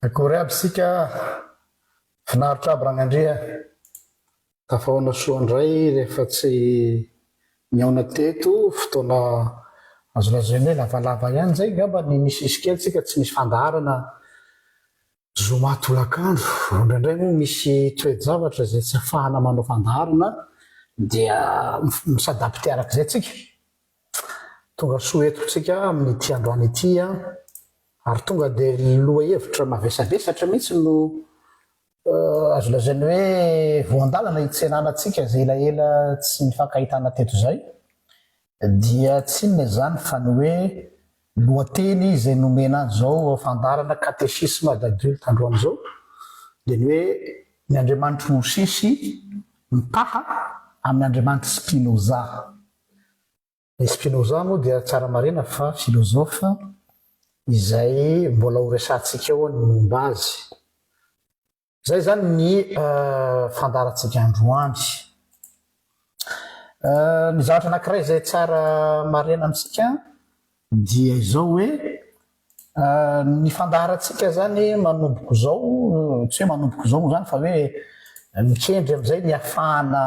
Akory aby isika, finaritra aby Ragnandria, tafahaona soa indray rehefa tsy nihaona teto, fotoana azo lazaina hoe lavalava ihany izay angamba ny nisisy kely tsika tsy nisy fandaharana zoma tolakandro, indraindray moa misy toe-javatra izay tsy afahana manao fandaharana dia mi-s'adapter arak'izay tsika. Tonga soa eto tsika amin'ity androany ity an, ary tonga dia lohahevitra mavesabesatra mihitsy no azo lazaina hoe voan-dalana hitsenana antsika izay elaela tsy nifankahitana teto izay, dia tsy inona izany fa ny hoe lohateny izay nomena an'izao fandaharana Catéchisme d'adulte androany izao dia ny hoe Ny Andriamanitr'i Mosesy mitaha amin'ny Andriamanitr'i Spinoza. I Spinoza moa dia tsara marihina fa philosophe izay mbola ho resahantsika eo ny momba azy. Izay izany ny fandaharantsika androany. Ny zavatra anankiray izay tsara marihina amintsika dia izao hoe ny fandaharantsika izany manomboka izao, tsy hoe manomboka izao moa izany fa hoe mikendry amin'izay ny hahafahana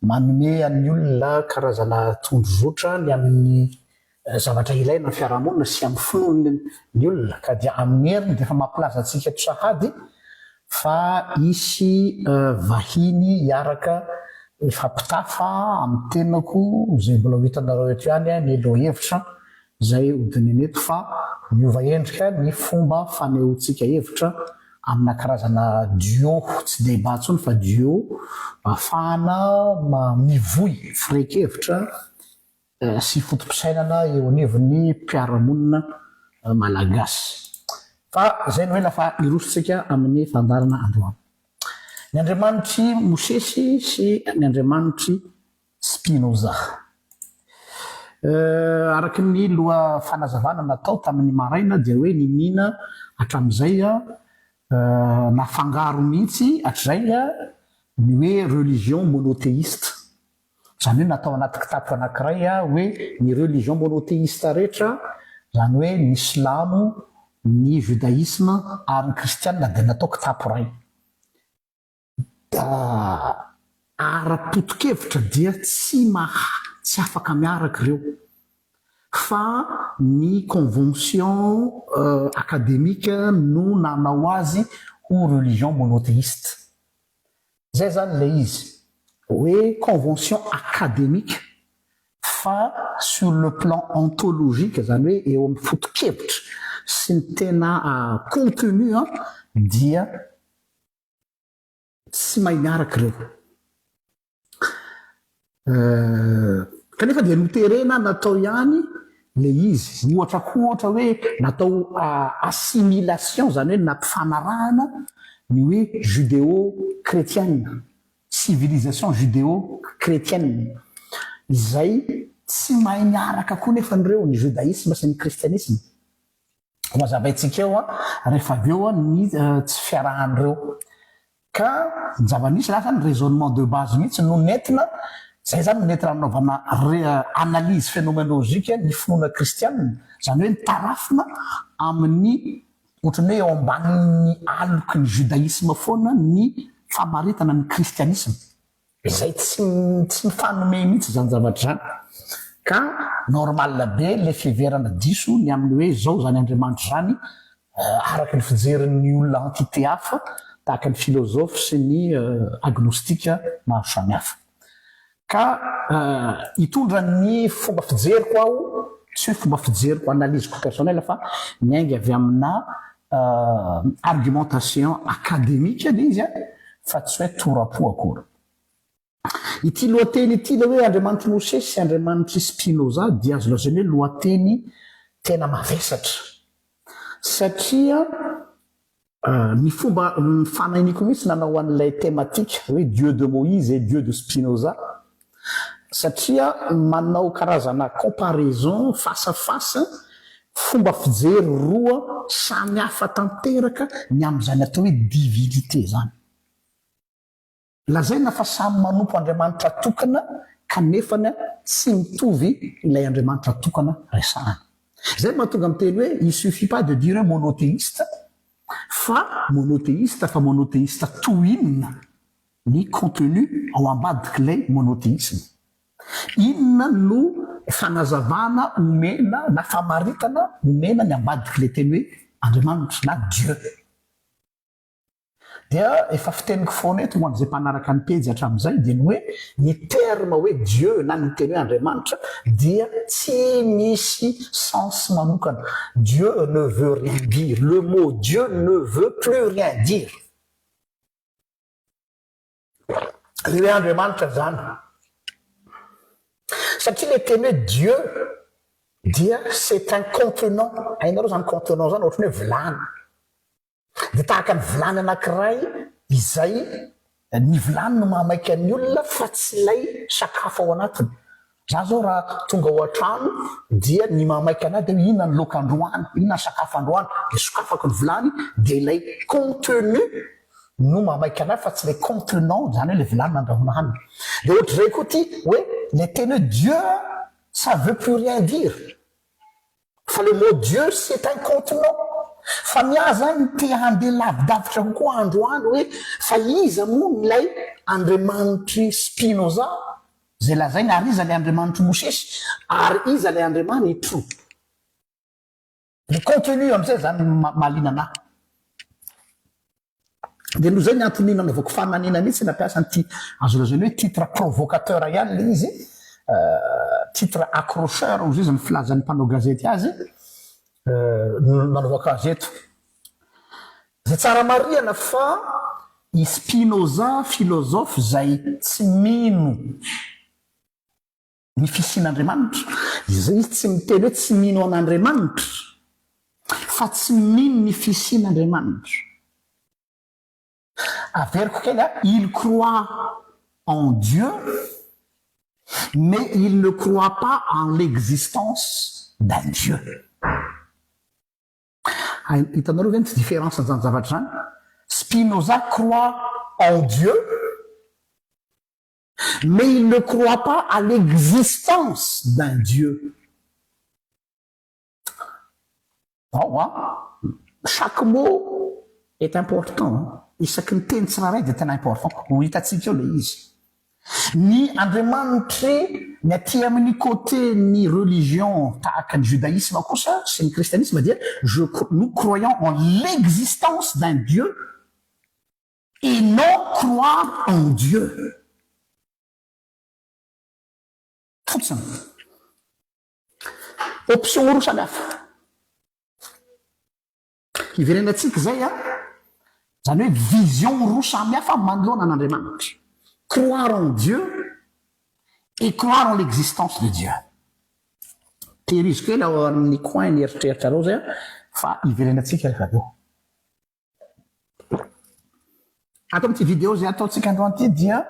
manome an'ny olona karazana tondrozotra ny amin'ny zavatra ilaina amin'ny fiarahamonina sy amin'ny finoan'ny ny olona ka dia amin'ny heriny dia efa mampilaza antsika eto sahady fa hisy vahiny hiaraka hifampitafa amin'ny tenako izay mbola ho hitanareo eto ihany ny lohahevitra izay hodinihina eto fa miova endrika ny fomba fanehoantsika hevitra amina karazana duo, tsy débat intsony fa duo ahafahana mivoy firehin-kevitra sy foto-pisainana eo anivon'ny mpiara-monina malagasy. Fa izay no ela fa hirosontsika amin'ny fandaharana androany. Ny Andriamanitr'i Mosesy sy ny Andriamanitr'i Spinoza. Araka ny loha fanazavana natao tamin'ny maraina dia hoe niniana hatramin'izay nafangaro mihitsy hatrizay ny hoe religion monothéiste. Izany hoe natao anaty kitapo anankiray hoe ny religion monothéiste rehetra, izany hoe ny silamo, ny judaïsme ary ny kristianina dia natao kitapo iray. Ara-potokevitra dia tsy maha, tsy afaka miaraka ireo fa ny convention académique no nanao azy ho religion monothéiste. Zay zany ilay izy hoe convention académique fa sur le plan ontologique zany hoe eo amin'ny foto-kevitra sy ny tena contenu dia tsy mahay miaraka ireo. Kanefa dia noterena natao ihany ilay izy. Ohatra koa ohatra hoe natao assimilation, izany hoe nampifanarahana ny hoe judéo-chrétienne, civilisation judéo-chrétienne, izay tsy mahay miaraka koa nefa ireo, ny judaïsme sy ny christianisme. Ho hazavaintsika eo rehefa avy eo ny tsy fiarahan'ireo. Ka ny zava-nisy lasa ny raisonnement de base mihitsy no nentina, izay izany no nentina nanaovana analyse phénoménologique ny finoana kristianina, izany hoe nitarafina amin'ny ohatran'ny hoe eo ambanin'ny aloky ny judaïsme foana ny famaritana ny kristianisme. Izay tsy tsy mifanome mihitsy izany zavatra izany. Ka normal be le fiheverana diso ny amin'ny hoe izao izany Andriamanitra izany araka ny fijerin'ny olona entité hafa tahaka ny philosophe sy ny agnostique maro samihafa. Ka hitondra ny fomba fijeriko aho, tsy hoe fomba fijeriko analyse-ko personnel fa miainga avy amina argumentation académique ilay izy an, fa tsy hoe tora-po akory. Ity lohateny ity ilay hoe Andriamanitr'i Mosesy sy Andriamanitr'i Spinoza dia azo lazaina hoe lohateny tena mavesatra satria Ny fomba fanahiniako mihitsy nanao an'ilay thématique hoe Dieu de Moïse et Dieu de Spinoza satria manao karazana comparaison face à face fomba fijery roa samy hafa tanteraka ny amin'izany atao hoe divinité izany. Lazaina fa samy manompo Andriamanitra tokana kanefany tsy mitovy ilay Andriamanitra tokana resahana. Izay no mahatonga miteny hoe il suffit pas de dire hoe monothéiste fa monothéiste fa monothéiste toy inona ny contenu ao ambadik'ilay monothéisme. Inona no fanazavana omena na famaritana omena ny ambadik'ilay teny hoe Andriamanitra na Dieu. Dia efa fiteniko foana eto ho an'izay mpanaraka ny pejy hatramin'izay dia ny hoe ny terme hoe Dieu na ny teny hoe Andriamanitra dia tsy misy sens manokana. Dieu ne veut rien dire. Le mot Dieu ne veut plus rien dire. Le hoe Andriamanitra zany. Satria le teny hoe Dieu dia c'est un contenant. Hainareo zany contenant zany ohatran'ny hoe vilany. Dia tahaka ny vilany anankiray izay ny vilany no mahamaika ny olona fa tsy ilay sakafo ao anatiny. Za zao raha tonga ao an-trano dia ny mahamaika anah dia hoe inona ny laoka androany, inona ny sakafo androany, dia sokafako ny vilany dia ilay contenu no mahamaika anah fa tsy ilay contenant, izany hoe ilay vilany nandrahoana hanina. Dia ohatr'izay koa ity hoe ilay teny hoe Dieu ça veut plus rien dire. Fa le mot Dieu c'est un contenant. Fa ny ahy zany te handeha lavidavitra kokoa androany hoe fa iza moa ilay Andriamanitr'i Spinoza izay lazainy ary iza ilay Andriamanitr'i Mosesy ary iza ilay Andriamanitro. Le contenu amin'izay zany no mahaliana anah. Dia noho izay ny antony nanaovako fananina mihitsy nampiasa an'ity azo lazaina hoe titre provocateur ihany ilay izy, titre accrocheur hozy izy ny filazan'ny mpanao gazety azy, no nanaovako azy eto. Izay tsara marihana fa i Spinoza philosophe izay tsy mino ny fisian'Andriamanitra. Izay izy tsy miteny hoe tsy mino an'Andriamanitra fa tsy mino ny fisian'Andriamanitra. Averiko kely a, il croit en Dieu mais il ne croit pas en l'existence d'un Dieu. Hitanareo ve ny différence an'izany zavatra izany? Spinoza croit en Dieu Mais il ne croit pas à l'existence d'un Dieu. Ao an! Chaque mot est important. Isaky ny teny tsirairay dia tena important. Ho hitantsika eo ilay izy. Ny Andriamanitry ny aty amin'ny côté ny religion tahaka ny judaïsme kosa sy ny kristianisme dia je nous croyons en l'existence d'un Dieu et non croire en Dieu fotsiny. Option roa samy hafa. Hiverenantsika izay an, izany hoe vision roa samy hafa manoloana an'Andriamanitra. Croire en Dieu et croire en l'existence de Dieu. Tehirizo kely ao amin'ny coin ny eritreritrareo izay an, fa hiverenantsika rehefa avy eo. Ato amin'ity vidéo izay ataontsika androany ity dia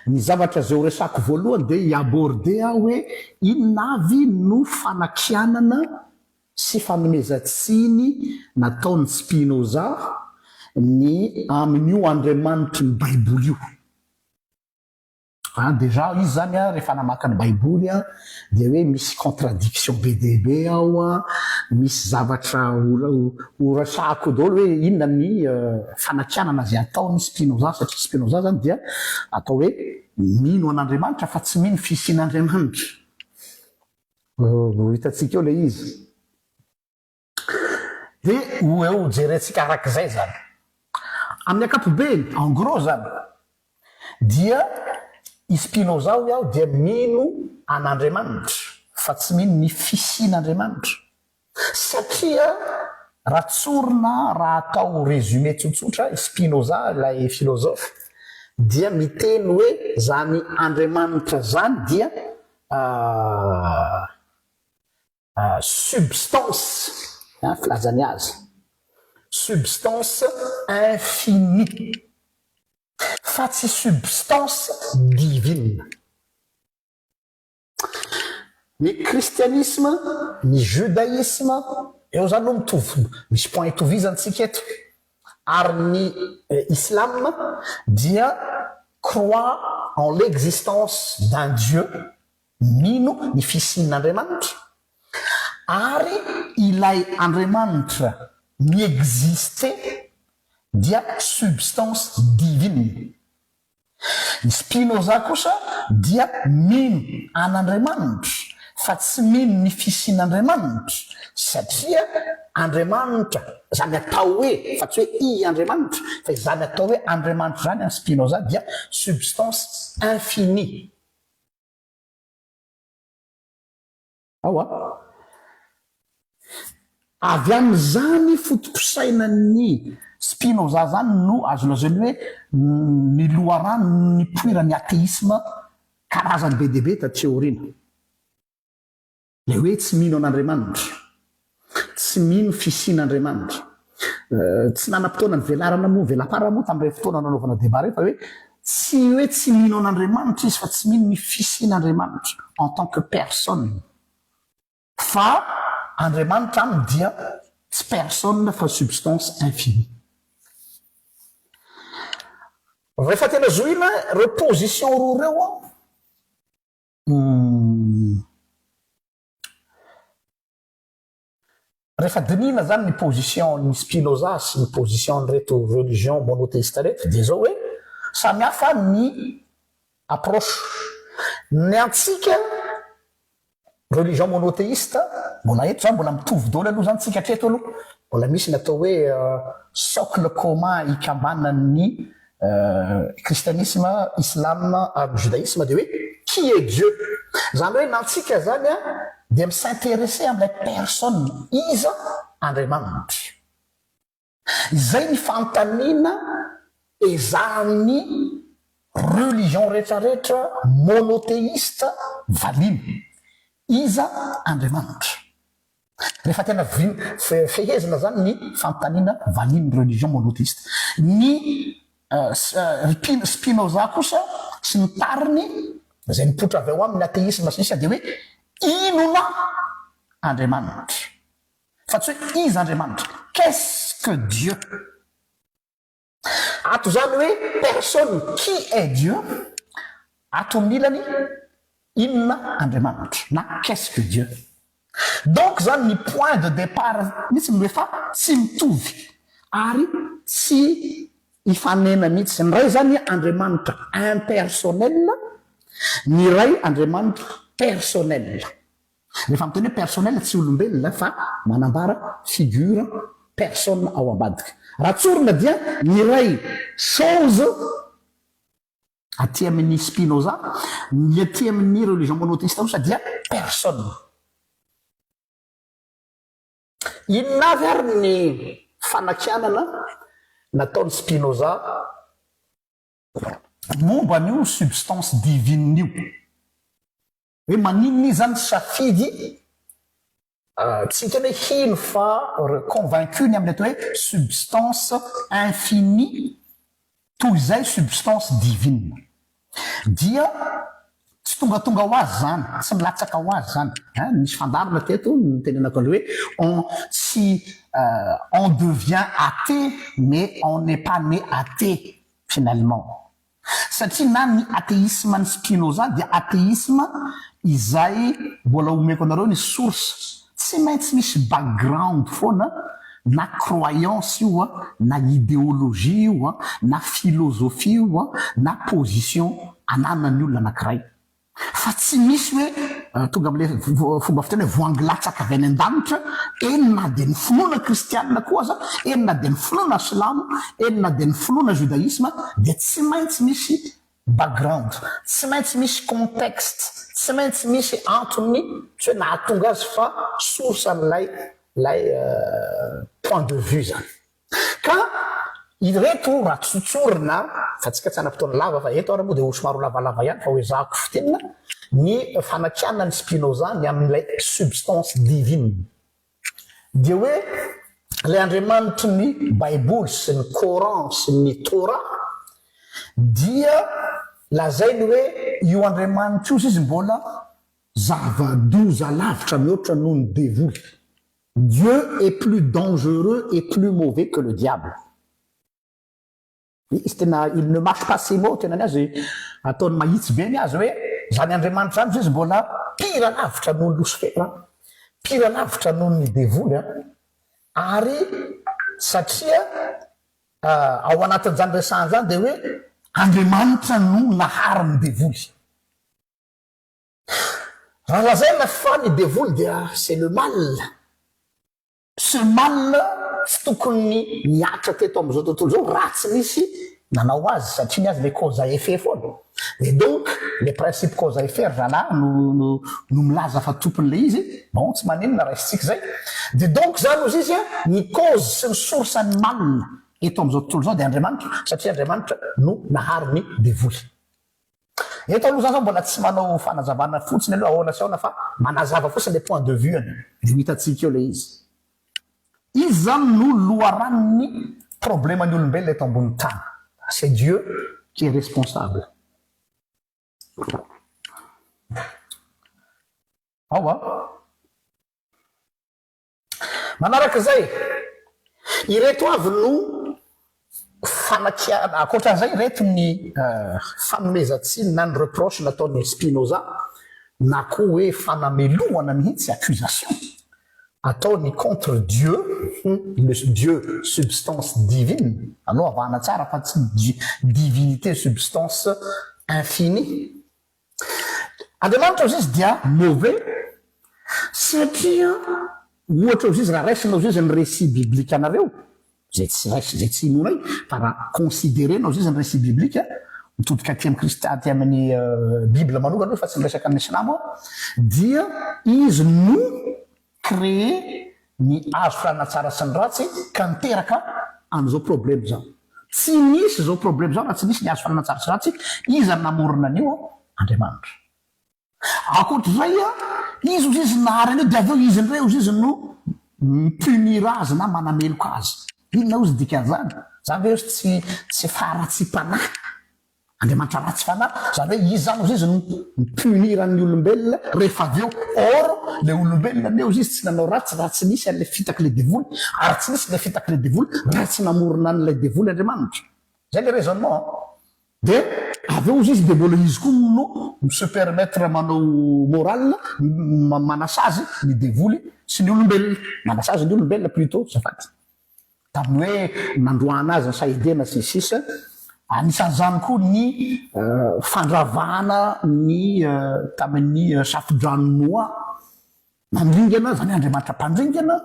ny zavatra izay ho resako voalohany dia hi-aborder aho hoe inona avy no fanakianana sy fanomezan-tsiny nataon'i Spinoza ny amin'io Andriamanitry ny Baiboly io. An, déjà izy zany an rehefa namaky ny baiboly an dia hoe misy contradiction be dia be ao an, misy zavatra ho ho resahako eo daholo hoe inona ny fanakianana izay ataon'i Spinoza satria Spinoza zany dia atao hoe mino an'Andriamanitra fa tsy mino fisian'Andriamanitra. Ho hitantsika eo ilay izy. Dia ho eo jerentsika arak'izay izany. Amin'ny ankapobeny, en gros izany, dia. I Spinoza hoy aho dia mino an'Andriamanitra fa tsy mino ny fisian'Andriamanitra. Satria raha tsorina raha atao résumé tsotsotra i Spinoza ilay philosophe dia miteny hoe zany Andriamanitra zany dia substance filazany azy, substance infinie fa tsy substance divine. Ny kristianisma, ny judaisme, eo zany aloha mitovy, misy point itovizana tsika eto, ary ny islam dia croit en l'existence d'un Dieu, mino ny fisian'Andriamanitra, ary ilay Andriamanitra mi-exister dia substance divine. I Spinoza kosa dia mino an'Andriamanitra fa tsy mino ny fisian'Andriamanitra satria Andriamanitra, izany atao hoe, fa tsy hoe i Andriamanitra, fa izany atao hoe Andriamanitra izany an'i Spinoza dia substance infinie. Ao a! Avy amin'izany foto-pisainan'i Spinoza izany no azo lazaina hoe ny loharano nipoiran'ny atheisme karazany be dia be taty aoriana. Ilay hoe tsy mino an'Andriamanitra, tsy mino fisian'Andriamanitra. Tsy nanam-potoana nivelarana moa, velaparana moa tamin'ireny fotoana nanaovana débat ireny fa hoe tsy hoe tsy mino an'Andriamanitra izy fa tsy mino ny fisian'Andriamanitra en tant que personne. Fa Andriamanitra aminy dia tsy personne fa substance infinie. Rehefa tena zohina ireo position roa ireo an, Rehefa dinihina zany ny position n'i Spinoza sy ny position n'ireto religion monothéiste ireto dia zao hoe samy hafa ny approche. Ny antsika religion monothéiste, mbola eto zany mbola mitovy daholo aloha zany tsika hatreto aloha, mbola misy ny atao hoe socle commun ikambanan'ny kristianisme, islam ary judaisme dia hoe qui est Dieu? Izany hoe na antsika izany dia mi s'interesser amin'ilay personne, iza Andriamanitra? Izay ny fanontaniana ezahan'ny religion rehetra rehetra monothéiste valiana, iza Andriamanitra? Rehefa tena fehezina zany ny fanontaniana valian'ny religion monothéiste. Ny ry Spinoza kosa sy ny tariny izay nipoitra avy ao aminy athéisme sy ny sisa dia hoe inona Andriamanitra? Fa tsy hoe iza Andriamanitra? Qu'est-ce que Dieu? Ato izany hoe personne, qui est Dieu? Ato amin'ny ilany, inona Andriamanitra na qu'est-ce que Dieu? Donc izany ny point de départ mihitsy no efa tsy mitovy ary tsy hifanena mihitsy. Ny iray izany Andriamanitra impersonnel, ny iray Andriamanitra personnel. Rehefa miteny hoe personnel tsy olombelona fa manambara figure, personne ao ambadika. Raha tsorina dia ny iray chose aty amin'ny Spinoza, ny aty amin'ny religion monothéiste kosa dia personne. Inona avy ary ny fanakianana nataon'i Spinoza momba an'io substance divine io? Hoe maninona izy zany safidy tsy miteny hoe hino fa convaincu ny amin'ny atao hoe substance infinie toy izay substance divine. Dia tsy tongatonga ho azy zany, tsy milatsaka ho azy zany. Hein, nisy fandaharana teto nitenenako an'ilay hoe on tsy on devient athée mais on n'est pas né athée finalement. Satria na ny atheisme an'i Spinoza dia atheisme izay mbola omeko anareo ny source, tsy maintsy misy background foana na croyance io an, na ideologie io an, na philosophie io an, na position ananan'ny olona anakiray. Fa tsy misy hoe tonga amin'ilay fomba fiteny hoe voangy latsaka avy any an-danitra, eny na dia ny finoana kristianina koa aza, eny na dia ny finoana silamo, eny na dia ny finoana judaisme dia tsy maintsy misy. background, tsy maintsy misy contexte, tsy maintsy misy antony tsy hoe nahatonga azy fa source an'ilay ilay point de vue zany. Ka ireto raha tsotsorina, fa tsika tsy hanam-potoana lava fa eto ary moa dia ho somary ho lavalava ihany fa ho ezahako fintinina, ny fanakianan'i Spinoza ny amin'ilay substance divine. Dia hoe ilay Andriamanitry ny Baiboly sy ny Coran sy ny Torah dia lazainy hoe io Andriamanitra io izy mbola zava-doza lavitra mihoatra noho ny devoly. Dieu est plus dangereux et plus mauvais que le diable. Izy tena il ne marche pas ses mots, tena ny azy ataony mahitsy be ny azy hoe zany Andriamanitra zany izy mbola pire lavitra noho ny losifera, pire lavitra noho ny devoly an, ary satria ao anatin'izany resahana izany dia hoe Andriamanitra no nahary ny devoly. Raha lazaina fa ny devoly dia c'est le mal, ce mal tsy tokony nihatra teto amin'izao tontolo izao raha tsy nisy nanao azy satria ny azy le cause à effet foana. Et donc le principe cause à effet ry zalahy no no no milaza fa tompon'ilay izy, bon tsy maninona raisintsika izay. Dia donc izany hozy izy an, ny cause sy ny source ny mal eto amin'izao tontolo izao dia Andriamanitra satria Andriamanitra no nahary ny devoly. Eto aloha za zao mbola tsy manao fanazavana fotsiny aloha ahoana sy ahoana fa manazava fotsiny le point de vue-ny de ho hitantsika eo le izy. Izy zany no loharanon'ny probleman'ny olombelona eto ambony tany. C'est Dieu qui est responsable. Ao a. Manaraka izay, ireto avy no fanakianana, ankoatran'izay ireto ny fanomezan-tsiny na ny reproche nataon'i Spinoza na koa hoe fanamelohana mihitsy, accusation, ataony contre Dieu, le Dieu substance divine, aleo avahana tsara fa tsy divinité substance infinie. Andriamanitra ozy izy dia mauvais satria ohatra ozy izy raha raisina ozy izy ny récit biblique anareo izay tsy raisina izay tsy inoanay fa raha considerena ozy izy ny récit biblique mitodika aty amin'ny Kristy aty amin'ny bible manokana aloha fa tsy miresaka amin'ny silamo aho dia izy no créer ny azo filanana tsara sy ny ratsy ka niteraka an'izao problème izao. Tsy nisy izao problème izao raha tsy nisy ny azo filanana tsara sy ratsy, iza no namorona an'io? Andriamanitra. Ankoatr'izay, izy ozy izy nahary an'io dia avy eo izy indray ozy izy no mi-punir azy na manameloka azy. Inona ozy dikan'izany? Izany ve ozy tsy tsy faharatsiam-panahy? Andriamanitra ratsy fanahy, zany hoe izy zany ozy izy no mi-punir an'ny olombelona rehefa avy eo, or le olombelona anie ozy izy tsy nanao ratsy raha tsy nisy an'le fitak'le devoly, ary tsy nisy le fitak'le devoly raha tsy namorona an'ilay devoly Andriamanitra. Zay le raisonnement an. De avy eo ozy izy de mbola izy koa no mi-se permettre manao morale, manasazy ny devoly sy ny olombelona, manasazy ny olombelona plutot azafady. Tamin'ny hoe nandroahana azy ny Sahedena sy ny sisa Anisan'izany koa ny fandravana ny tamin'ny safodrano Noa. Nandringana, izany hoe Andriamanitra mpandringana.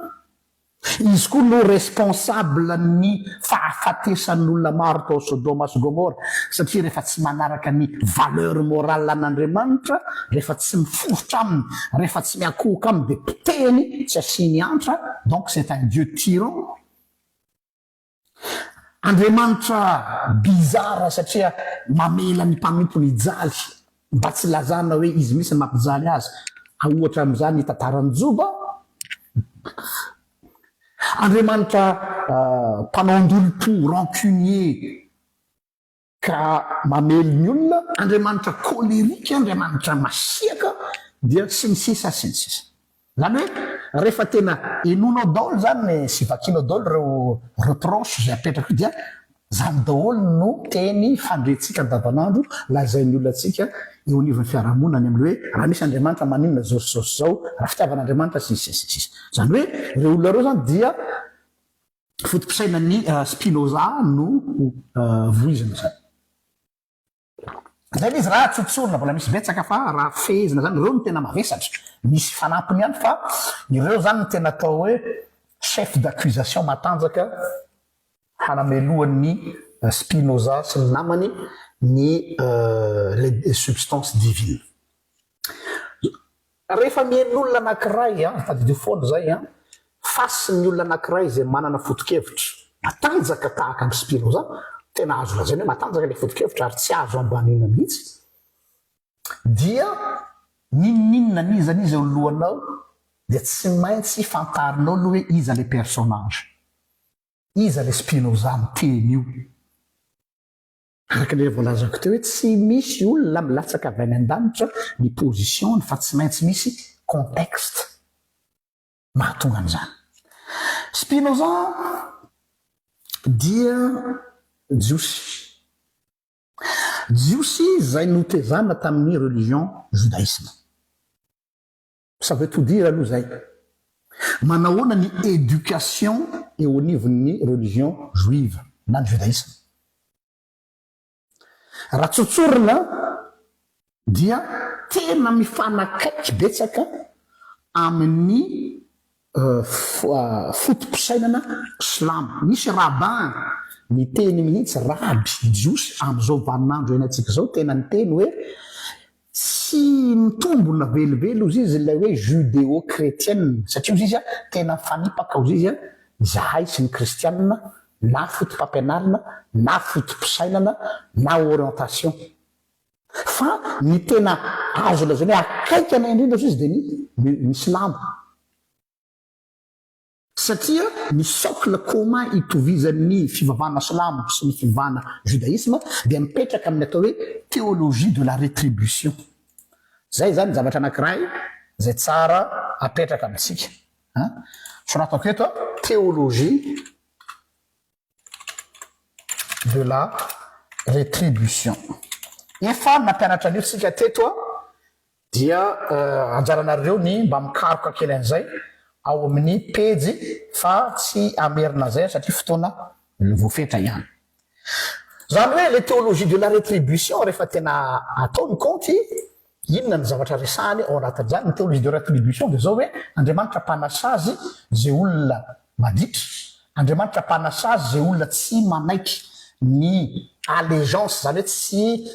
Izy koa no responsable ny fahafatesan'ny olona maro tao Sodoma sy Gomora, satria rehefa tsy manaraka ny valeur morale an'Andriamanitra, rehefa tsy miforitra aminy, rehefa tsy miankohoka aminy dia potehiny, tsy asiany antra, donc c'est un Dieu tyran. Andriamanitra bizarre satria mamela ny mpanompony hijaly mba tsy hilazana hoe izy mihitsy no mampijaly azy, ohatra amin'izany ny tantaran'i Joba. Andriamanitra mpanao an-dolompo, rancunier. Ka mamely ny olona, Andriamanitra colerique, Andriamanitra masiaka, dia sy ny sisa sy ny sisa. Izany hoe rehefa tena henoinao daholo izany sy vakianao daholo ireo reproches izay apetraka io dia izany daholo no teny fandrentsika andavanandro lazain'ny olona antsika eo anivon'ny fiarahamonina any amin'ny hoe raha misy Andriamanitra maninona izao sy izao sy izao, raha fitiavan'Andriamanitra sy ny sisa sy ny sisa. Izany hoe ireo olona ireo izany dia Foto-pisainan'i Spinoza no voizina izany. Izay ilay izy raha tsotsorina, mbola misy betsaka fa raha fehezina izany, ireo no tena mavesatra. Misy fanampiny ihany fa ireo izany no tena atao hoe chef d'accusation matanjaka hanamelohan'i Spinoza sy ny namany. ny les substances divines. Rehefa mihaino olona anankiray an, tadidio foana izay an, face ny olona anankiray izay manana foto-kevitra matanjaka tahaka an'i Spinoza, tena azo lazaina hoe matanjaka ilay foto-kevitra ary tsy azo ambaniana mihitsy, dia n'inon'inona n'iza n'iza eo lohanao dia tsy maintsy fantarinao aloha hoe iza ilay personnage, iza ilay Spinoza miteny io. Araka ilay voalazako teo hoe tsy misy olona milatsaka avy any an-danitra ny position-ny fa tsy maintsy misy contexte mahatonga an'izany. Spinoza dia jiosy. Jiosy izay notezana tamin'ny religion judaïsme. Ça veut tout dire aloha izay. Manahoana ny éducation eo anivon'ny religion juive na ny judaïsme? Raha tsotsorina dia tena mifanakaiky betsaka amin'ny foto-pisainana silamo. Misy rabbin niteny mihitsy, raby jiosy amin'izao vaninandro iainantsika izao tena niteny hoe Tsy mitombona velively ozy izy ilay hoe judeo-chretienne satria ozy izy tena mifanipaka ozy izy izahay sy ny kristianina na foto-pampianarana na foto-pisainana na orientation fa ny tena azo lazaina hoe akaiky anay indrindra ozy izy dia ny ny silamo. Satria ny socle commun itovizan'ny fivavahana silamo sy ny fivavahana judaïsme dia mipetraka amin'ny atao hoe théologie de la rétribution. Zay zany zavatra anankiray zay tsara apetraka amintsika an. Soratako eto an, théologie de la rétribution. Efa nampianatra an'io tsika teto an. Dia anjaranareo ny mba mikaroka kely an'izay ao amin'ny pejy fa tsy hamerina an'izay aho satria fotoana voafetra ihany. Izany hoe le théologie de la rétribution rehefa tena atao ny kaonty, inona ny zavatra resahany ao anatin'izany? Ny théologie de rétribution dia izao hoe Andriamanitra mpanasazy izay olona maditra, Andriamanitra mpanasazy izay olona tsy manaiky ny allégeance, izany hoe tsy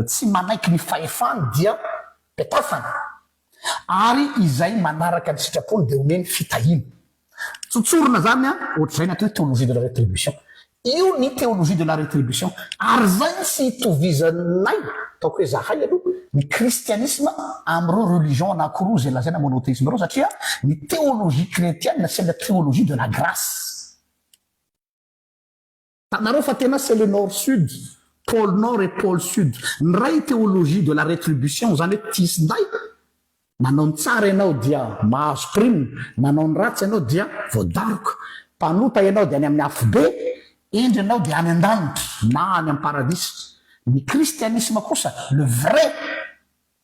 tsy manaiky ny fahefany dia petafany, ary izay manaraka ny sitrapony dia omeny fitahiana. Tsotsorina izany an, ohatr'izay ny atao hoe théologie de la rétribution. Io ny théologie de la rétribution. Ary izay no tsy itovizanay, ataoko hoe zahay aloha, ny kristianisma amin'ireo religion anankiroa izay lazaina monothéisme ireo satria ny théologie chrétienne c'est la théologie de la grâce. Hitanareo fa tena c'est le nord sud, pôle nord et pôle sud. Ny iray théologie de la rétribution izany hoe tia sy nday, Manao ny tsara ianao dia mahazo prime, manao ny ratsy ianao dia voadaroka. Mpanota ianao dia any amin'ny afobe, hendry ianao dia any an-danitra na any amin'ny paradisa. Ny kristianisma kosa, le vrai,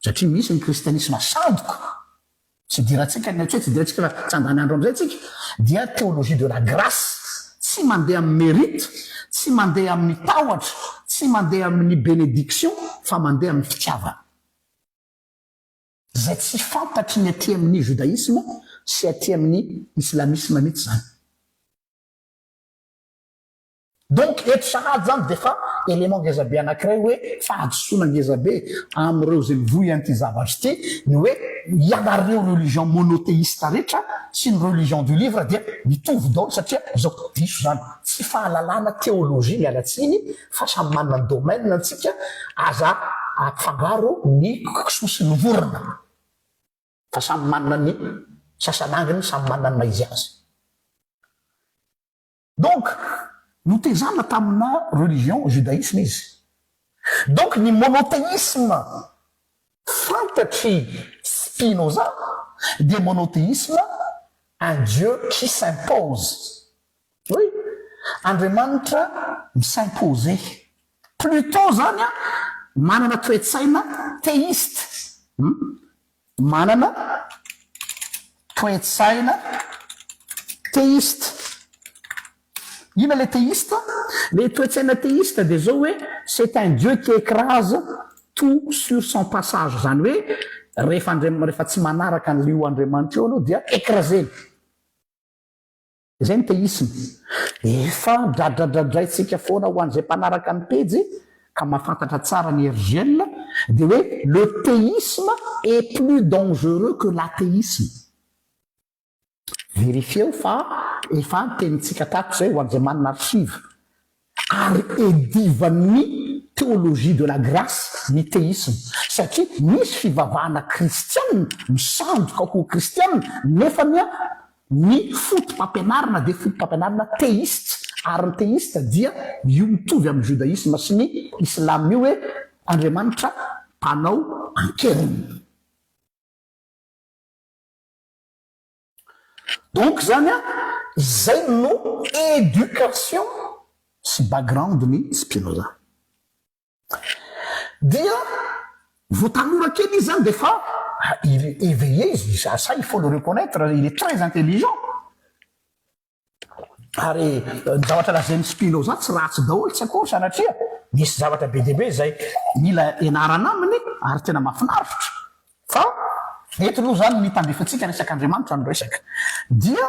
satria misy ny kristianisma sandoka, tsy idirantsika ny tsy hoe tsy idirantsika fa tsy handany andro amin'izay tsika, dia théologie de la grâce, tsy mandeha amin'ny mérite, tsy mandeha amin'ny tahotra, tsy mandeha amin'ny bénédiction fa mandeha amin'ny fitiavana. Izay tsy fantatry ny aty amin'ny judaïsme sy aty amin'ny islamisme mihitsy izany. Donc eto sahady izany dia efa élément ngezabe anankiray hoe fahadisoana ngezabe amin'ireo izay mivoy an'ity zavatra ity ny hoe ianareo religion monothéiste rehetra sy ny religion du livre dia mitovy daholo satria izao diso izany. Tsy fahalalana théologie miala tsiny fa samy manana ny domaine antsika aza afangaro ny kisoa sy ny vorona fa samy manana ny sasananginy samy manana ny maha izy azy donc notezana tamina religion judaïsme izy donc ny monothéisme fantatry Spinoza dia monothéisme un Dieu qui s'impose Oui, Andriamanitra mi-s'imposer. Pluton zany an, manana toe-tsaina théiste. Hum, manana toe-tsaina théiste. Inona le théiste? Le toe-tsaina théiste dia zao hoe c'est un Dieu qui écrase tout sur son passage. Zany hoe rehefa Andriam-, rehefa tsy manaraka an'io Andriamanitra io anao dia écraser-ny. Izay ny théisme. Efa dradradradraintsika foana ho an'izay mpanaraka ny pejy. ka mahafantatra tsara ny RGL dia hoe le théisme est plus dangereux que l'athéisme. Verifieo fa efa tenintsika tato izay ho an'izay manana archive. Ary edivan'ny théologie de la grâce ny théisme satria misy fivavahana kristiana misandoka ho kristiana nefa anie ny foto-pampianarana dia foto-pampianarana théiste ary ny théiste dia io mitovy amin'ny judaïsme sy ny islam io hoe Andriamanitra mpanao ankeriny. Donc zany an, zay no éducation sy background ny Spinoza. Dia vao tanora kely izy zany dia efa éveillé izy, ça il faut le reconnaître, il est très intelligent. Ary ny zavatra lazain'i Spinoza tsy ratsy daholo tsy akory sanatria, misy zavatra be dia be izay mila ianarana aminy ary tena mahafinaritra. Fa eto aloha izany ny tandrifintsika resaka Andriamanitra no resaka. Dia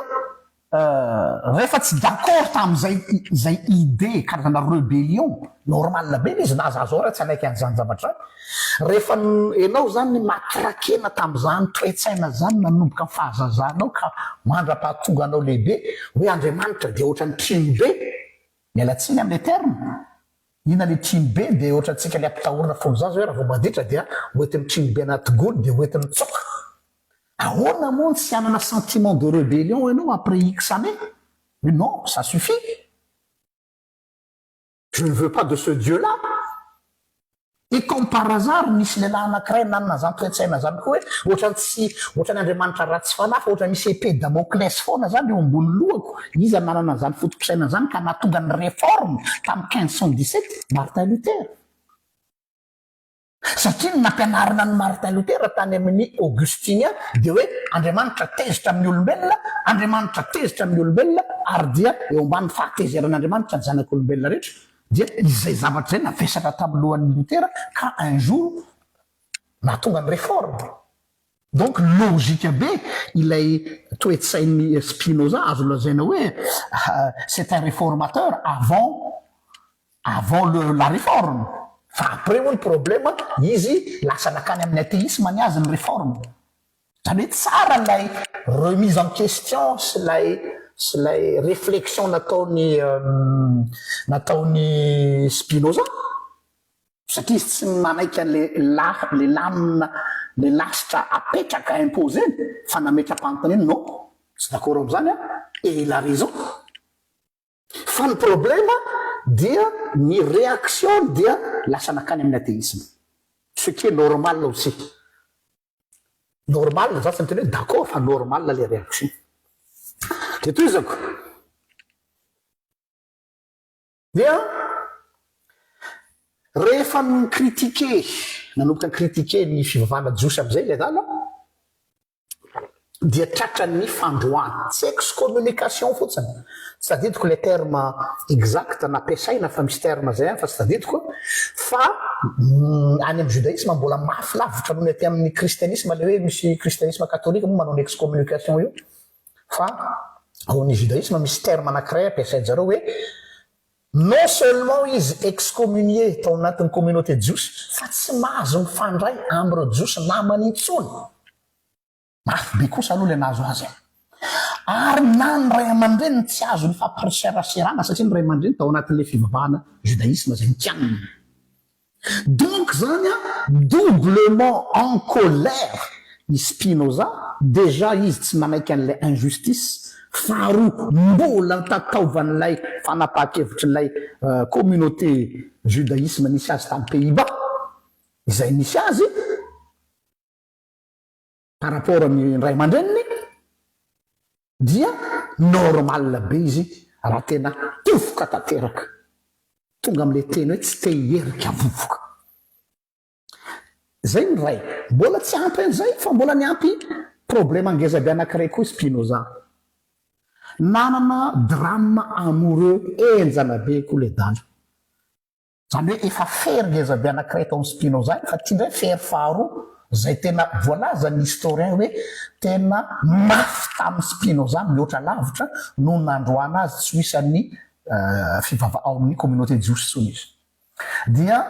rehefa tsy d'accord tamin'izay izay idée karazana rebellion, normal be ilay izy na za zao ary tsy hanaiky an'izany zavatra izany. Rehefa enao zany matrakena tamin'izany toe-tsaina zany nanomboka ny fahazazanao ka mandra-pahatonga anao lehibe hoe Andriamanitra dia ohatran'ny trinobe, miala tsiny amin'ilay terme, inona ilay trinobe dia ohatrantsika ilay ampitahorina fony zaza hoe raha vao maditra dia hoentin'ny trinobe anaty gony dia hoentiny mitsoka. Ahoana moa no tsy hanana sentiment de rebellion enao après X années? Hoe non, ça suffit. Je ne veux pas de ce Dieu là! Et comme par hasard nisy lehilahy anankiray nanana zany toe-tsaina zany koa hoe ohatran'ny tsy ohatran'ny Andriamanitra ratsy fanahy fa ohatran'ny misy épée Damoclès foana zany eo ambony lohako, iza nanana an'izany foto-pisainana zany ka nahatonga ny réforme tamin'ny 1517? Martin Luther. Satria ny nampianarina an'i Martin Luther tany amin'ny Augustinien dia hoe Andriamanitra tezitra amin'ny olombelona, Andriamanitra tezitra amin'ny olombelona ary dia eo ambany fahatezeran'Andriamanitra ny zanak'olombelona rehetra. Dia izay zavatra izay navesatra tamin'ny lohan'i Luther ka un jour nahatonga ny réforme. Donc logique be ilay toe-tsain'i Spinoza, azo lazaina hoe c'est un réformateur avant avant le la réforme, fa après moa ny problème izy lasa nakany amin'ny athéisme ny azy ny réforme. Zany hoe tsara ilay remise en question sy ilay sy ilay réflexion nataon'i nataon'i Spinoza. Satria izy tsy manaiky an'le la le lamina le lasitra apetraka imposer-ny fa nametra-panontaniana non tsy d'accord amin'izany aho et il a raison. Fa ny problème dia ny réaction-ny dia lasa nakany amin'ny athéisme. Ce qui est normal aussi. Normal, za tsy miteny hoe d'accord fa normal le réaction. Dia tohizako. Dia rehefa ni-critiquer, nanomboka ni-critiquer ny fivavahana jiosy amin'izay ilay adala, dia tratran'ny fandroahana. Tsy excommunication fotsiny, tsy tadidiko ilay terme exact nampiasaina fa misy terme izay any fa tsy tadidiko, fa any amin'ny judaïsme mbola mafy lavitra noho ny aty amin'ny kristianisme ilay hoe misy kristianisme katolika moa manao ny excommunication io. Fa ao amin'ny judaïsme misy terme anankiray ampiasain-jareo hoe non seulement izy excommunié tao anatin'ny communauté jiosy fa tsy mahazo mifandray amin'ireo jiosy namany intsony. Mafy be kosa aloha ilay nahazo azy e. Ary na ny ray aman-dreniny tsy azo nifampiraserana satria ny ray aman-dreny tao anatin'ilay fivavahana judaïsme izay nokianina. Donc zany an, doublement en colère i Spinoza, déjà izy tsy manaiky an'ilay injustice, faharoa mbola tataovan'ilay fanapahan-kevitr'ilay communauté judaïsme nisy azy tany Pays-Bas, izay nisy azy, par rapport ny ray aman-dreniny dia normal be izy raha tena tofoka tanteraka, tonga amin'ilay teny hoe tsy te hiherika vovoka. Zay ny ray. Mbola tsy ampy an'izay fa mbola niampy problème ngeza be anankiray koa i Spinoza. Nanana drame amoureux henjana be koa ledala. Izany hoe efa fery ngeza be anankiray tao amin'i Spinoza iny fa ity indray fery faharoa izay tena voalazan'ny historien hoe tena mafy tamin'i Spinoza mihoatra lavitra noho ny nandroahana azy tsy ho isan'ny fivava ao amin'ny communauté jiosy intsony izy. Dia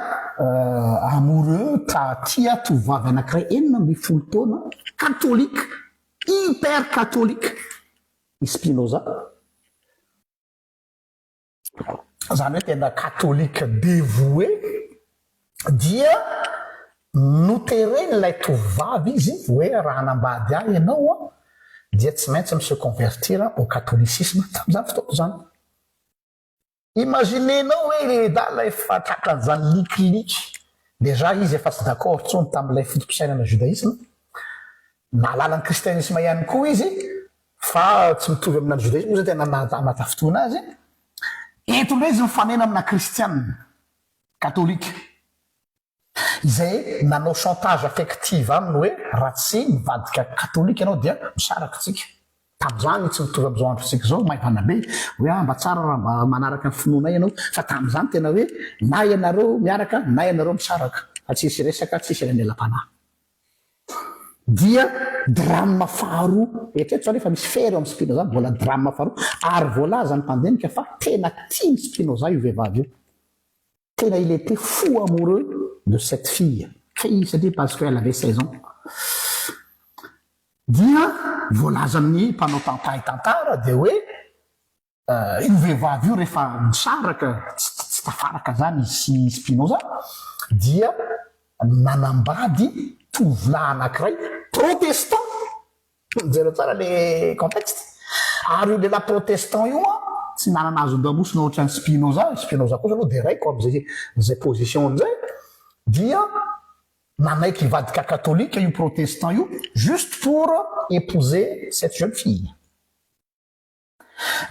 amoureux ka tia tovovavy anankiray 16 taona, katolika, hyper katolika i Spinoza. Izany hoe tena katolika dévoué dia noteren'ilay tovovavy izy hoe raha hanambady ahy ianao an, dia tsy maintsy mi-se convertir au catholicisme tamin'izany fotoana izany. Imaginez-nao hoe ry nedala efa tratran'izany likiliky, déjà izy efa tsy d'accord intsony tamin'ilay foto-pisainana judaïsme, nahalala ny kristianisme ihany koa izy fa tsy mitovy amin'ny an'ny judaïsme moa zany tena nahatafintohina azy, eto indray izy mifanena amina kristianina katolika. Izay nanao chantage affective aminy hoe raha tsy mivadika katolika ianao dia misaraka tsika. Tamin'izany tsy mitovy amin'izao androntsika izao, maivana be hoe ah mba tsara raha mba manaraka ny finoanay ianao, fa tamin'izany tena hoe na ianareo miaraka na ianareo misaraka fa tsisy resaka, tsisy elanelam-panahy. Dia drame faharoa, eritrereto izany efa misy fery eo amin'i Spinoza, mbola drame faharoa, ary voalazan'ny mpandinika fa tena tian'i Spinoza io vehivavy io. Tena il était fou amoureux de cette fille, fille satria parce que elle avait 16 ans. Dia voalazan'ny mpanao tantahy tantara dia hoe io vehivavy io rehefa nisaraka, tsy tafaraka zany izy sy Spinoza, dia nanambady tovolahy anankiray protestant. Jereo tsara le contexte. Ary io lehilahy protestant io an, tsy nanana hazon-damosina ohatran'i Spinoza, i Spinoza kosa aloha deraiko amin'izay izay position-ny izay, dia nanaiky hivadika katolika io protestant io juste pour épouser cette jeune fille.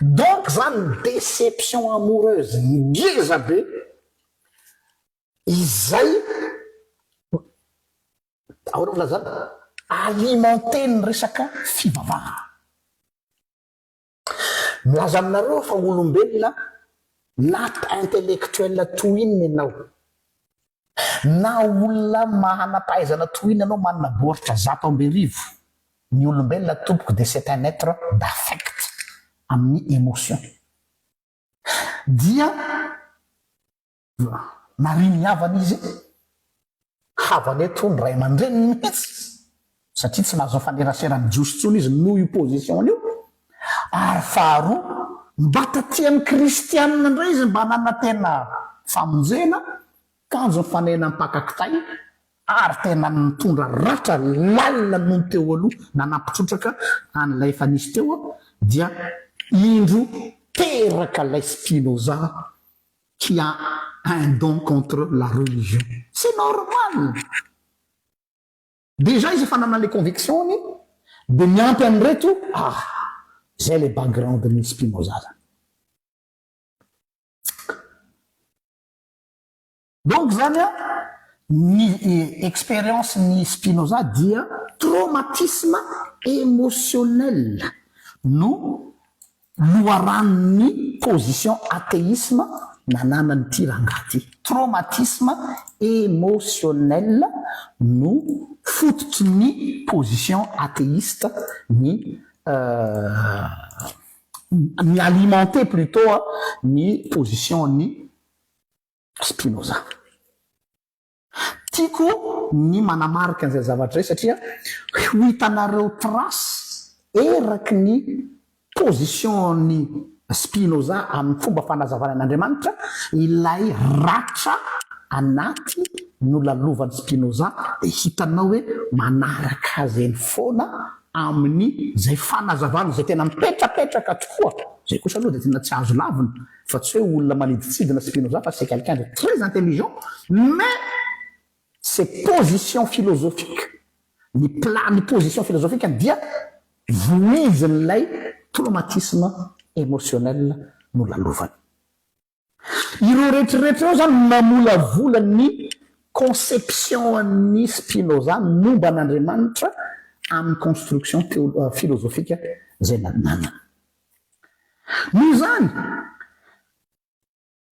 Donc zany déception amoureuse ngeza be izay Ahoana filazana? Alimenter ny resaka fivavahana. Milaza aminareo aho fa olombelona na intellectuel toy inona ianao, na olona manam-pahaizana toy inona ianao, manana baoritra 11, ny olombelona tompoko dia c'est un être d'affect, amin'ny émotion. Dia. Nariany havana izy, havana eto ny ray aman-dreniny mihitsy, satria tsy nahazo nifanerasera amin'ny Jiosy intsony izy noho io position-ny io, ary faharoa, mba taty amin'ny kristianina indray izy mba nanantena famonjena, kanjo nifanena mpaka kitay, ary tena nitondra ratra lalina noho ny teo aloha nanampy trotraka an'ilay efa nisy teo, dia indro teraka ilay Spinoza qui a un don contre la religion. C'est normal! Déjà izy efa nanana le conviction-ny dia miampy an'ireto, ah! Zay le background-n'i Spinoza zany. Donc zany an, ny expérience-n'i Spinoza dia traumatisme émotionnel no loharanon'ny position athéisme nananan'ity rangahy ity. Traumatisme émotionnel no fototry ny position athéiste ny mi-alimenter plutôt ny position-n'i Spinoza. Tiako ny manamarika an'izay zavatra izay satria ho hitanareo trace eraky ny position-n'i Spinoza amin'ny fomba fanazavany an'Andriamanitra ilay ratra anaty nolalovan'i Spinoza dia hitanao hoe manaraka azy eny foana amin'ny izay fanazavana izay tena mipetrapetraka tokoa, izay kosa aloha dia tena tsy azo lavina fa tsy hoe olona manidintsidina Spinoza fa c'est quelqu'un de très intelligent mais ses positions philosophiques, ny pla- ny position philosophique-ny dia voizin'ilay traumatisme émotionnel nolalovany. Ireo rehetrarehetra ireo izany no namolavola ny conception an'i Spinoza momba an'Andriamanitra amin'ny construction théo- philosophique izay nananany. Noho izany,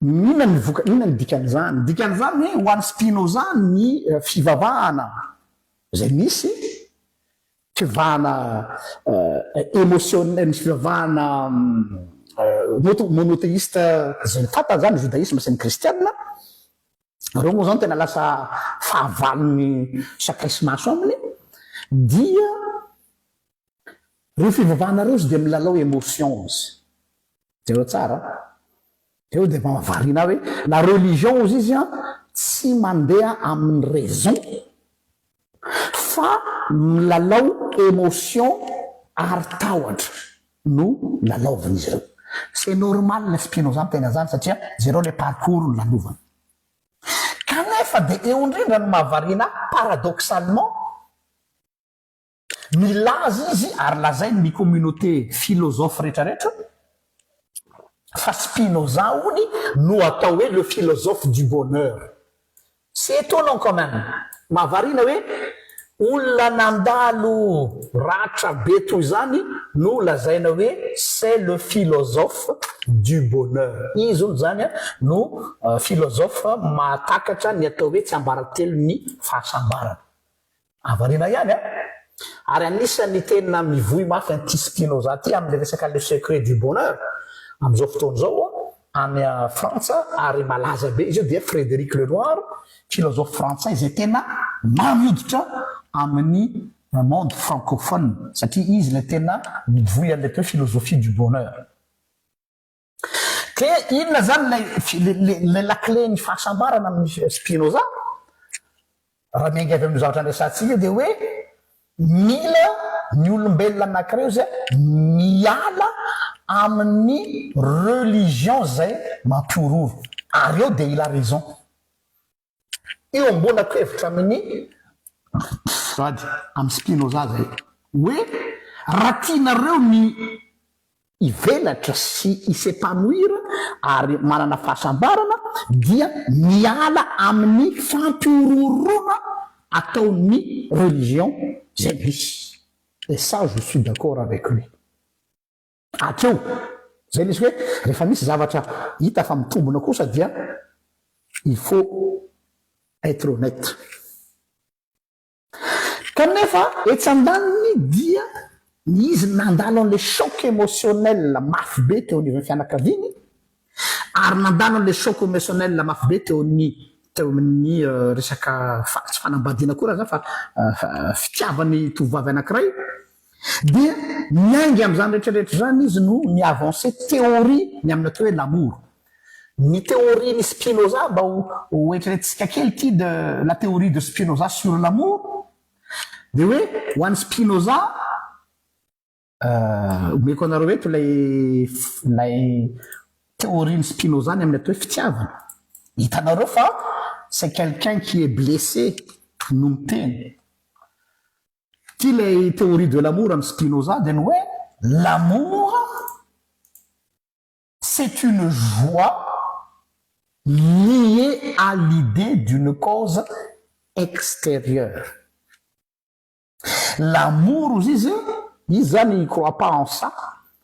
inona ny voka, inona ny dikan'izany? Ny dikan'izany hoe ho an'i Spinoza ny fivavahana izay misy, fivavahana émotionnel, misy fivavahana monothéiste izay fantany izany, ny judaïsme sy ny kristiana. Reo moa zany tena lasa fahavalon'ny sakay sy maso aminy dia reo fivavahana reo izy dia milalao emotion izy. Jereo tsara a. Eo dia mba variana ahy hoe la religion ozy izy an tsy mandeha amin'ny raison fa milalao emotion ary tahotra no lalaovin'izy ireo. C'est normal le Spinoza miteny an'izany satria jereo le parcours nolalovany. Kanefa dia eo indrindra no mahavariana ahy paradoxalement, Milaza izy ary lazainy ny communauté philosophe retraretra fa Spinoza hony no atao hoe le philosophe du bonheur. C'est étonnant quand même. Mahavariana hoe olona nandalo ratra be toy izany no lazaina hoe c'est le philosophe du bonheur. Izy hono izany no philosophe mahatakatra ny atao hoe tsiambaratelon'ny fahasambarana. Havarina ihany an! Ary anisan'ny tena mivoy mafy an'ity Spinoza ity amin'ilay resaka le secret du bonheur amin'izao fotoana izao any Frantsa ary malaza be izy io dia Frédéric Lenoir, philosophe frantsay izay tena mamy hoditra amin'ny monde francophone satria izy ilay tena mivoy an'ilay atao hoe philosophie du bonheur. Ke inona zany ilay ilay lakile ny fahasambarana amin'i Spinoza? Raha miainga avy amin'io zavatra niresahantsika io dia hoe mila ny olombelona anankiray io zay miala amin'ny religion zay mampihorohoro. Ary eo dia il a raison. Iombonako hevitra amin'ny vady amin'i Spinoza zay hoe raha tianareo ny hivelatra sy hi-s'epanouir ary manana fahasambarana dia miala amin'ny fampihorohoroana ataon'ny religion zay misy. Et ça je suis d'accord avec lui. Hatreo. Zay misy hoe rehefa misy zavatra hita fa mitombina kosa dia il faut être honnête. Kanefa etsy andaniny dia izy nandalo an'ilay choc émotionnel mafy be teo anivon'ny fianakaviany ary nandalo an'ilay choc émotionnel mafy be teo amin'ny teo amin'ny resaka tsy fanambadiana akory aza fa fitiavany tovovavy anankiray. Dia miainga amin'izany rehetra rehetra izany izy no mi-avancer théorie ny amin'ny atao hoe l'amour. Ny théorie-n'i Spinoza, mba ho ho eritreretintsika kely ity de la théorie de Spinoza sur l'amour, dia hoe ho an'i Spinoza, omeko anareo eto ilay ilay théorie-n'i Spinoza ny amin'ny atao hoe fitiavana. Hitanareo fa c'est quelqu'un qui est blessé no miteny. Ity ilay théorie de l'amour amin'i Spinoza dia ny hoe l'amour c'est une joie liée à l'idée d'une cause extérieure. L'amour ozy izy, izy zany il croit pas en ça,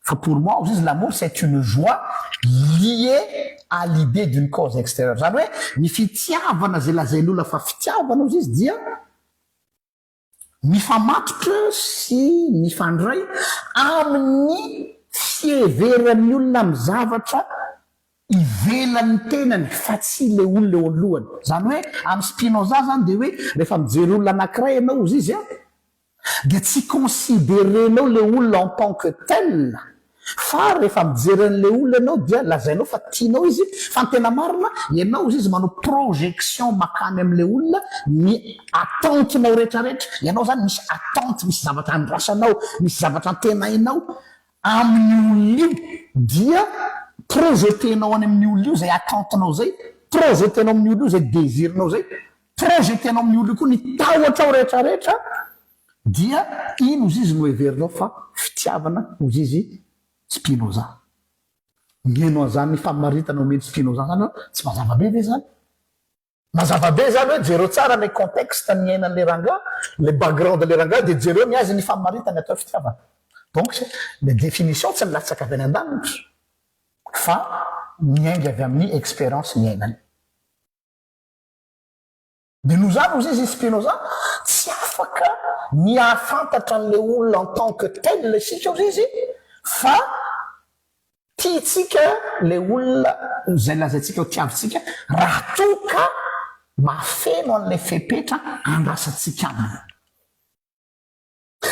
fa pour moi ozy izy l'amour c'est une joie liée à l'idée d'une cause extérieure. Zany hoe ny fitiavana zay lazain'olona fa fitiavana ozy izy dia Mifamatotra sy mifandray amin'ny fiheveran'ny olona amin'ny zavatra ivelan'ny tenany fa tsy ilay olona eo alohany. Izany hoe amin'i Spinoza izany dia hoe rehefa mijery olona anankiray ianao hozy izy an, dia tsy considerer-nao ilay olona en tant que tel Fa rehefa mijery an'ilay olona ianao dia lazainao fa tianao izy fa ny tena marina ianao izy izy manao projection makany amin'ilay olona ny attente-nao rehetra rehetra, ianao zany misy attente, misy zavatra andrasanao, misy zavatra antenainao amin'io olona io dia projeter-nao any amin'io olona io izay attente-nao izay, projeter-nao amin'io olona io izay désir-nao izay, projeter-nao amin'io olona io koa ny tahotrao rehetra rehetra. Dia ino ozizy no heverinao fa fitiavana ozizy Spinoza? Mihaino an'izany famaritana omen'i Spinoza zany aho, tsy mazava be ve zany? Mazava be zany hoe jereo tsara ilay contexte niainan'ilay rangahy, ilay background ilay rangahy dia jereo ny azy ny famaritany atao hoe fitiavana. Donc ilay définition tsy milatsaka avy any an-danitra fa miainga avy amin'ny expérience niainany. Dia noho izany hozy izy Spinoza, tsy afaka ny hahafantatra an'ilay olona en tant que tel isika hozy izy fa tiantsika ilay olona izay lazaintsika ho tiavintsika raha toa ka. mahafeno an'ilay fepetra andrasantsika aminy.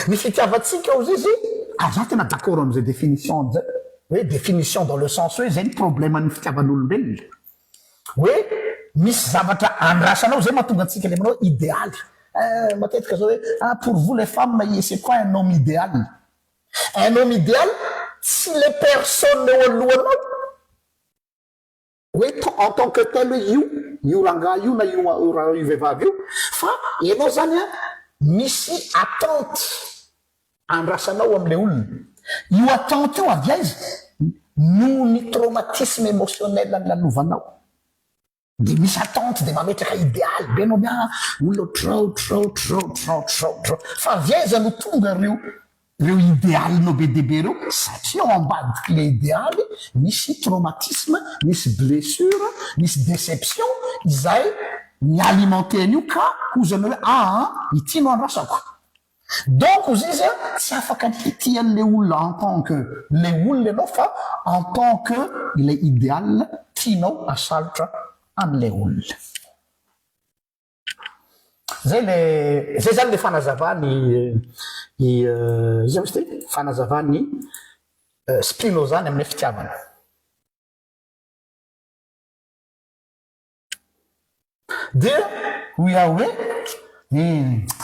Ny fitiavantsika hozy izy, ary za tena d'accord amin'izay définition zay, hoe définition dans le sens hoe zay ny problème-n'ny fitiavan'olombelona, hoe misy zavatra andrasanao zay mahatonga antsika le manao hoe idéaly, eh matetika zao hoe ah pour vous les femmes c'est quoi un homme idéal? Un homme idéal tsy le personne eo alohanao, Hoe en tant que tel hoe io, io rangahy io na io io vehivavy io, fa ianao zany an misy attente andrasanao amin'ilay olona. Io attente io avy aiza? Noho ny traumatisme émotionnel nolalovanao. Dia misy attente dia mametraka idéal be ianao hoe ah olona ohatr'izao, ohatr'izao, ohatr'izao, ohatr'izao, ohatr'izao, ohatr'izao. Fa avy aiza no tonga ireo Ireo idealinao be dia be ireo, satria ao ambadik'ilay idealy misy traumatisme, misy blessure, misy déception izay mi-alimenter an'io ka hozy anao hoe aa ity no andrasako. Donc hozy izy a, tsy afaka ny hitia an'ilay olona en tant que ilay olona ianao fa en tant que ilay ideal tianao asalotra an'ilay olona. Zay le, zay zany le fanazavan'i i iza moa izy ty? Fanazavan'i Spinoza ny amin'ny hoe fitiavana. Dia hoy aho hoe,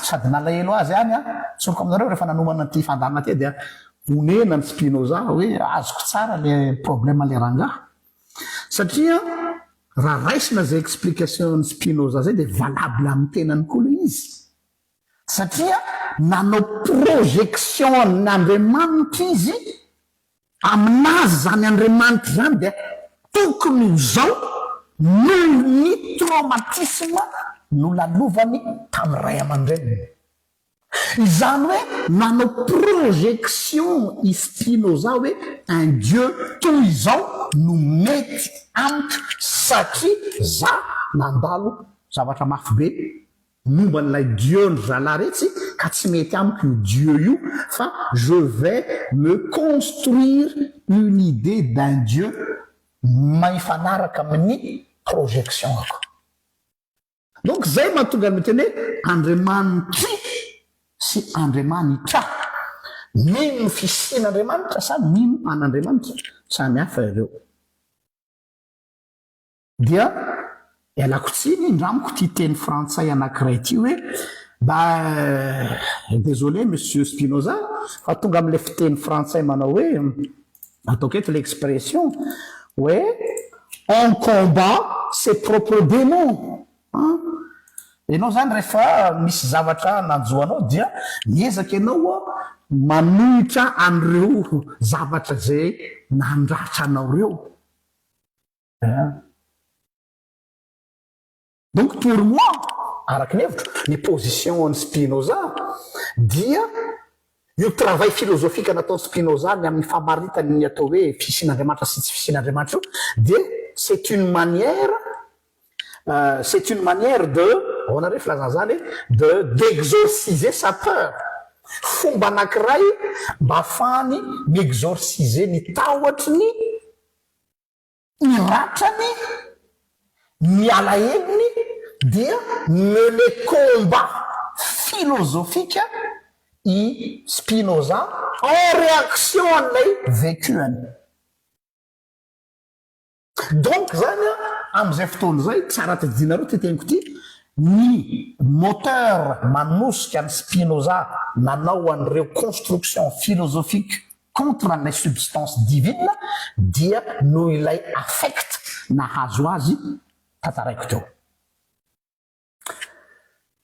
sady nalahelo azy ihany aho, tsoriko aminareo rehefa nanomana an'ity fandaharana ity dia onena an'i Spinoza hoe azoko tsara le problème le rangahy. Satria raha raisina izay explication n'i Spinoza izay dia valable amin'ny tenany koa ilay izy. Satria nanao projection an'Andriamanitra izy, aminazy izany Andriamanitra izany dia tokony ho izao noho ny traumatisme nolalovany tamin'ny ray aman-dreniny. Izany hoe nanao projection i Spinoza hoe un Dieu toy izao no mety amiko satria za nandalo zavatra mafy be momba an'ilay Dieu-ndry zalahy retsy ka tsy mety amiko io Dieu io fa je vais me construire une idée d'un Dieu mifanaraka amin'ny projection-ko. Donc zay mahatonga ny miteny hoe Andriamanitry sy Andriamanitra. Mino ny fisian'Andriamanitra sa mino an'Andriamanitra? Samy hafa ireo. Dia ialako tsiny indramiko ity teny frantsay anankiray ity hoe bah désolé monsieur Spinoza fa tonga amin'ilay fiteny frantsay manao hoe Ataoko eto l'expression hoe on combat ses propres demons an! Ianao zany rehefa misy zavatra nanjo anao dia miezaka ianao manohitra an'ireo zavatra izay nandratra anao ireo. Donc pour moi, araka ny hevitro, ny position an'i Spinoza dia io travail philosophique nataon'i Spinoza ny amin'ny famaritany ny atao hoe fisian'Andriamanitra sy tsy fisian'Andriamanitra io dia c'est une manière c'est une manière de, ahoana re filazana izany e, de d'exorciser sa peur, fomba anankiray mba ahafahany mi-exorciser ny tahotry ny Ny ratrany, ny alahelony dia mener combat philosophique i Spinoza en réaction an'ilay vécu-ny. Donc zany an, amin'izay fotoana izay, tsara tadidinareo ity teniko ity, ny moteur manosika an'i Spinoza nanao an'ireo construction philosophique contre an'ilay substance divine dia noho ilay affect nahazo azy tantaraiko teo.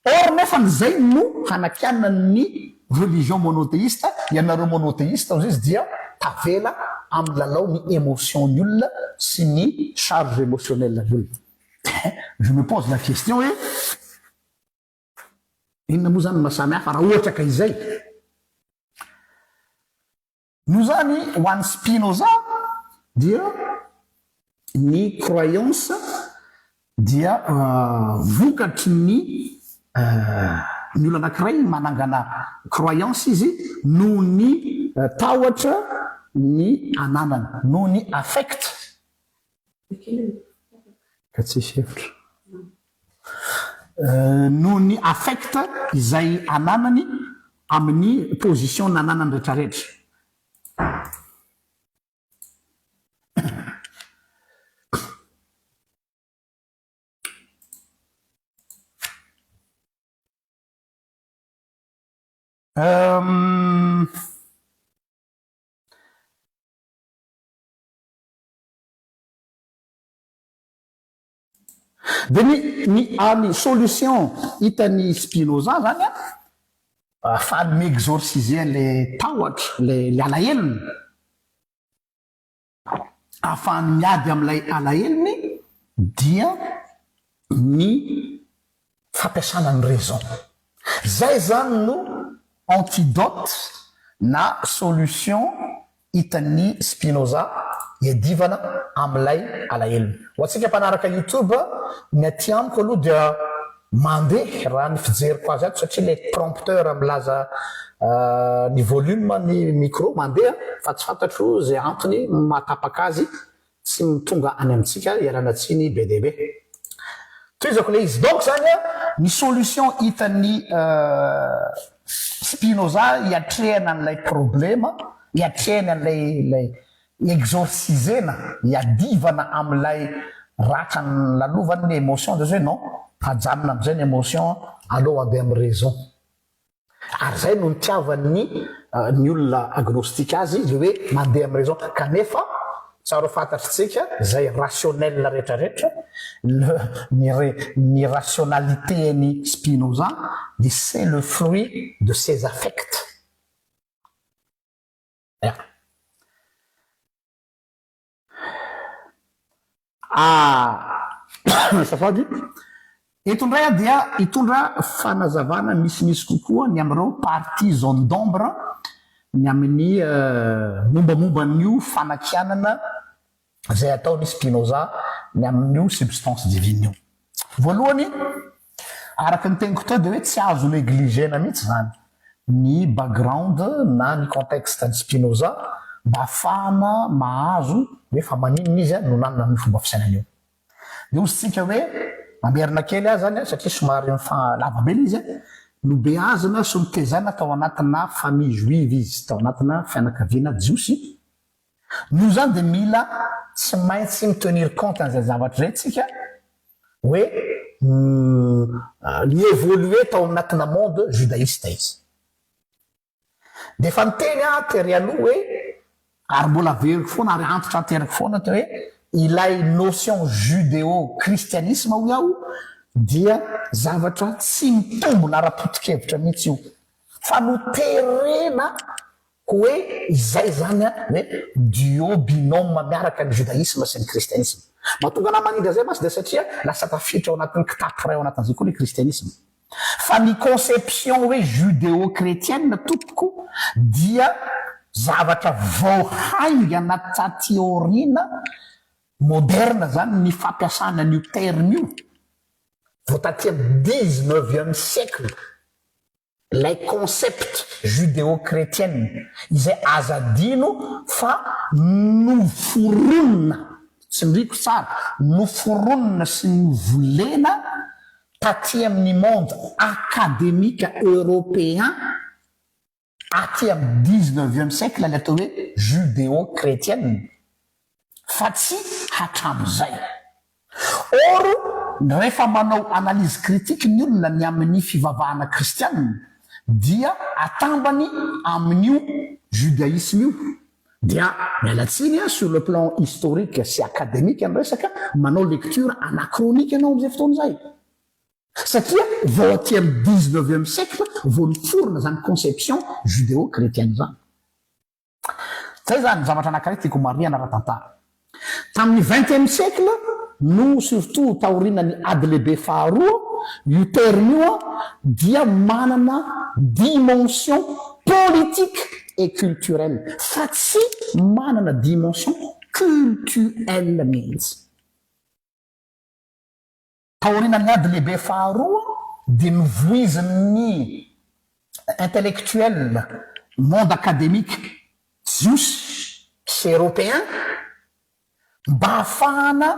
Or nefa izay no hanakianana ny religion monothéiste, ianareo monothéiste hozy izy dia tavela amin'ny lalao ny émotion ny olona sy ny charge émotionnelle ny olona. Je me pose la question hoe inona moa zany no maha samy hafa raha ohatra ka izay? Noho izany, ho an'i Spinoza dia ny croyance dia vokatry ny ny olona anankiray manangana croyance izy noho ny tahotra ny ananany, noho ny affect. Ka tsisy hevitra. Noho ny affect izay ananany amin'ny position nananany retraretra. Dia ny ny any solution hitan'i Spinoza zany an, ahafahany mi-exorciser an'ilay tahotra, ilay ilay alahelony, ahafahany miady amin'ilay alahelony dia ny fampiasana ny raison. Zay zany no antidote na solution hitan'i Spinoza iadivana amin'ilay alahelony. Ho antsika mpanaraka youtube, ny aty amiko aloha dia mandeha raha ny fijeriko azy ato satria ilay prompteur milaza ny volume ny micro mandeha fa tsy fantatro izay antony mahatapaka azy tsy ny tonga any amintsika ialana tsiny be dia be. Tohizako ilay izy. Donc zany an, ny solution hitan'i Spinoza hiatrehana an'ilay problema, hiatrehany an'ilay ilay hi-exorciser-na, hiadivana amin'ilay ratra nolalovany ny émotion dia zao hoe non, ajanona amin'izay ny émotion, aleo handeha amin'ny raison. Ary izay no nitiavan'ny ny olona agnostique azy, le hoe mandeha amin'ny raison. Kanefa tsara ho fantatritsika izay rationnel rehetra rehetra, le ny re ny rationalité an'i Spinoza dia c'est le fruit de ses affects. Ya. Azafady. Eto indray aho dia hitondra fanazavana misimisy kokoa ny amin'ireo parties zone d'ombre ny amin'ny mombamomba an'io fanakianana izay ataon'i Spinoza ny amin'io substance divine io. Voalohany, araka ny teniko teo dia hoe tsy azo negliger-na mihitsy izany ny background na ny contexte an'i Spinoza mba hahafahana mahazo hoe fa maninona izy no nanana an'io fomba fisainana io. Dia hozy tsika hoe, mamerina kely aho izany satria somary mifa lava be ilay izy, nobeazina sy notezaina tao anatina famille juive izy, tao anatina fianakaviana jiosy, Noho izany dia mila tsy maintsy mi-tenir compte an'izay zavatra izay tsika hoe ni-evoluer tao anatina monde judaïste izy. Dia efa niteny aho tery aloha hoe, ary mbola averiko foana ary antitranteriko foana teo hoe ilay notion judéo-christianisme hoy aho dia zavatra tsy mitombina ara-potokevitra mihitsy io fa noterena Hoe izay izany an, hoe duo, binôme miaraka ny judaïsme sy ny kristianisme. Mahatonga anah manindry an'izay mantsy dia satria lasa tafiditra ao anatin'ny kitapo iray ao anatin'izay koa ilay kristianisme. Fa ny conception hoe judéo-chrétienne tompoko dia zavatra vao haingana taty aoriana, moderne izany ny fampiasana an'io terme io, vao taty amin'ny dix-neuvième siècle. Ilay concept judéo-chrétienne izay aza adino fa noforonina, tsindriko tsara, noforonina sy novolena taty amin'ny monde académique européen aty amin'ny dix-neuvième siècle ilay atao hoe judéo-chrétienne fa tsy hatramin'izay. Or, rehefa manao analyse critique ny olona ny amin'ny fivavahana kristianina dia atambany amin'io judaïsme io. Dia miala tsiny an, sur le plan historique sy académique ny resaka, manao lecture anachronique ianao amin'izay fotoana izay. Satria vao aty amin'ny dix-neuvième siècle vao niforona izany conception judéo-chrétienne izany. Zay zany zavatra anakiray tiako homarihana ara-tantara. Tamin'ny vingtième siècle no surtout taorianan'ny ady lehibe faharoa, io terme io dia manana dimension politique et culturelle fa tsy manana dimension cultuelle mihitsy. Taorianan'ny ady lehibe faharoa dia novoizin'ny intellectuels, monde académique jiosy sy européen mba hahafahana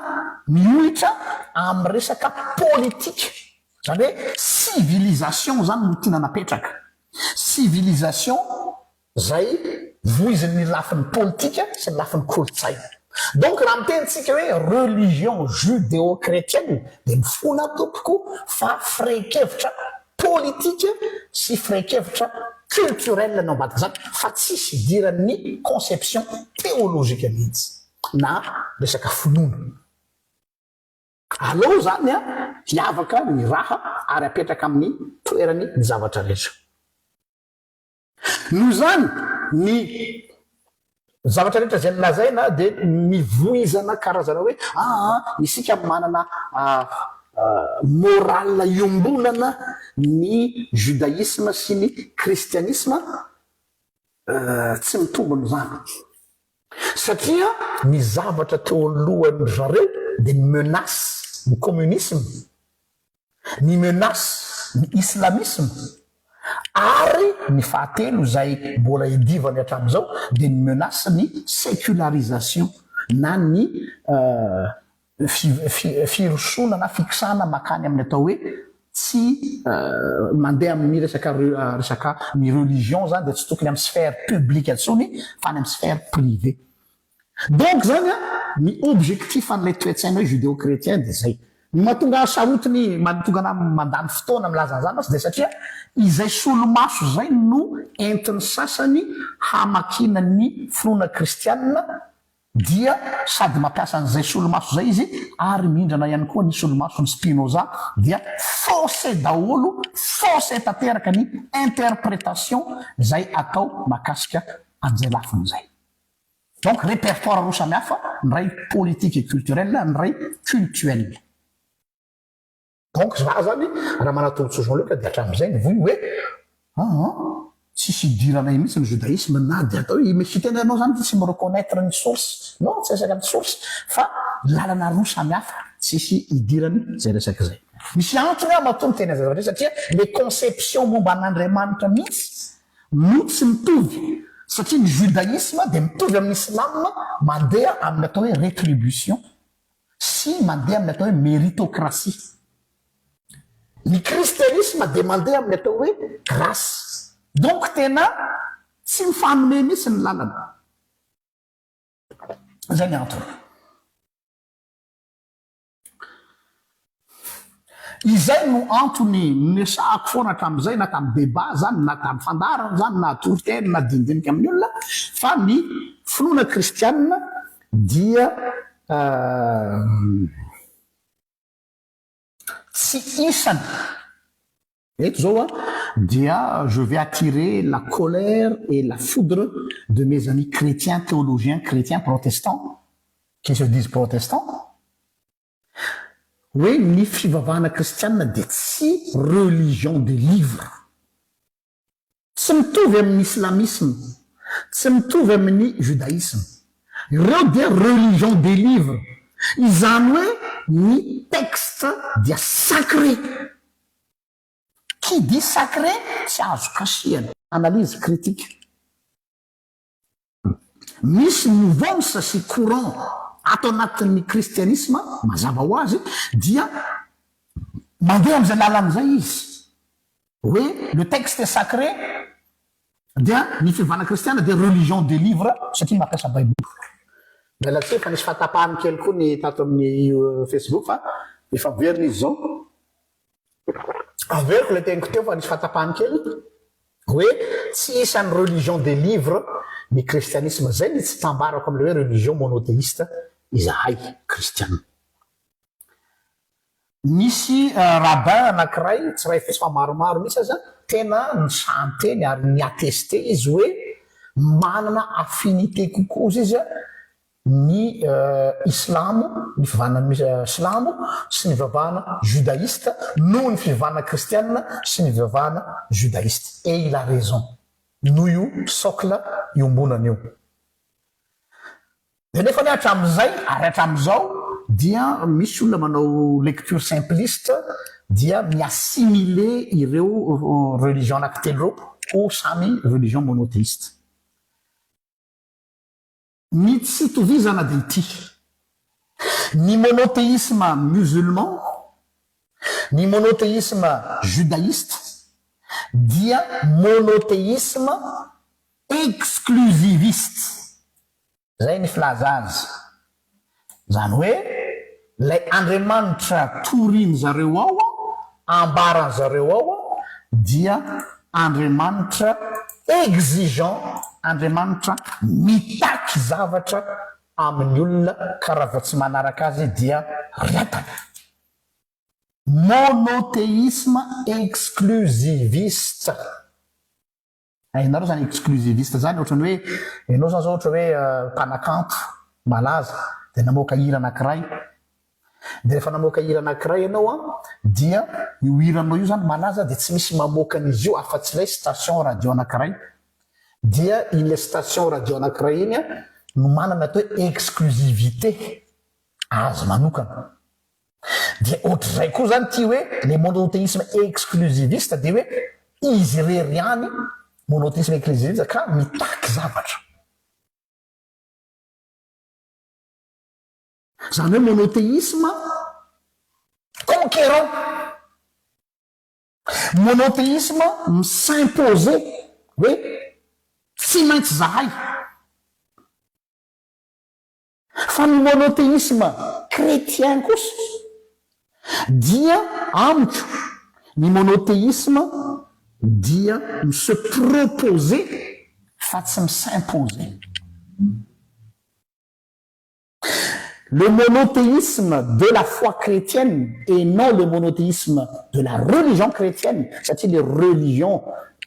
miohitra amin'ny resaka politika. Zany hoe civilisation zany no tiana napetraka. Civilisation zay voizin'ny lafiny politika sy ny lafiny kolontsaina. Donc raha miteny tsika hoe religion judéo-chrétienne dia mifona tompoko fa firehin-kevitra politika sy firehin-kevitra culturel no ambadik'izany fa tsisy idiran'ny conception théologique mihitsy na resaka finoana. Aleo izany hiavaka ny raha ary apetraka amin'ny toerany ny zavatra rehetra. Noho izany, ny zavatra rehetra izay nolazaina dia nivoizana karazana hoe aa isika manana morale iombonana ny judaïsme sy ny kristianisma, tsy mitombina izany. Satria ny zavatra teo alohan-dry zareo dia ny menace ny communisme, ny menace ny islamisme ary ny fahatelo izay mbola idivany hatramin'izao dia ny menace ny sécularisation na ny firosoana na fikisana makany amin'ny atao hoe tsy mandeha amin'ny resaka resaka ny religion zany dia tsy tokony amin'ny sphère publique intsony fa any amin'ny sphère privée. Donc zany an, ny objectif an'ilay toe-tsaina hoe judéo-chrétien dia zay. Ny mahatonga ahy sarotiny, mahatonga anah mandany fotoana milaza an'izany mantsy dia satria izay solomaso izay no entin'ny sasany hamakiana ny finoana kristianina dia sady mampiasa an'izay solomaso izay izy ary mihindrana ihany koa ny solomason'i Spinoza dia fausse daholo, fausse tanteraka ny interpretation izay atao mahakasika an'izay lafiny izay. Donc répertoire roa samihafa, ny iray politique et culturel, ny iray cultuel. Donc za zany raha manatombotsoa Jean Luc dia hatramin'izay nivoy hoe aa tsisy idiranay mihitsy ny judaisme na dia atao hoe i tena ianao zany tsy mi-reconnaitre ny source, non tsy resaka ny source fa lalana roa samy hafa tsisy idirany zay resaka zay. Misy antony aho matoa miteny an'izay zavatra izay satria le conception momba an'Andriamanitra mihitsy no tsy mitovy satria ny judaisme dia mitovy amin'ny islam mandeha amin'ny atao hoe retribution. sy mandeha amin'ny atao hoe méritocratie. Ny kristianisma dia mandeha amin'ny atao hoe grâce. Donc tena tsy mifanome mihitsy ny lalana. Izay ny antony. Izay no antony niresahako foana hatramin'izay na tamin'ny débat izany na tamin'ny fandaharana izany na toriteny na dinidinika amin'ny olona fa ny finoana kristianina dia tsy isany eto izao a dia je vais attirer la colère et la foudre de mes amis chrétiens théologiens chrétiens protestants qui se disent protestants hoe ny fivavahana kristianina dia tsy religion de livre. Tsy mitovy amin'ny islamisme, tsy mitovy amin'ny judaïsme. Ireo dia religion des livres. Izany hoe ny texte dia sacré. Qui dit sacré tsy azo kasihana. Analyse critique. Misy mouvance sy courant ato anatin'ny kristianisma, mazava ho azy, dia mandeha amin'izay lalana izay izy. Hoe le texte est sacré dia ny fivavahana kristiana dia religion des livres satria mampiasa baiboly. Miala tsiny fa nisy fahatapahany kely koa ny tato amin'ny facebook fa efa miverina izy izao. Averiko ilay teniko teo fa nisy fahatapahany kely hoe tsy isan'ny religion des livres ny kristianisma. Izay ny tsy tambarako amin'ilay hoe religion monothéiste izahay kristiana. Nisy rabbin anankiray, tsy iray fotsy fa maromaro mihitsy aza, tena nisaha niteny ary ni-attester izy hoe manana affinité kokoa ozy izy ny islamo, ny fivavahana silamo sy ny fivavahana judaïste noho ny fivavahana kristiana sy ny fivavahana judaïste. Et il a raison. Noho io socle iombonana io. Dia nefa anie hatramin'izay ary hatramin'izao dia misy olona manao lecture simpliste dia mi-assimiler ireo religion anankitelo ireo ho samy religion monothéiste. Ny tsy itovizana dia ity, ny monothéisme musulman Ny monothéisme judaïste dia monothéisme exclusiviste. Izay ny filaza azy. Izany hoe ilay Andriamanitra toriany zareo ao, ambarany zareo ao dia Andriamanitra exigeant, Andriamanitra mitaky zavatra amin'ny olona ka raha vao tsy manaraka azy dia ratany. Monothéisme exclusiviste. Hainareo zany exclusiviste zany ohatrany hoe enao zany zao ohatra hoe mpanakanto malaza de namoaka hira anakiray de rehefa namoaka hira anakiray enao an dia io hiranao io zany malaza de tsy misy mamoaka an'izy io afa-tsy ilay station radio anakiray dia iny le station radio anakiray iny an no manana atao hoe exclusivité azy manokana. Dia ohatr'izay koa zany ity hoe le monothéisme exclusiviste dia hoe izy irery ihany monothéisme exclusiviste ka mitaky zavatra. Zany hoe monothéisme conquérant. Monothéisme mi-s'imposer hoe tsy maintsy zahay. Fa ny monothéisme chrétien kosa dia amiko ny monothéisme dia mi se proposer fa tsy mi s'imposer. Le monothéisme de la foi chrétienne et non le monothéisme de la religion chrétienne satria le religion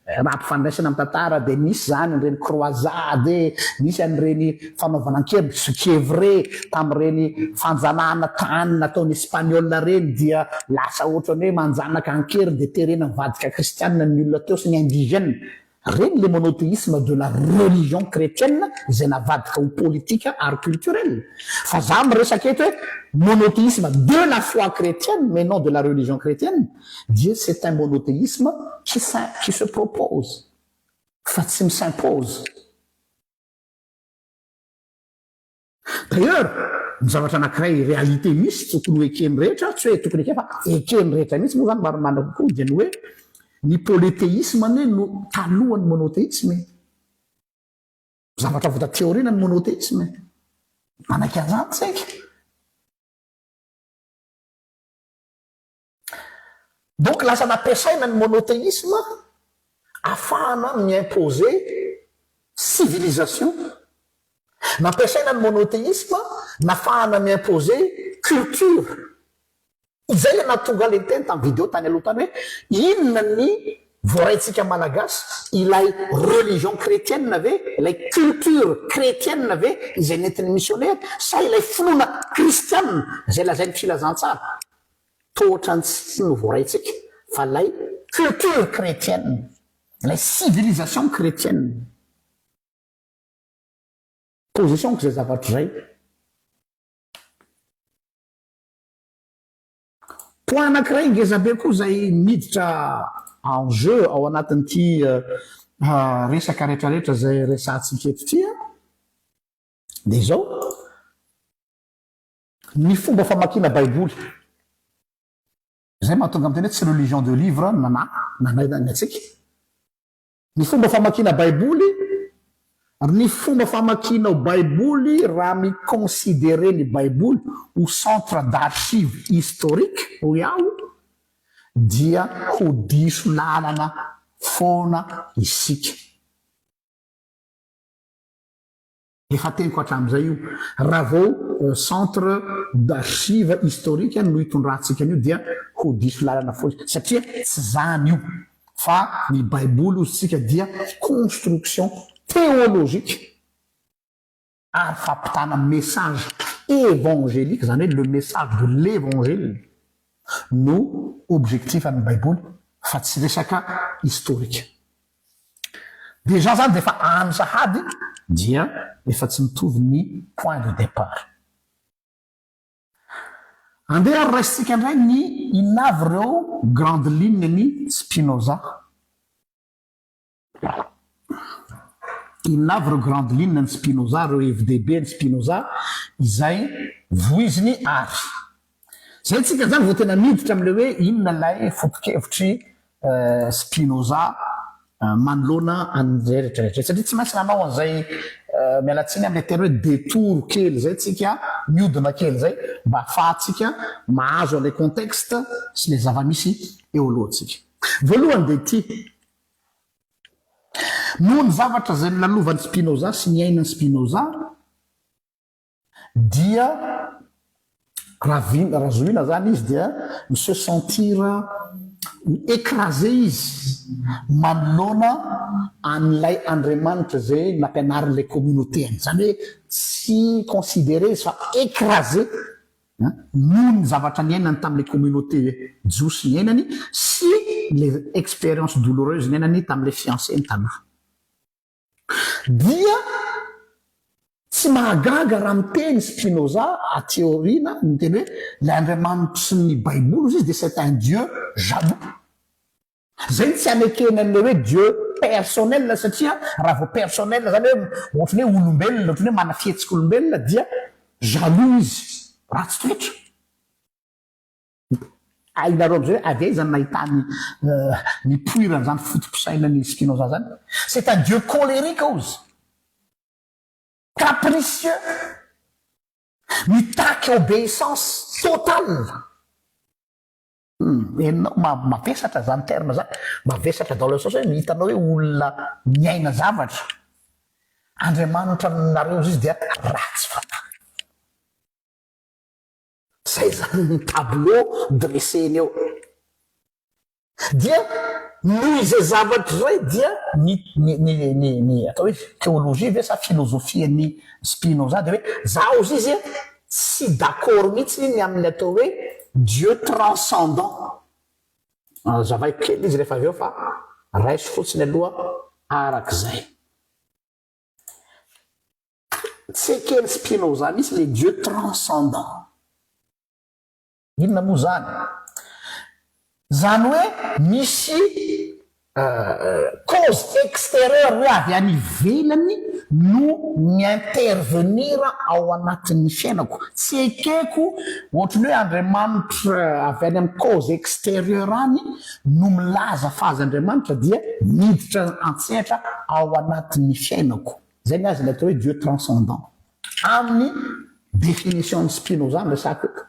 Raha ampifandraisina amin'ny tantara dia nisy izany an'ireny croisade e, nisy an'ireny fanaovana an-keriny, ce qui est vrai, tamin'ireny fanjanahana tany nataon'ny espagnol ireny dia lasa ohatran'ny hoe manjanaka an-keriny dia terena mivadika kristianina ny olona teo sy ny indigène. Ireny le monothéisme de la religion chrétienne izay navadika ho politika ary culturel. Fa za miresaka eto hoe monothéisme de la foi chrétienne mais non de la religion chrétienne. Dia c'est un monothéisme qui qui se propose fa tsy mi-s'impose. D'ailleurs, ny zavatra anankiray réalité misy tokony ho eken'ny rehetra, tsy hoe tokony ekena fa eken'ny rehetra mihitsy moa zany marimarina kokoa dia ny hoe ny polythéisme anie no talohan'ny monothéisme e. Zavatra vao taty aoriana ny monothéisme e. Manaiky an'izany tsika. Donc lasa nampiasaina ny monothéisme afahana mi-imposer civilisation, nampiasaina ny monothéisme nafahana mi-imposer culture. Izay ilay nahatonga ahy ilay niteny tamin'ny vidéo tany aloha tany hoe inona ny voaraintsika malagasy, ilay religion chrétienne ve, ilay culture chrétienne ve izay nentin'ny misionera sa ilay finoana kristianina izay lazain'ny filazantsara? Toa ohatran'ny tsy no voaraintsika fa ilay culture chrétienne, ilay civilisation chrétienne. Position-ko izay zavatra izay. Point anankiray ngeza be koa izay miditra en jeu ao anatin'ity resaka rehetrarehetra izay resahantsika eto ity dia izao, Ny fomba famakiana baiboly. Izay mahatonga miteny hoe tsy religion de livre nana nana ny antsika. Ny fomba famakiana baiboly, ny fomba famakianao baiboly raha mi-considerer ny baiboly ho centre d'archive historique hoy aho dia ho diso lalana foana isika. Efa teniko hatramin'izay io, raha vao centre d'archive historique no hitondrantsika an'io dia ho diso lalana foana satria tsy zany io fa ny baiboly hozy tsika dia construction théologique ary fampitana message évangélique zany hoe le message de l'évangile no objectif an'ny baiboly fa tsy resaka historique. Déjà zany dia efa any sahady dia efa tsy mitovy ny point de départ. Andeha ary raisintsika indray ny inona avy ireo grande ligne ny Spinoza. Inona avy ireo grande ligne ny Spinoza, ireo hevi-dehibe ny Spinoza izay voiziny ary. Zay tsika zany vao tena miditra amle hoe inona ilay foto-kevitr'i Spinoza manoloana an'izay rehetra rehetra izay. Satria tsy maintsy nanao an'izay, miala tsiny amin'ilay teny hoe détour kely izay tsika, miodina kely izay mba ahafahantsika mahazo an'ilay contexte sy ilay zava-misy eo alohantsika. Voalohany dia ity, noho ny zavatra izay nolalovan'i Spinoza sy niainan'i Spinoza, dia raha zohina zany izy dia mi se sentir écrasé izy manoloana an'ilay Andriamanitra izay nampianarin'ilay communauté-ny, izany hoe tsy considéré izy fa écrasé noho ny zavatra niainany tamin'ilay communauté jiosy niainany sy ilay expérience douloureuse niainany tamin'ilay fiancé-ny taloha. Dia tsy mahagaga raha miteny Spinoza aty aoriana miteny hoe ilay Andriamanitry ny Baiboly hozy izy dia c'est un Dieu jaloux. Izay no tsy anekeny an'ilay hoe Dieu personnel satria raha vao personnel izany hoe ohatran'ny hoe olombelona, ohatran'ny hoe manana fihetsik'olombelona dia jaloux izy, ratsy toetra. Hainareo amizay hoe avy aiza no nahitany nipoiran'izany foto-pisainan'i Spinoza zany? C'est un dieu colérique hozy, capricieux, mitaky obéissance totale. Hum, henonao mavesatra zany terme zany, mavesatra dans le sens hoe hitanao hoe olona miaina zavatra, Andriamanitra aminareo hozy izy dia ratsy fanahy. Zay zany ny tableau dressé-ny eo. Dia noho izay zavatra izay dia ny ny ny ny ny atao hoe théologie ve sa philosophie-n'i Spinoza dia hoe za hozy izy tsy d'accord mihitsy ny amin'ny atao hoe Dieu transcendant. Azavaiko kely izy rehefa avy eo fa raiso fotsiny aloha arak'izay. Tsy eken'i Spinoza mihitsy le Dieu transcendant. Inona moa izany? Izany hoe misy cause extérieure hoe avy any ivelany no mi-intervenir ao anatin'ny fiainako. Tsy ekeko ohatran'ny hoe Andriamanitra avy any amin'ny cause extérieure any no milaza fa azy Andriamanitra dia miditra an-tsehatra ao anatin'ny fiainako. Zay ny azy ilay atao hoe Dieu transcendant. Amin'ny définition n'i Spinoza no resahako eto.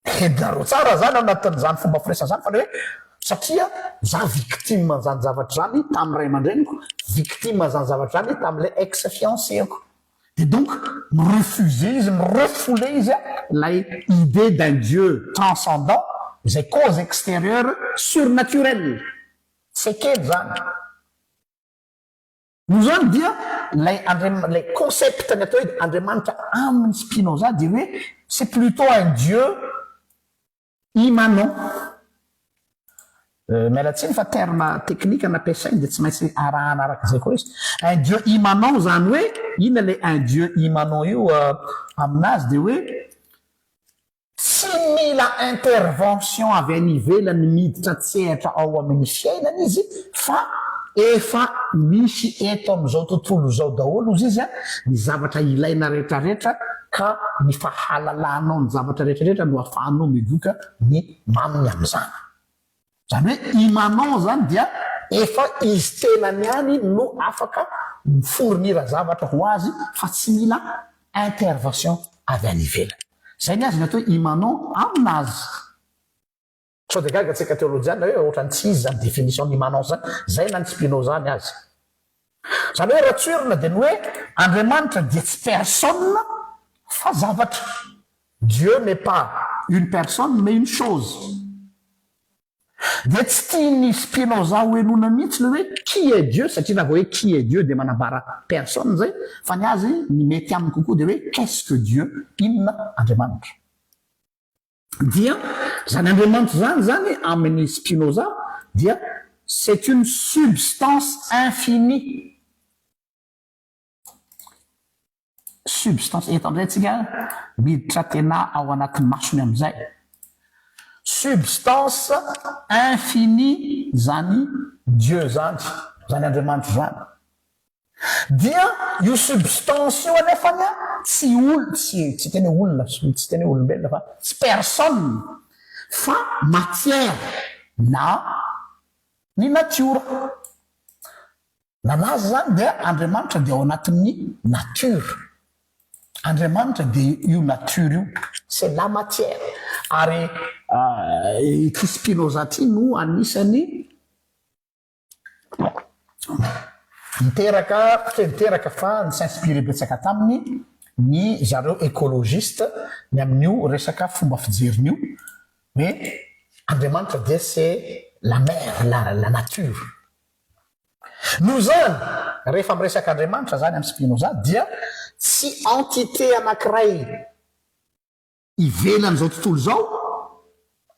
Henonareo tsara zany ao anatin'izany fomba firesaka zany fa le hoe satria za victime an'izany zavatra izany tamin'ny ray aman-dreniko, victime an'izany zavatra izany tamin'ilay ex fiancé-ko. Dia donc mi-refuser izy, mi-refouler izy ilay idée d'un Dieu transcendant izay cause extérieure surnaturelle. Tsy ekeny izany. Noho izany dia ilay Andriam-, ilay concept ny atao hoe Andriamanitra amin'i Spinoza dia hoe c'est plutôt un Dieu immanent. Miala tsiny fa terme technique nampiasainy dia tsy maintsy arahana araka izay koa izy. Un Dieu immanent izany hoe inona ilay un Dieu immanent io aminazy dia hoe Tsy mila intervention avy any ivelany miditra an-tsehatra ao amin'ny fiainany izy fa efa misy eto amin'izao tontolo izao daholo ozy izy ny zavatra ilaina rehetrarehetra ka ny fahalalanao ny zavatra rehetrarehetra no afahanao migoka ny maminy amin'izany. Izany hoe i Manon izany dia efa izy tenany ihany no afaka mi-fournir zavatra ho azy fa tsy mila intervention avy any ivelany. Izay ny azy ny atao hoe i Manon aminazy. Sao dia gaga tsika teolojiana hoe ohatran'ny tsy izy izany définition ny immanence izany. Izay na ny Spinoza ny azy. Izany hoe raha tsoerina dia ny hoe Andriamanitra dia tsy personne fa zavatra. Dieu n'est pas une personne mais une chose. Dia tsy tian'i Spinoza ho henoina mihitsy ilay hoe qui est Dieu satria raha vao hoe qui est Dieu dia manambara personne izay fa ny azy ny mety aminy kokoa dia hoe qu'est-ce que Dieu, inona Andriamanitra. Dia izany Andriamanitra izany izany amin'i Spinoza dia c'est une substance infinie. Substance, eto amin'izay tsika miditra tena ao anaty masony amin'izay. Substance infinie izany Dieu izany, izany Andriamanitra izany. Dia io substance io anefany an, tsy ol, tsy tsy hiteny hoe olona, tsy hiteny hoe olombelona fa tsy personne fa matière na ny natiora. Nalaza izany dia Andriamanitra dia ao anatin'ny nature. Andriamanitra dia io nature io, c'est la matière. Ary ity Spinoza ity no anisany niteraka, tsy hoe niteraka fa ni-s'inspirer betsaka taminy ny zareo écologiste ny amin'io resaka fomba fijeriny io hoe Andriamanitra dia c'est la mère, la nature. Noho izany, rehefa miresaka Andriamanitra izany amin'i Spinoza dia tsy entité anankiray ivelan'izao tontolo izao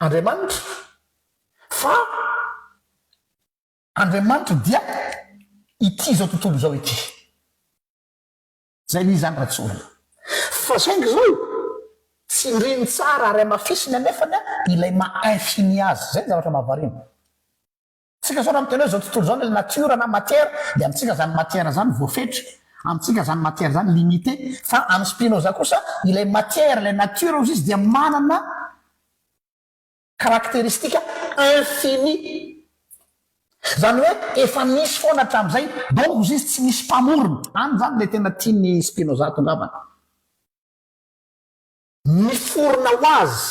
Andriamanitra fa Andriamanitra dia ity izao tontolo izao ity. Izay ny izany raha tsorina. Fa saingy izao, tsindriny tsara ary hamafisiny anefany ilay maha infini azy. Izay ny zavatra mahavariana. Tsika zao raha miteny hoe zao tontolo zao ny nature na matière dia amintsika zany matière zany voafetra, amintsika zany matière zany limité, fa amin'i Spinoza kosa ilay matière, ilay nature hozy izy dia manana caractéristique infini, zany hoe efa nisy foana hatramin'izay, donc hozy izy tsy misy mpamorona, any zany ilay tena tian'i Spinoza hatongavana. Miforona ho azy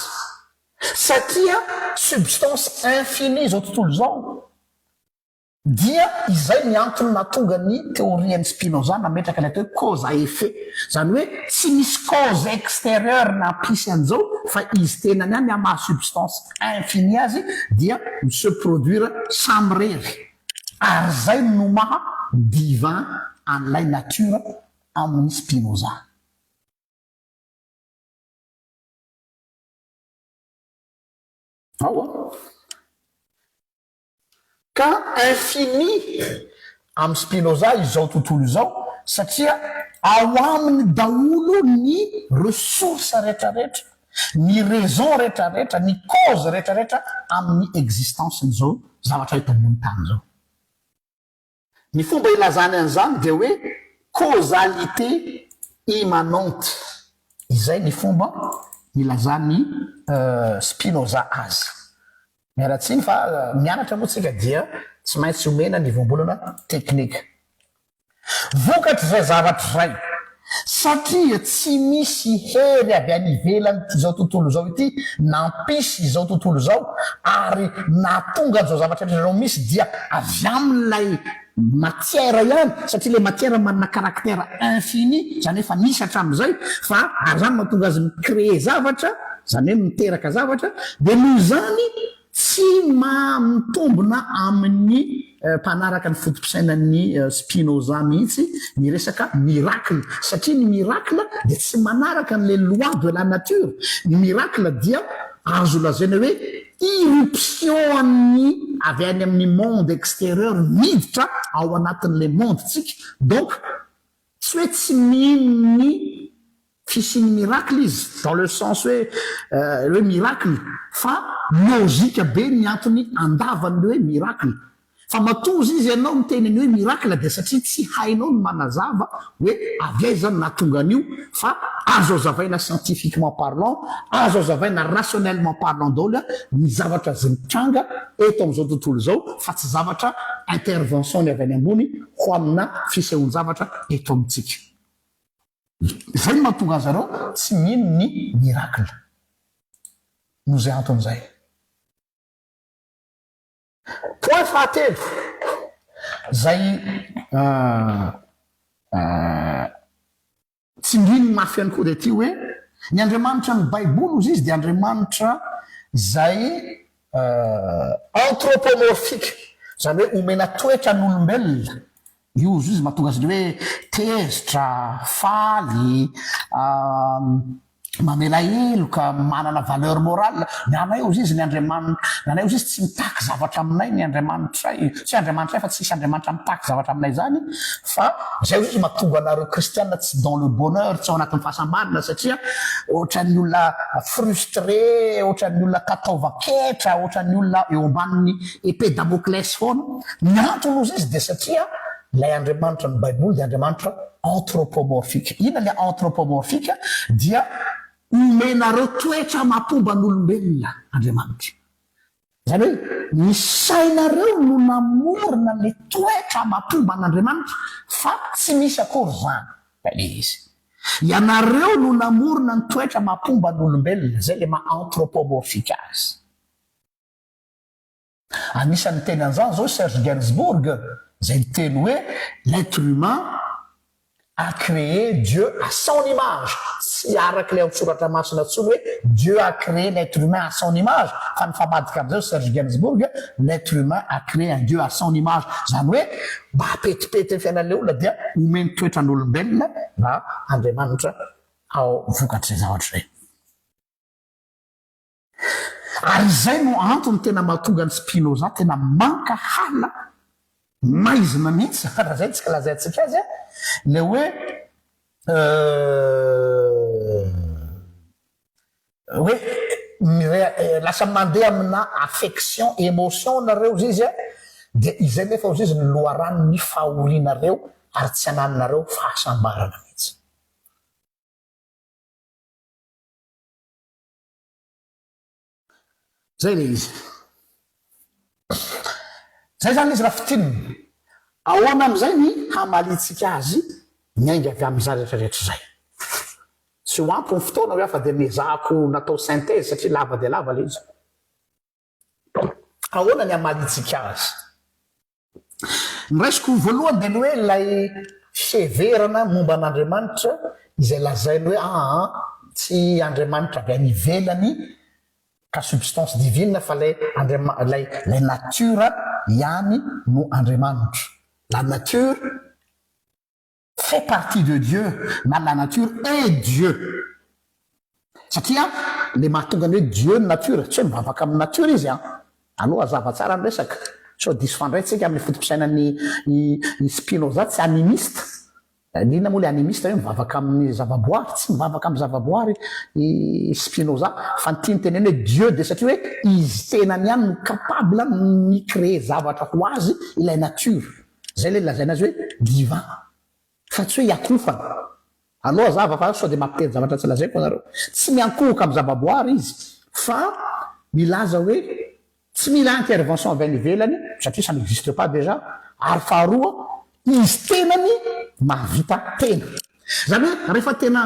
satria substance infinie izao tontolo izao dia izay ny antony nahatonga ny théorie-n'i Spinoza nametraka ilay atao hoe cause à effet, izany hoe tsy misy cause extérieure nampisy an'izao fa izy tenany ihany amin'ny maha substance infinie azy dia mi-se produire samirery ary izay no maha divin an'ilay nature amin'i Spinoza. Ao an! Ka infini amin'i Spinoza izao tontolo izao satria ao aminy daholo ny ressources retraretra, ny raison retraretra, ny cause retraretra amin'ny existence-n'izao zavatra eto ambony tany izao. Ny fomba ilazany an'izany dia hoe causalité immanente, izay ny fomba ilazan'i Spinoza azy. Miala tsiny fa mianatra moa tsika dia tsy maintsy omena ny voambolana teknika. Vokatr'izay zavatra izay, satria tsy misy hery avy any ivelan'ity izao tontolo izao ity nampisy izao tontolo izao ary nahatonga an'izao zavatra rehetra izao misy dia avy amin'ilay matière ihany satria ilay matière manana caractère infini, izany hoe efa nisy hatramin'izay fa ary izany mahatonga azy mi-créer zavatra, izany hoe miteraka zavatra, dia noho izany Tsy mitombina amin'ny mpanaraka ny foto-pisainan'i Spinoza mihitsy ny resaka miracle, satria ny miracle dia tsy manaraka an'ilay loi de la nature, ny miracle dia azo lazaina hoe irruption an'ny avy any amin'ny monde exterieur miditra ao anatin'ilay monde-tsika, donc tsy hoe tsy mino ny Fisian'ny miracle izy dans le sens hoe hoe miracle fa logique be ny antony andavany le hoe miracle. Fa matoa ozy izy ianao miteny ny hoe miracle dia satria tsy hainao ny manazava hoe avy aiza no nahatonga an'io fa azo azavaina scientifiquement parlant, azo azavaina rationnellement parlant daholo ny zavatra izay mitranga eto amin'izao tontolo izao fa tsy zavatra intervention ny avy any ambony ho amina fisehoan-javatra eto amintsika. Izay no mahatonga anzareo tsy mino ny miracle. Noho izay antony izay. Point fahatelo izay tsindriny mafy ihany koa dia ity hoe, ny Andriamanitra ny Baiboly hozy izy dia Andriamanitra izay anthropomorphique, izany hoe omena toetra an'olombelona. Io izy mahatonga azy le hoe tezitra, faly, mamela heloka, manana valeur morale. Ny anay hozy izy ny Andriamanitra, ny anay hozy izy tsy mitaky zavatra aminay ny Andriamanitray, tsy hoe Andriamanitray fa tsisy Andriamanitra mitaky zavatra aminay izany fa izay hozy izy mahatonga anareo kristiana tsy dans le bonheur, tsy ao anatin'ny fahasambarana satria ohatran'ny olona frustré, ohatran'ny olona tataovan-ketra, ohatran'ny olona eo ambanin'ny épée Damoclès foana. Ny antony hozy izy dia satria Ilay Andriamanitra ny Baiboly dia Andriamanitra anthropomorphique. Inona ilay anthropomorphique? Dia omenareo toetra amam-pomba an'olombelona Andriamanitra. Izany hoe ny sainareo no namorona ilay toetra amam-pomba an'Andriamanitra fa tsy misy akory izany. Izay ilay izy. Ianareo no namorona ny toetra amam-pomba an'olombelona. Izay ilay maha anthropomorphique azy. Anisan'ny niteny an'izany izao i Serge Gainsbourg, izay niteny hoe l'être humain a créé Dieu à son image. Tsy araka ilay ao an-tsoratra masina intsony hoe Dieu a créé l'être humain à son image, fa nifamadika amin'izay hoy Serge Gainsbourg, l'être humain a créé un Dieu à son image. Izany hoe mba hampetipety ny fiainan'ilay olona dia omeny toetran'olombelona raha Andriamanitra ao vokatr'izay zavatra izay. Ary izay no antony tena mahatonga an'i Spinoza tena mankahala maizina mihitsy, raha izay tsy lazaintsika azy, ilay hoe hoe lasa mandeha amina affection, émotion nareo hozy izy, dia izay nefa hozy izy ny loharanon'ny fahorianareo ary tsy anananareo fahasambarana mihitsy. Zay ilay izy. Zay zany izy raha fintinina. Ahoana amin'izay ny hamaliantsika azy miainga avy amin'izany rehetra rehetra izay? Tsy ho ampy ny fotoana hoe aho fa dia nezahako natao synthèse satria lava dia lava ilay izy. Ahoana ny hamaliantsika azy? Ny raisiko voalohany dia ny hoe ilay fiheverana momba an'Andriamanitra izay lazainy hoe aa tsy Andriamanitra avy any ivelany ka substance divine fa ilay Andriama- ilay ilay nature ihany no Andriamanitra. La nature fait partie de Dieu na la nature est Dieu satria le mahatonga ny hoe Dieu ny nature tsy hoe mivavaka amin'ny nature izy an! Alou hazava tsara ny resaka sao diso fandray tsika amin'ny foto-pisainan'i i Spinoza tsy animiste Inona moa le animiste hoe mivavaka amin'ny zavaboary tsy mivavaka amin'ny zavaboary i Spinoza fa ny tiany teneno hoe Dieu dia satria hoe izy tenany ihany no capable mi-créer zavatra ho azy ilay nature Zay le lazaina azy hoe divin fa tsy hoe iakofana. Aleo hazava fa sao dia mampiteny zavatra tsy lazaiko anareo. Tsy miankohoka amin'ny zavaboary izy fa milaza hoe tsy mila intervention avy any ivelany satria ça n'existe pas déjà ary faharoa izy tenany mahavita tena. Zany hoe rehefa tena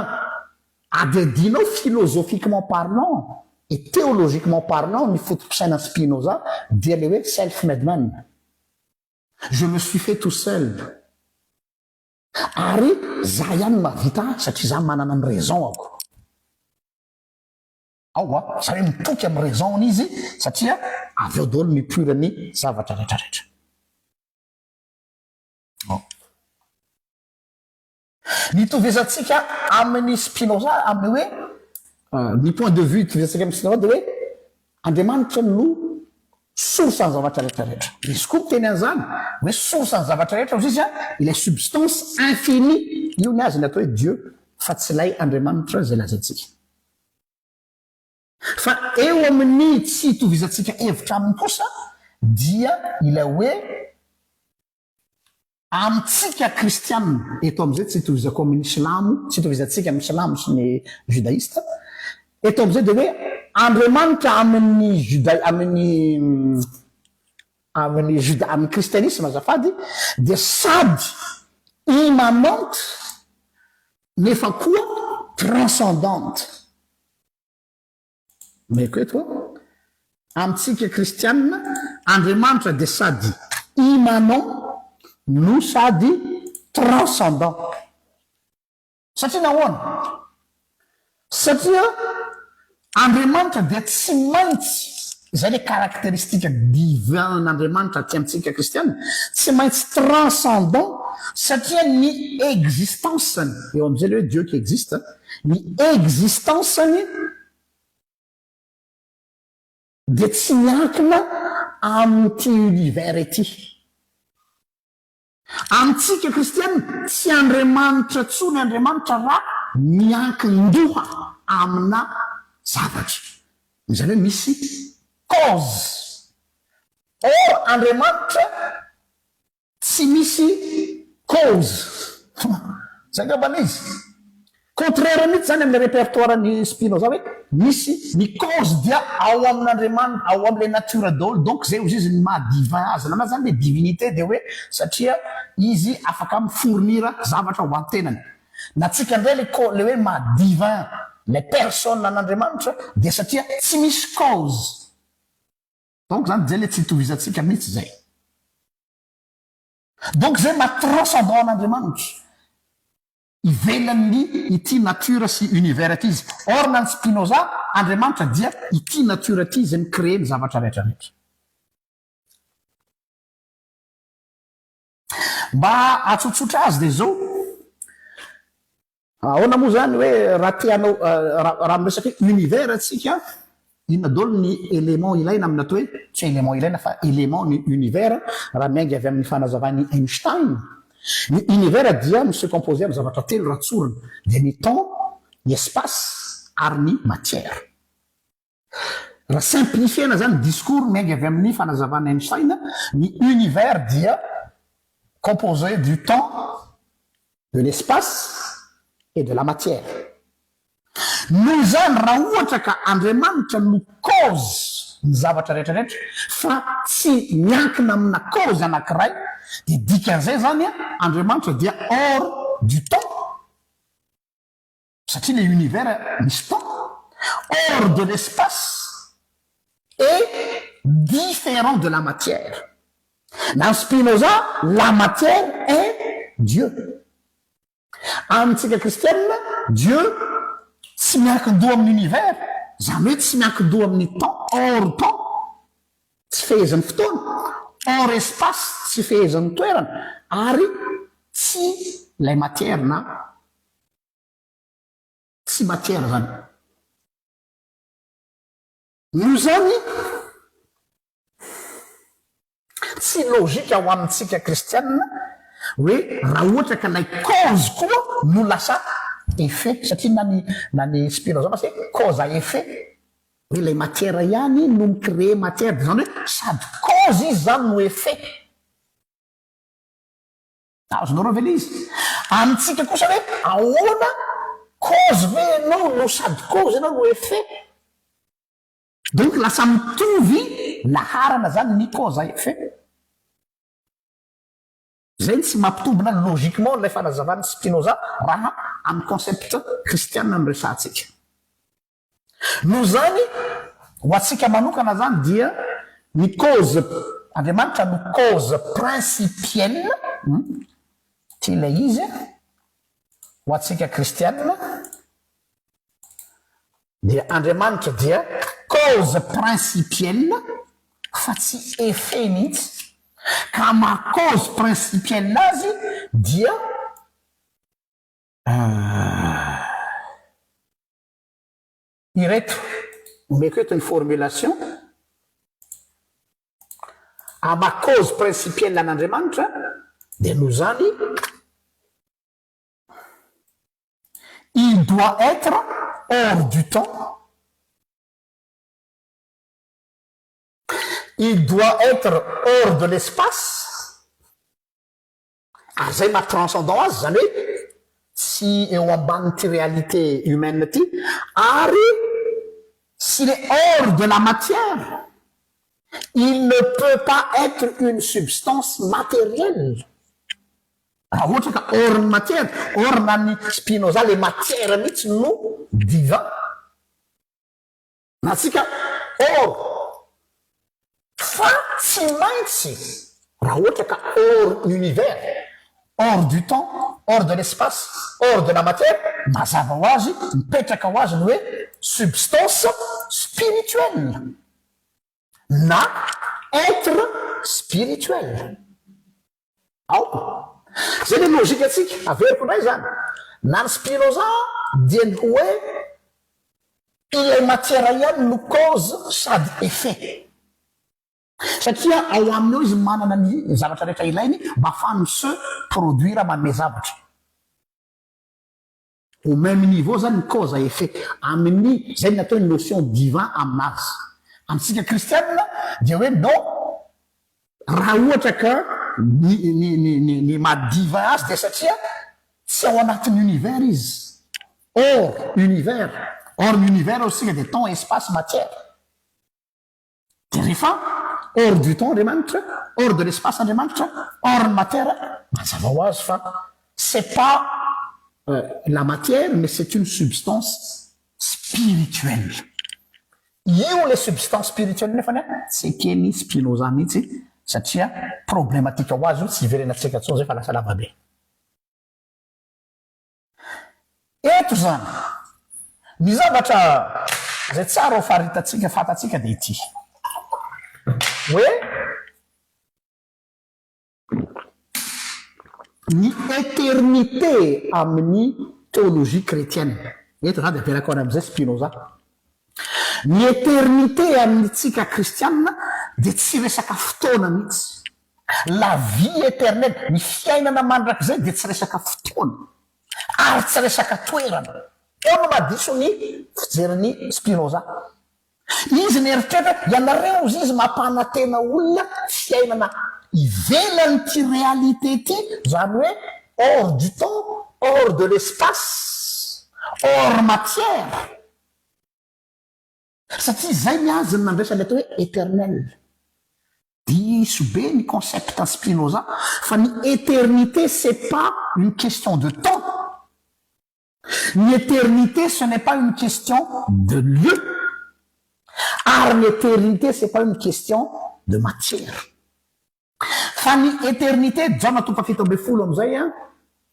adihadianao philosophiquement parlant et théologiquement parlant ny foto-pisainan'i Spinoza dia le hoe self made man. Je me suis fait tout seul ary za ihany no mahavita ahy satria za manana ny raison-ako. Ao a, zany hoe mitoky amin'ny raison-ny izy satria avy ao daholo ny pure-ny zavatra retraretra. Ao. Ny itovizantsika amin'i Spinoza amin'ny hoe, ny point de vue itovizantsika amin'i Spinoza dia hoe Andriamanitra no source ny zavatra rehetra rehetra. Izy koa miteny an'izany hoe source ny zavatra rehetra hozy izy ilay substance infinie, io ny azy ny atao hoe Dieu fa tsy ilay Andriamanitra izay lazaintsika. Fa eo amin'ny tsy itovizantsika hevitra aminy kosa dia ilay hoe Amintsika kristianina, eto amin'izay tsy itovizako amin'ny silamo, tsy itovizantsika amin'ny silamo sy ny judaïste, eto amin'izay dia hoe Andriamanitra amin'ny juda amin'ny amin'ny juda amin'ny kristianisma azafady dia sady immanente nefa koa transcendante. Omeko eto an. Amintsika kristianina, Andriamanitra dia sady immanent no sady transcendant. Satria nahoana? Satria Andriamanitra dia tsy maintsy, izay ilay caractéristique divin-n'Andriamanitra aty amintsika kristianina, tsy maintsy transcendant satria ny existence-ny, eo amin'izay ilay hoe Dieu qui existe, Ny existence-ny dia tsy miankina amin'ity univers ity. Amintsika kristiana, tsy Andriamanitra intsony Andriamanitra raha miankin-doha amina zavatra. Izany hoe misy cause. Or Andriamanitra tsy misy. Cause. Zay angamba ilay izy. Contraire mihitsy zany amin'ilay répertoire n'i Spinoza hoe misy ny cause dia ao amin'Andriamanitra, ao amin'ilay nature daholo, donc zay ozy izy ny maha divin azy. Nanahy zany ilay divinité dia hoe satria izy afaka mi-fournir zavatra ho an-tenany. Na antsika indray ilay co- ilay hoe maha divin ilay personne an'Andriamanitra dia satria tsy misy cause. Donc zany zay ilay tsy itovizantsika mihitsy zay. Donc zay maha transcendant an'Andriamanitra. Ivelan'ny ity nature sy univers ity izy. Or na ny Spinoza, Andriamanitra dia ity nature ity izay mi-créer ny zavatra rehetra rehetra. Mba hahatsotsotra azy dia izao, ahoana moa izany hoe raha te hanao, raha miresaka hoe univers tsika, inona daholo ny élément ilaina amin'ny atao hoe, tsy hoe élément ilaina fa élément ny univers, raha miainga avy amin'ny fanazavan'i Einstein, ny univers dia mi se composer amin'ny zavatra telo raha tsorina, dia ny temps, ny espace ary ny matière. Raha simplifier-na zany discours miainga avy amin'ny fanazavan'i Einstein, ny univers dia composé du temps, de l'espace et de la matière. Noho izany raha ohatra ka Andriamanitra no cause ny zavatra rehetra rehetra fa tsy miankina amina cause anankiray dia dikan'izay zany Andriamanitra dia hors du temps satria le univers misy temps, hors de l'espace et différent de la matière. Na Spinoza la matière est Dieu. Amintsika kristianina, Dieu tsy miankin-doha amin'ny univers, izany hoe tsy miankin-doha amin'ny temps, hors temps, tsy fehezin'ny fotoana, hors espace, tsy fehezin'ny toerana, ary tsy ilay matière na tsy matière izany. Noho izany, tsy logique ho amintsika kristianina hoe raha ohatra ka ilay cause koa no lasa effet, satria na ny na ny Spinoza mantsy hoe cause à effet, hoe ilay matière ihany no mi-créer matière, dia izany hoe sady cause izy izany no effet. Azonareo ve le izy? Amintsika kosa hoe ahoana cause ve ianao no sady cause ianao no effet? Donc lasa mitovy laharana zany ny cause à effet. Zay no tsy mampitombina logiquement ilay fanazavan'i Spinoza raha amin'ny concept kristiana no resahantsika. Noho izany, ho antsika manokana izany dia ny cause, Andriamanitra no cause principielle, ity ilay izy, ho antsika kristiana dia Andriamanitra dia cause principielle fa tsy effet mihitsy, ka maha cause principielle azy dia Ireto, omeko eto ny formulation, à ma cause principielle an'Andriamanitra, dia noho izany, il doit être hors du temps, il doit être hors de l'espace, Ary zay maha transcendant azy, zany hoe tsy eo ambanin'ity réalité humaine ity, ary s'il est hors de la matière, il ne peut pas être une substance matérielle. Raha ohatra ka hors ny matière, hors na ny Spinoza le matière mihitsy no divin. Na antsika hors fa tsy maintsy raha ohatra ka hors univers, hors du temps, hors de l'espace, hors de la matière, mazava ho azy, mipetraka ho azy ny hoe substance spirituelle na être spirituel. Ao. Zay le logique antsika. Averiko indray izany. Na ny Spinoza dia ny hoe ilay matière ihany no cause sady effet. Satria ao aminy ao izy manana ny zavatra rehetra ilainy mba ahafahany mi-se produire manome zavatra. Au même niveau zany ny cause à effet amin'ny, zay ny atao hoe notion divin aminazy. Amintsika kristianina dia hoe non, raha ohatra ka. ny ny ny ny ny maha divin azy dia satria tsy ao anatin'ny univers izy. Hors univers. Hors ny univers hoy isika dia temps, espace, matière. Dia rehefa hors du temps Andriamanitra, hors de l'espace Andriamanitra, hors ny matière, mazava ho azy fa c'est pas la matière mais c'est une substance spirituelle. Io ilay substance spirituelle nefany an, tsy eken'i Spinoza mihitsy satria problematique ho azy io, tsy hiverenantsika intsony izay fa lasa lava be. Eto izany, ny zavatra izay tsara ho faritantsika, fantatsika dia ity, hoe ny éternité amin'ny théologie chrétienne, eto izany dia averako any amin'izay Spinoza, ny éternité amintsika kristianina dia tsy resaka fotoana mihitsy. La vie éternelle, ny fiainana mandrakizay dia tsy resaka fotoana ary tsy resaka toerana. Eo no mahadiso ny fijerin'i Spinoza. Izy nieritreritra hoe ianareo hozy izy mampanantena olona fiainana ivelan'ity réalité ity, izany hoe hors du temps, hors de l'espace, hors matière. Satria izay ny azy no nandraisany atao hoe éternel. Diso be ny concept an'i Spinoza fa ny éternité c'est pas une question de temps. Ny éternité ce n'est pas une question de lieu. Ary ny éternité c'est pas une question de matière. Fa ny eternite, Jaona toko faha-17 amin'izay an,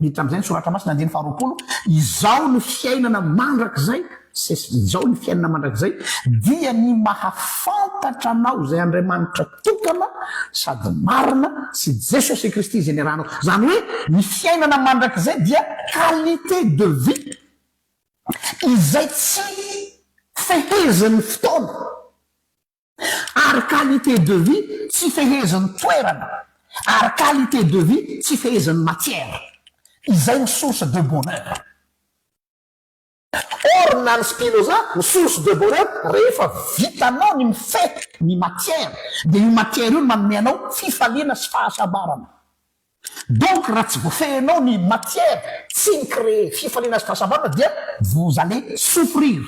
miditra amin'izay ny Soratra Masina andininy faha-20, Izao no fiainana mandrakizay, ses, izao ny fiainana mandrakizay, dia ny mahafantatra Anao izay Andriamanitra tokana sady marina sy Jesosy Kristy izay niarahanao. Izany hoe ny fiainana mandrakizay dia qualité de vie izay tsy fehezin'ny fotoana. Ary qualité de vie tsy fehezin'ny toerana, ary qualité de vie tsy fehezin'ny matière. Izay ny source de bonheur. Or na ny Spinoza, ny source de bonheur rehefa vitanao ny mifehy ny matière dia io matière io no manome anao fifaliana sy fahasambarana. Donc raha tsy voafehinao ny matière tsy mi-créer fifaliana sy fahasambarana dia vous allez souffrir.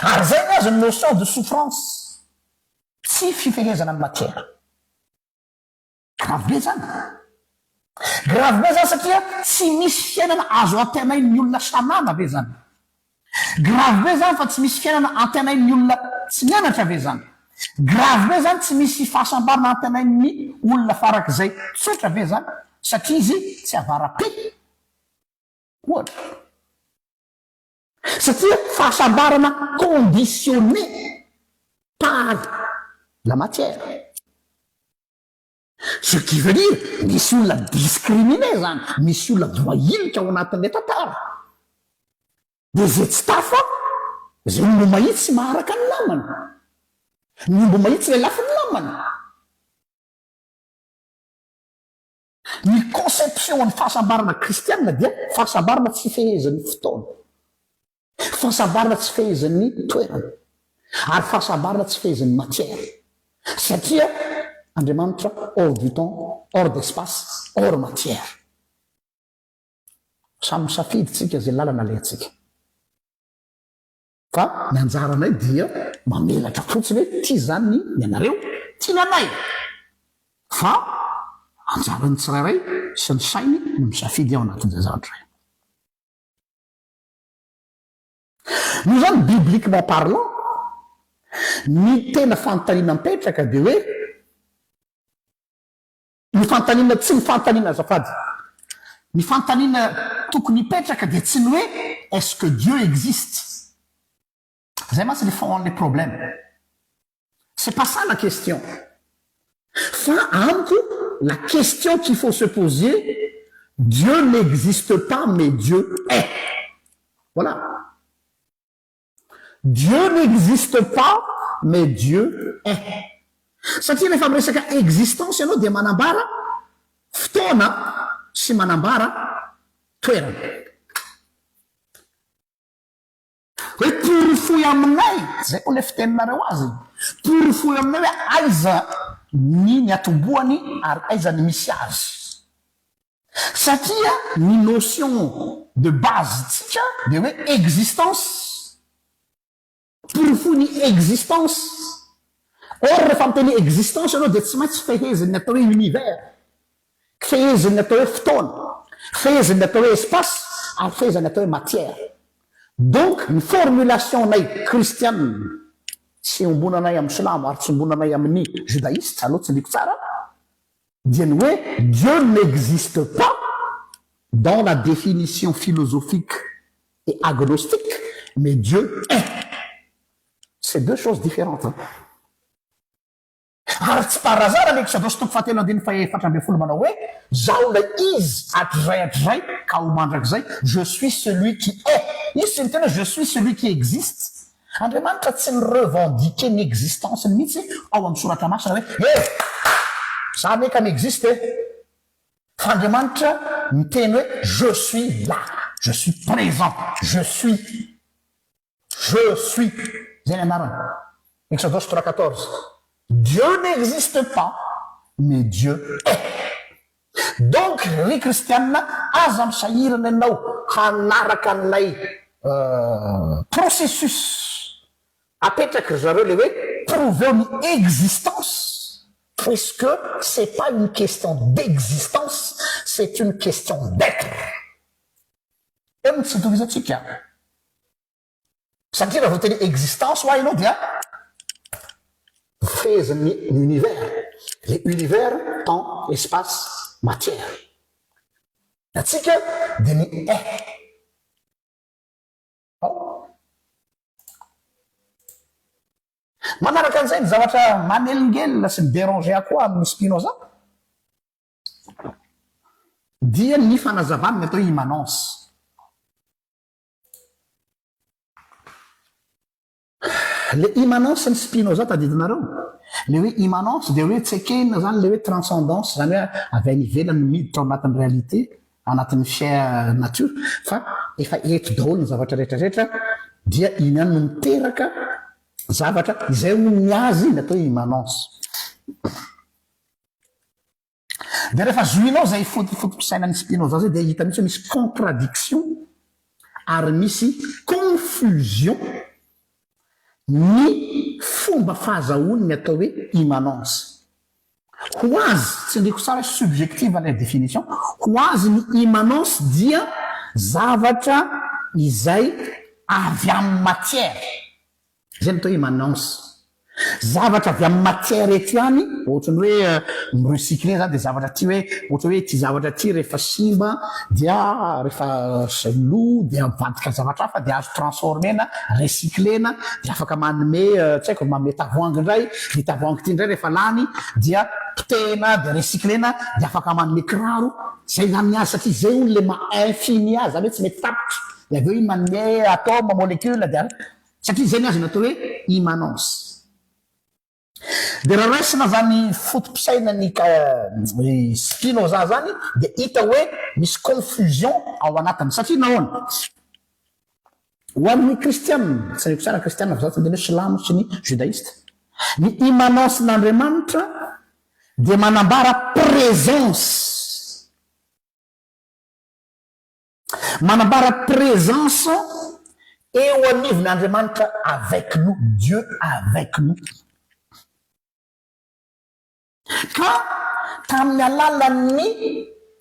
Ary zay ny azy ny notion de souffrance, tsy fifehezana ny matière. Grave be zany. Grave be zany satria tsy misy fiainana azo antenain'ny olona sanana ve zany? Grave be zany fa tsy misy fiainana antenain'ny olona tsy mianatra ve zany? Grave be zany tsy misy fahasambarana antenain'ny olona farak'izay tsotra ve zany satria izy tsy avara-pe? Ohatra. Satria fahasambarana conditionné par la matière. Ce qui veut dire misy olona discriminé zany, misy olona voahilika ao anatin'ilay tantara. Dia izay tsy tafa, izay omby mahitsy maharaka ny namany. Ny omby mahitsy lelafin'ny namany. Ny conception ny fahasambarana kristianina dia fahasambarana tsy fehezin'ny fotoana, fahasambarana tsy fehezin'ny toerana, ary fahasambarana tsy fehezin'ny matière. Satria Andriamanitra hors du temps, hors d'espace, hors matière. Samy misafidy tsika izay lalana alehantsika. Fa ny anjaranay dia mamelatra fotsiny hoe ity izany ny ny anareo, ity ny anay. Fa anjaran'ny tsirairay sy ny sainy no misafidy ao anatin'izay zavatra izay. Noho izany, bibliquement parlant, ny tena fanontaniana mipetraka dia hoe, Ny fanontaniana tsy ny fanontaniana azafady. Ny fanontaniana tokony hipetraka dia tsy ny hoe est-ce que Dieu existe? Zay mantsy le fond an'le problème. C'est pas ça la question. Fa amiko la question qu'il faut se poser, Dieu n'existe pas mais Dieu est. Voilà. Dieu n'existe pas mais Dieu est. Satria rehefa miresaka existence ianao dia manambara fotoana sy manambara toerana. Hoe porofoy aminay, zay koa le fiteninareo azy, porofoy aminay hoe aiza. ny niatombohany ary aiza ny misy azy. Satria ny notion de base tsika dia hoe existence. Porofoy ny existence. Or rehefa miteny existence ianao dia tsy maintsy fehezin'ny atao hoe univers, fehezin'ny atao hoe fotoana, fehezin'ny atao hoe espace ary fehezin'ny atao hoe matière. Donc ny formulation-nay kristiana tsy iombonanay amin'ny silamo ary tsy iombonanay amin'ny judaïste, aleo tsindriko tsara, dia ny hoe Dieu n'existe pas dans la définition philosophique et agnostique mais Dieu est. C'est deux choses différentes. Ary tsy par hasard ny Eksodosy toko fahatelo andininy faha-14 manao hoe, Zaho ilay Izy hatrizay hatrizay ka ho mandrakizay, je suis celui qui est. Izy tsy niteny hoe je suis celui qui existe. Andriamanitra tsy ni-revendiquer ny existence-ny mihitsy ao amin'ny Soratra Masina hoe, Eh! Za anie ka mi-existe e! Fa Andriamanitra miteny hoe je suis là, je suis présent, je suis, je suis, zay ny anarany. Exodosy 3 14, Dieu n'existe pas, mais Dieu est. Donc ry kristianina aza misahirana ianao hanaraka an'ilay processus apetraky ry zareo le hoe prouver ny existence, puisque c'est pas une question d'existence, c'est une question d'être. Eo no tsy itovizantsika. Satria raha vao teny existence hoa ianao dia fehezin'ny univers, le univers temps, espace, matière. Ny antsika dia ny est. Ao. Manaraka an'izay ny zavatra manelingelina sy mi-déranger ahy koa amin'i Spinoza dia ny fanazavany ny atao hoe immanence. Le immanence ny Spinoza tadidinareo? Le hoe immanence dia hoe tsy ekena zany le hoe transcendance, zany hoe avy any ivelany no miditra ao anatin'ny réalité, anatin'ny fiain nature, fa efa eto daholo ny zavatra rehetra rehetra dia iny ihany no miteraka zavatra izay hono ny azy ny atao hoe immanence. Dia rehefa zohinao izay foto-pisainan'i Spinoza izay dia hita mihitsy hoe misy contradiction ary misy confusion ny fomba fahazahoany ny atao hoe immanence. Ho azy, tsindriko tsara hoe subjective ilay définition, ho azy ny immanence dia zavatra izay avy amin'ny matière. Izay no atao hoe immanence. Zavatra avy amin'ny matière eto ihany, ohatry ny hoe mi-recycler zany dia zavatra ity hoe, ohatra hoe ity zavatra ity rehefa simba dia rehefa lo dia mivadika zavatra hafa dia azo transformer-na, recycler-na dia afaka manome tsy haiko, manome tavoahangy indray, ny tavoahangy ity indray rehefa lany dia potehina dia recycler-na dia afaka manome kiraro, izay zany ny azy satria izay hono ilay maha infini azy, izany hoe tsy mety tapitra, dia avy eo iny manome atome, molecule dia. Satria izay ny azy no atao hoe immanence. Dia raha raisina izany foto-pisainan'i Spinoza izany dia hita hoe misy confusion ao anatiny. Satria nahoana? Ho an'ny kristiana, tsindriko tsara kristiana fa za tsy miteny hoe silamo sy ny judaïste, ny immanence-n'Andriamanitra dia manambara présence. Manambara présence eo anivony Andriamanitra avec nous, Dieu avec nous. Ka tamin'ny alalan'ny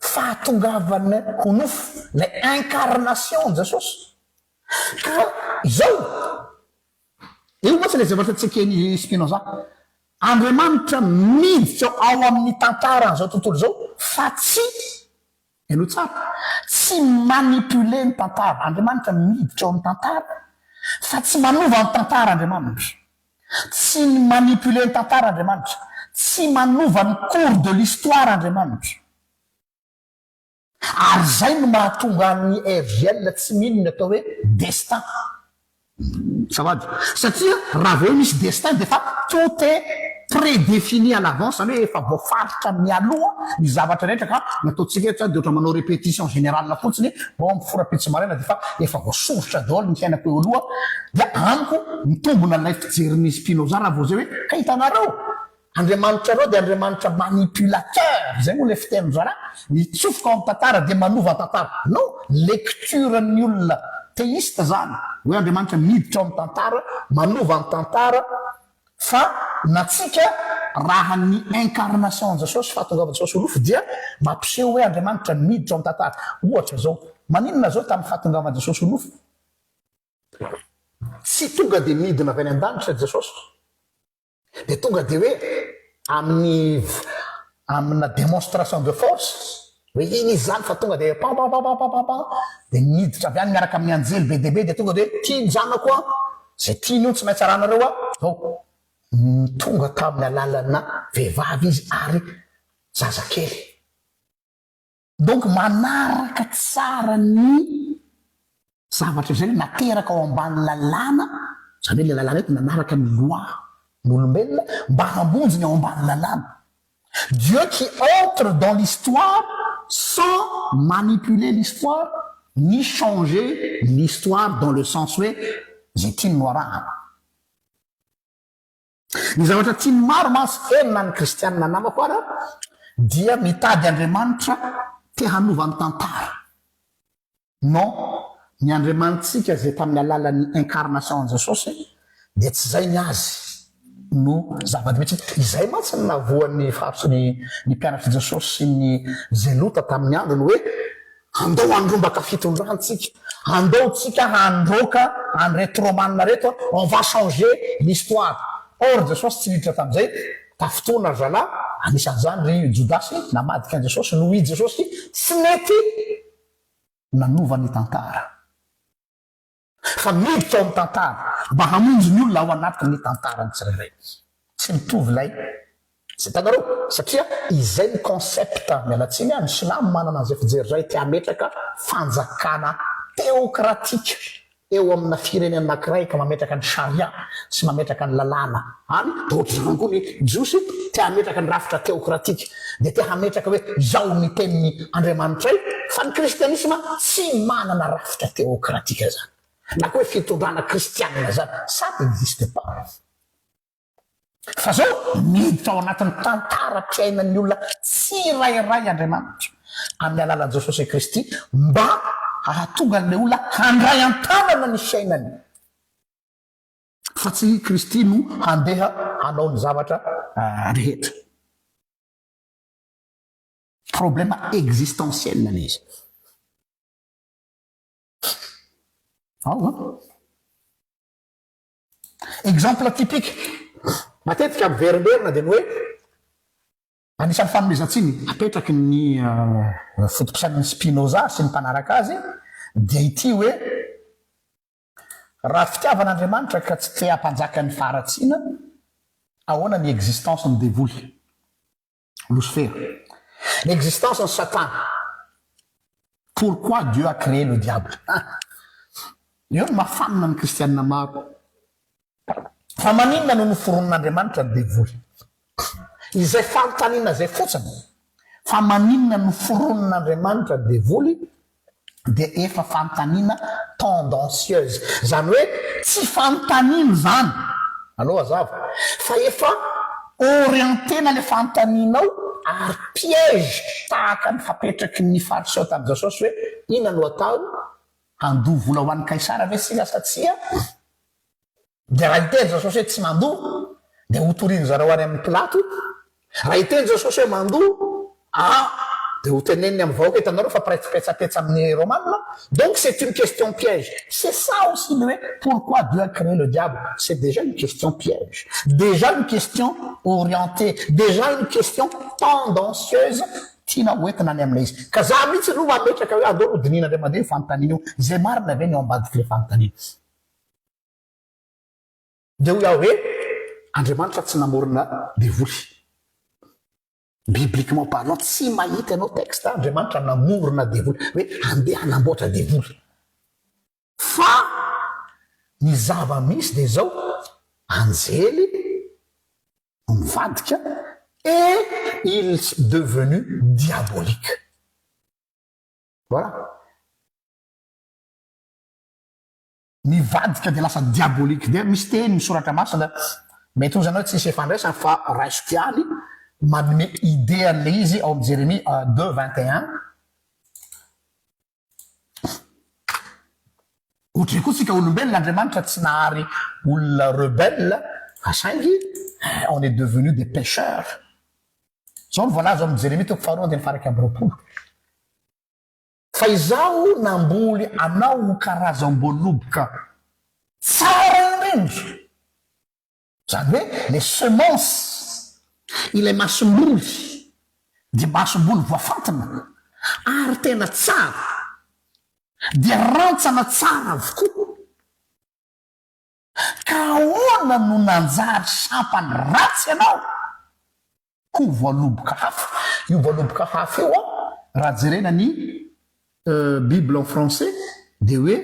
fahatongavany ho nofo, ilay incarnation Jesosy. Ka izao, eo mantsy ilay zavatra tsy eken'i Spinoza. Andriamanitra miditra ao amin'ny tantaran'izao tontolo izao fa tsy Henoy tsara, tsy mi-manipuler ny tantara. Andriamanitra miditra ao amin'ny tantara fa tsy manova ny tantara Andriamanitra. Tsy mi-manipuler ny tantara Andriamanitra. Tsy manova ny cours de l'histoire Andriamanitra. Ary izay no mahatonga an'ny RJL tsy mino ny atao hoe destin. Azafady. Satria raha vao hoe misy destin dia efa tout est prédéfini à l'avance, zany hoe efa voafaritra mialoha ny zavatra rehetra ka ny ataontsika eto zany dia ohatran'ny manao répétition générale fotsiny, bon mifoha rahampitso maraina dia efa efa voasoritra daholo ny fiainako eo aloha, dia amiko mitombona ilay fijerin'i Spinoza raha vao izay hoe ka hitanareo? Andriamanitrareo dia Andriamanitra manipulateur, izay moa ilay fitenin-dry zalahy, mitsofoka ao amin'ny tantara dia manova tantara. Non, lecture-n'ny olona théiste izany, hoe Andriamanitra miditra ao amin'ny tantara, manova ny tantara, fa natsika raha ny incarnation an'i Jesosy, fahatongavan'i Jesosy ho nofo dia mampiseho hoe Andriamanitra miditra ao amin'ny tantara. Ohatra izao, maninona izao tamin'ny fahatongavan'i Jesosy ho nofo? Tsy tonga dia nidina avy any an-danitra Jesosy. Dia tonga dia hoe amin'ny amina démonstration de force, hoe iny izy izany fa tonga dia pam pam pam pam pam pam pam, dia niditra avy any miaraka amin'ny anjely be dia be dia tonga dia hoe tia ny zanako aho, izay tiany io tsy maintsy arahanareo aho. Zao, tonga tamin'ny alalana vehivavy izy ary zazakely. Donc manaraka tsara ny zavatra izay nateraka ao ambany lalàna, izany hoe ilay lalàna eto nanaraka ny loi ny olombelona mba hamonjy ny ao ambany lalàna. Dieu qui entre dans l'histoire sans manipuler l'histoire ni changer l'histoire dans le sens hoe izay tiany no arahana. Ny zavatra tian'ny maro mantsy, eny na ny kristianina namako ara, dia mitady Andriamanitra te hanova ny tantara. Non, ny Andriamanitsika izay tamin'ny alalan'ny incarnation an'i Jesosy dia tsy izay ny azy no zava-dehibe. Izay mantsy no nahavoan'ny faritry ny ny mpianatr'i Jesosy sy ny Zelota tamin'ny androny hoe Andao handrombaka fitondrana tsika, andao tsika handroaka an'ireto Romana reto, on va changer l'histoire. Or Jesosy tsy niditra tamin'izay, tafintohina ry zalahy, anisan'izany ry Jodasy namadika an'i Jesosy, noho i Jesosy tsy nety nanova ny tantara. Fa miditra ao amin'ny tantara mba hamonjy ny olona ao anatin'ny tantarany tsirairay. Tsy mitovy ilay Tsy hitanareo? Satria izay ny concept, miala tsiny aho, ny silamo manana an'izay fijery izay, te hametraka fanjakana théocratique eo amina firenena anankiray ka mametraka ny charia sy mametraka ny lalàna any, dia ohatr'izany koa ny jiosy te hametraka ny rafitra théocratique. Dia te hametraka hoe izao ny tenin'ny Andriamanitray, fa ny kristianisma tsy manana rafitra teokratika izany, na koa hoe fitondrana kristianina izany, ça n'existe pas. Fa izao, miditra ao anatin'ny tantaram-piainan'ny olona tsirairay Andriamanitra, amin'ny alalan'i Jesosy Kristy, mba hahatonga an'ilay olona handray an-tanana ny fiainany. Fa tsy i Kristy no handeha hanao ny zavatra rehetra. Problème existentiel ilay izy. Ao an. Exemple typique, matetika miverimberina dia ny hoe anisan'ny fanomezan-tsiny apetraky ny foto-pisainan'i Spinoza sy ny mpanaraka azy dia ity hoe Raha fitiavana Andriamanitra ka tsy te hampanjaka ny faharatsiana, ahoana ny existence ny devoly? Losifera. Ny existence ny satana. Pourquoi Dieu a créé le diable? Eo no mahafanina ny kristianina maro. Fa maninona no noforonin'Andriamanitra ny devoly? Izay fanontaniana izay fotsiny, fa maninona no foronin'Andriamanitra ny devoly dia efa fanontaniana tendancieuse. Izany hoe tsy fanontaniana izany, aleo hazava, fa efa orienter-na ilay fanontanianao ary piège tahaka ny fapetraky ny fariseo tamin'i Jesosy hoe inona no atao, handoa vola ho an'i Kaisara ve isika sa tsia? Dia raha hiteny Jesosy hoe tsy mandoa, dia hotorian-dry zareo any amin'i Pilato. Raha hiteny Jesosy hoe mandoa, ah, dia hoteneniny amin'ny vahoaka, hitanareo fa mpiray tsipetsapetsa amin'ny Romana. Donc c'est une question piège. C'est ça aussi ny hoe pourquoi Dieu a créé le diable? C'est déjà une question piège, déjà une question orientée, déjà une question tendancieuse tiana hoentina any amin'ilay izy. Ka za mihitsy aloha mametraka hoe andao aloha dinihina indray mandeha io fanontaniana io, izay marina ve ny ao ambadik'ilay fanontaniana? Dia hoy aho hoe, Andriamanitra tsy namorona devoly. Bibliquement parlant, tsy mahita ianao texte Andriamanitra namorona devoly, hoe handeha hanamboatra devoly. Fa ny zava-misy dia izao, anjely no nivadika et il devenu diabolique. Voilà. Nivadika dia lasa diabolique dia misy teny ny soratra masina. Mety ho izy anao tsisy ifandraisany fa raisiko ihany manome idée an'ilay izy ao amin'ny Jérémie 2, 21. Ohatry koa tsika olombelona, Andriamanitra tsy nahary olona rebelle fa saingy on est devenu des pecheurs. Zao no voalaza ao amin'ny Jeremia toko faharoa andininy faha 21. Fa izaho namboly anao ho karazam-boaloboka tsara indrindra. Izany hoe le semence, ilay masomboly dia masomboly voafantina ary tena tsara, dia rantsana tsara avokoa. Ka ahoana no nanjary sampany ratsy ianao? Ho voaloboka hafa. Io voaloboka hafa io an, raha jerena ny bible en français dia hoe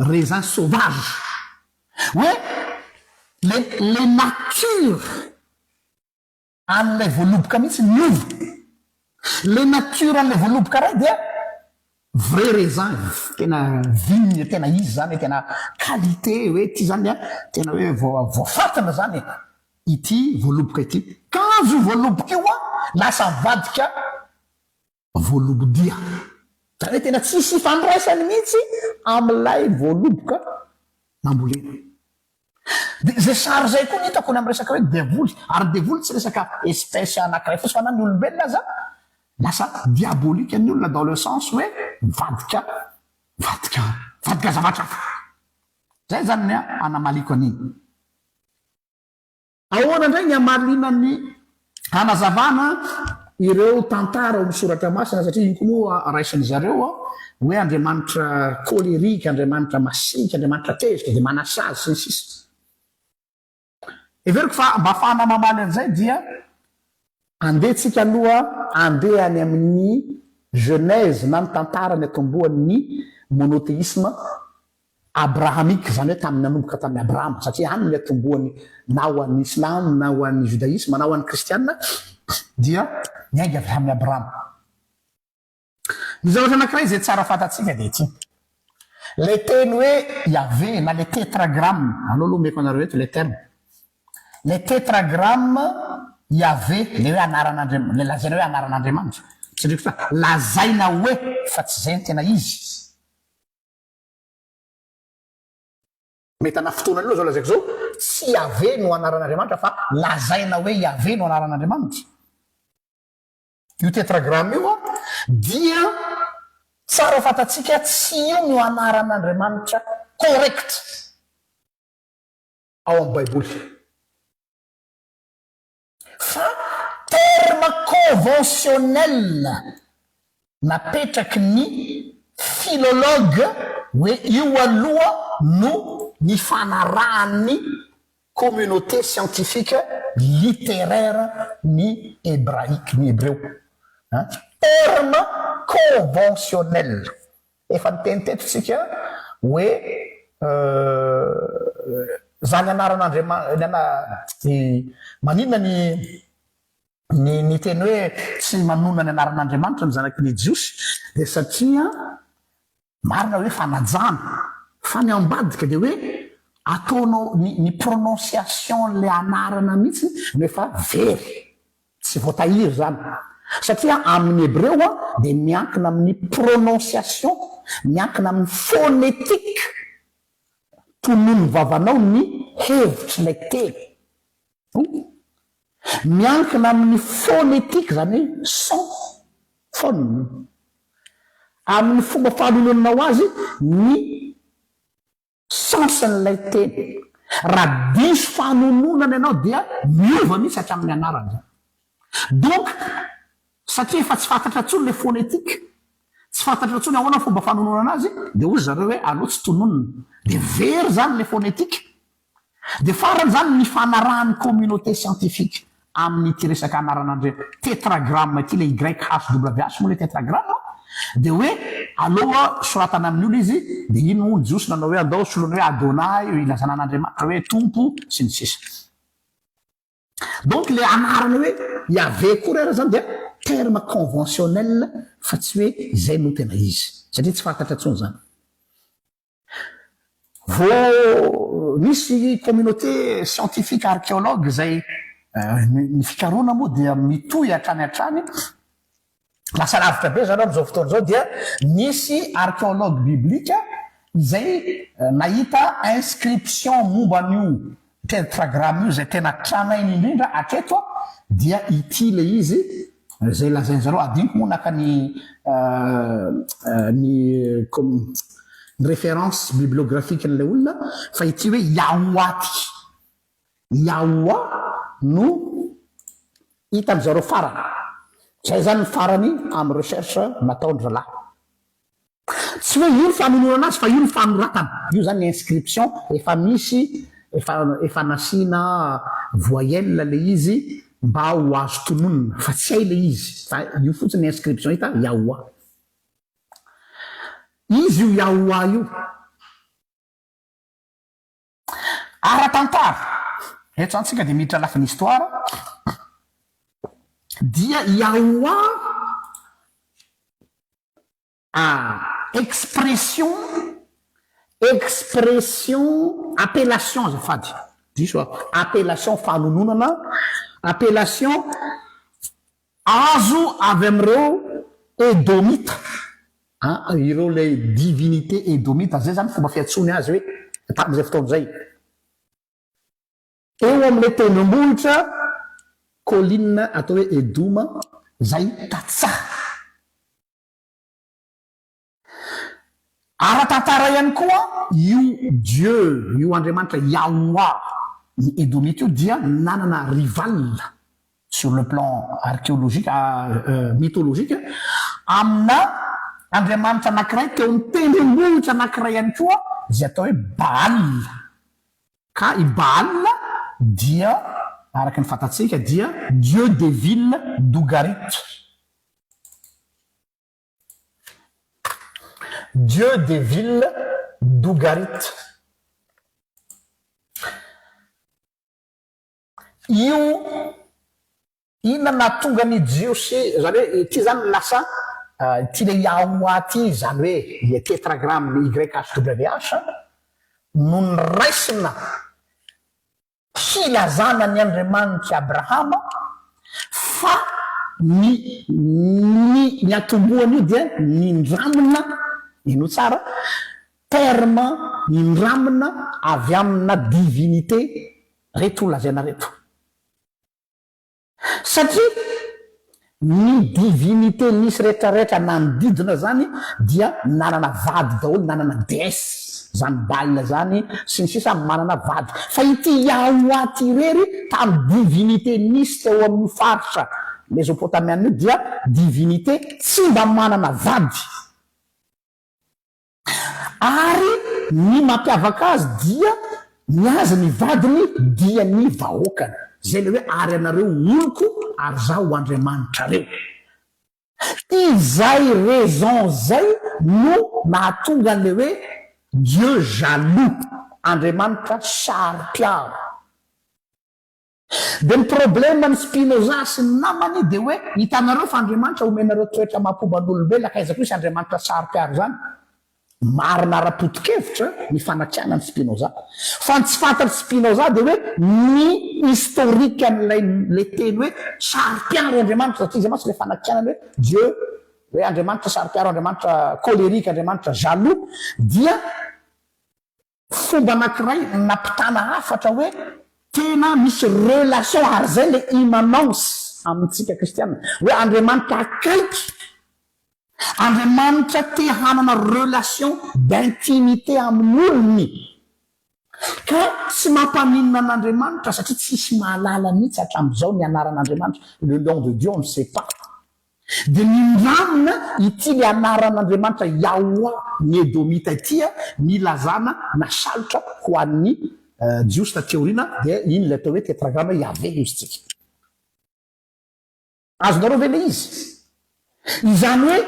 raisin sauvage. Hoe le le nature an'ilay voaloboka mihitsy niova. Le nature an'ilay voaloboka iray dia vrai raisin, tena vigne tena izy zany e, tena qualité hoe ity zany an, tena hoe voafantina zany e, ity voaloboka ity. Kanjo io voaloboka io an, lasa nivadika voalobodia. Zany hoe tena tsisy ifandraisany mihitsy amin'ilay voaloboka nambolena. Dia izay sary izay koa no hitako ny amin'ny resaka hoe devoly. Ary ny devoly tsy resaka espèce anankiray fotsiny fa na ny olombelona aza lasa diabolique ny olona dans le sens hoe mivadika mivadika mivadika zavatra hafa. Izay izany ny anamaliko an'iny. Ahoana indray ny hamaliana ny hanazavana ireo tantara ao amin'ny soratra masina satria iny koa moa raisin-dry zareo hoe Andriamanitra colérique, Andriamanitra masiaka, Andriamanitra tezitra dia manasazy sy ny sisa. Heveriko fa mba ahafahana mamaly an'izay dia andeha tsika aloha andeha any amin'ny Genèse na ny tantara niatombohan'ny monothéisme Abrahamique, izany hoe tamin'ny nanomboka tamin'i Abrahama, satria any no niatombohany na ho an'ny Islam na ho an'ny Judaïsme na ho an'ny Kristiana dia niainga avy amin'i Abrahama. Ny zavatra anankiray izay tsara fantatsika dia ity, ilay teny hoe Yaveh na ilay tetragramme, aleo aloha omeko anareo eto ilay terme, ilay tetragramme Yaveh, ilay hoe anaran'Andriamanitra, ilay lazaina hoe anaran'Andriamanitra, tsindriko tsara, lazaina hoe fa tsy izay no tena izy. Mety hanafotoana an'io izao lazaiko izao, tsy Yaveh no anaran'Andriamanitra fa lazaina hoe Yaveh no anaran'Andriamanitra. Io tetragramme io dia tsara fantatsika tsy io no anaran'Andriamanitra correct ao amin'ny Baiboly. Fa terme conventionnel napetraky ny philologue hoe io aloha no nifanarahan'ny communauté scientifique littéraire ny hebraique, ny hebreo. Terme conventionnel. Efa niteny teto tsika hoe zany anaran'Andriamanitra, ny ana, maninona ny ny ny teny hoe tsy manonona ny anaran'Andriamanitra ny zanaky ny Jiosy dia satria marina hoe fanajana fa ny ambadika dia hoe ataonao ny ny prononciation le anarana mihitsy no efa very. Tsy voatahiry izany. Satria amin'ny hebreo dia miankina amin'ny prononciation, miankina amin'ny phonétique, tonon'ny vavanao ny hevitr'ilay teny. Miankina amin'ny phonétique, izany hoe son, phone, amin'ny fomba fanononanao azy ny Sens an'ilay teny. Raha diso fanononana ianao dia miova mihitsy hatramin'ny anarana izany. Donc, satria efa tsy fantatra intsony ilay phonétique, tsy fantatra intsony ahoana ny fomba fanononana azy, dia hoy zareo hoe aleo tsy tononina. Dia very izany ilay phonétique. Dia farany izany ny nifanarahan'ny communauté scientifique amin'ity resaka anaran'Andria tetragramme ity, ilay YHWH moa ilay tetragramme, dia hoe aleo soratana amin'io ilay izy, dia iny moa ny Jiosy nanao hoe andao soloina hoe Adonai, ilazana an'Andriamanitra hoe Tompo, sy ny sisa. Donc ilay anarana hoe Yaveh akory ara izany dia terme conventionnel fa tsy hoe izay no tena izy, satria tsy fantatra intsony izany. Vao nisy communauté scientifique archéologue izay ny fikarohana moa dia mitohy hatrany hatrany, lasa lavitra be zareo amin'izao fotoana izao dia nisy archéologue biblique izay nahita inscription momba an'io tetragramme io izay tena tranainy indrindra hatreto dia ity ilay izy izay lazain-jareo, adinoko moa naka ny ny ny référence bibliographique an'ilay olona fa ity hoe Yahoua ity, Yahoua no hitan-dry zareo farany, izay izany ny farany amin'ny recherche nataon-dry zalahy. Tsy hoe io ny fanononana azy fa io ny fanoratana, io zany ny inscription efa misy efa efa nasiana voyelle le izy mba ho azo tononina fa tsy hay le izy fa io fotsiny ny inscription hita Yahoua. Izy io Yahoua io. Ara-tantara, eto zany tsika dia miditra lafiny histoire, dia Yahoua A expression, expression, appellation azafady, diso aho, appellation fanononana, appellation azo avy amin'ireo Edomita, an, ireo ilay divinité Edomita, zay zany fomba fiantsoany azy hoe tamin'izay fotoana izay. Eo amin'ilay tendrombohitra, colline, atao hoe Edoma, izay tantsaha. Ara-tantara ihany koa, io Dieu, io Andriamanitra Yahweh ny Edomita io dia nanana rival sur le plan archéologique, mythologique, amina Andriamanitra anankiray teo amin'ny tendrombohitra anankiray ihany koa izay atao hoe Baal. Ka i Baal dia, araka ny fantatsika, dia dieu des villes d'Ougarit. Dieu des villes d'Ougarit. Io inona nahatonga ny Jiosy, izany hoe ity izany lasa ity ilay Yahuwah ity, izany hoe ilay tetragramme YHWH no noraisina Hilazana ny Andriamanitr'i Abrahama fa ny ny niatombohan'io dia nindramina, henoy tsara, terme nindramina avy amina divinité reto lazaina reto. Satria ny divinité nisy rehetra rehetra nanodidina zany dia nanana vady daholo, nanana déesse zany Baal zany sy ny sisa manana vady. Fa ity Yahouah ty irery tamin'ny divinité nisy teo amin'io faritra Mesopotamiana io dia divinité tsy mba manana vady. Ary ny mampiavaka azy dia ny azy ny vadiny dia ny vahoakany. Izay ilay hoe ary ianareo ho oloko ary izaho ho Andriamanitrareo. Izay raison izay no nahatonga an'ilay hoe Dieu jaloux, Andriamanitra saro-piaro. Dia ny problème an'i Spinoza sy ny namany dia hoe hitanareo fa Andriamanitra omenareo toetra mampomba ny olombelona ka aiza koa hisy Andriamanitra saro-piaro izany? Marina ara-poto-kevitra ny fanakianan'i Spinoza. Fa ny tsy fantatr'i Spinoza dia hoe ny historique an'ilay ilay teny hoe saro-piaro Andriamanitra satria izay mantsy ilay fanakianany hoe Dieu hoe Andriamanitra saro-piaro, Andriamanitra colérique, Andriamanitra jaloux dia Fomba anakiray nampitana hafatra hoe tena misy relation ary zay le immanence amintsika kristiana hoe Andriamanitra akaiky, Andriamanitra te hanana relation d'intimité amin'ny olony ka tsy mampaninona an'Andriamanitra satria tsisy mahalala mihitsy hatramin'izao ny anaran'Andriamanitra, le nom de Dieu on ne sait pas. Dia nindramina ity le anaran'Andriamanitra Yahoua ny Edomita ity nilazana nasalotra ho an'ny Jiosy taty aoriana, dia iny ilay atao hoe tetragrama Yahveh hozy tsika. Azonareo ve ilay izy? Izany hoe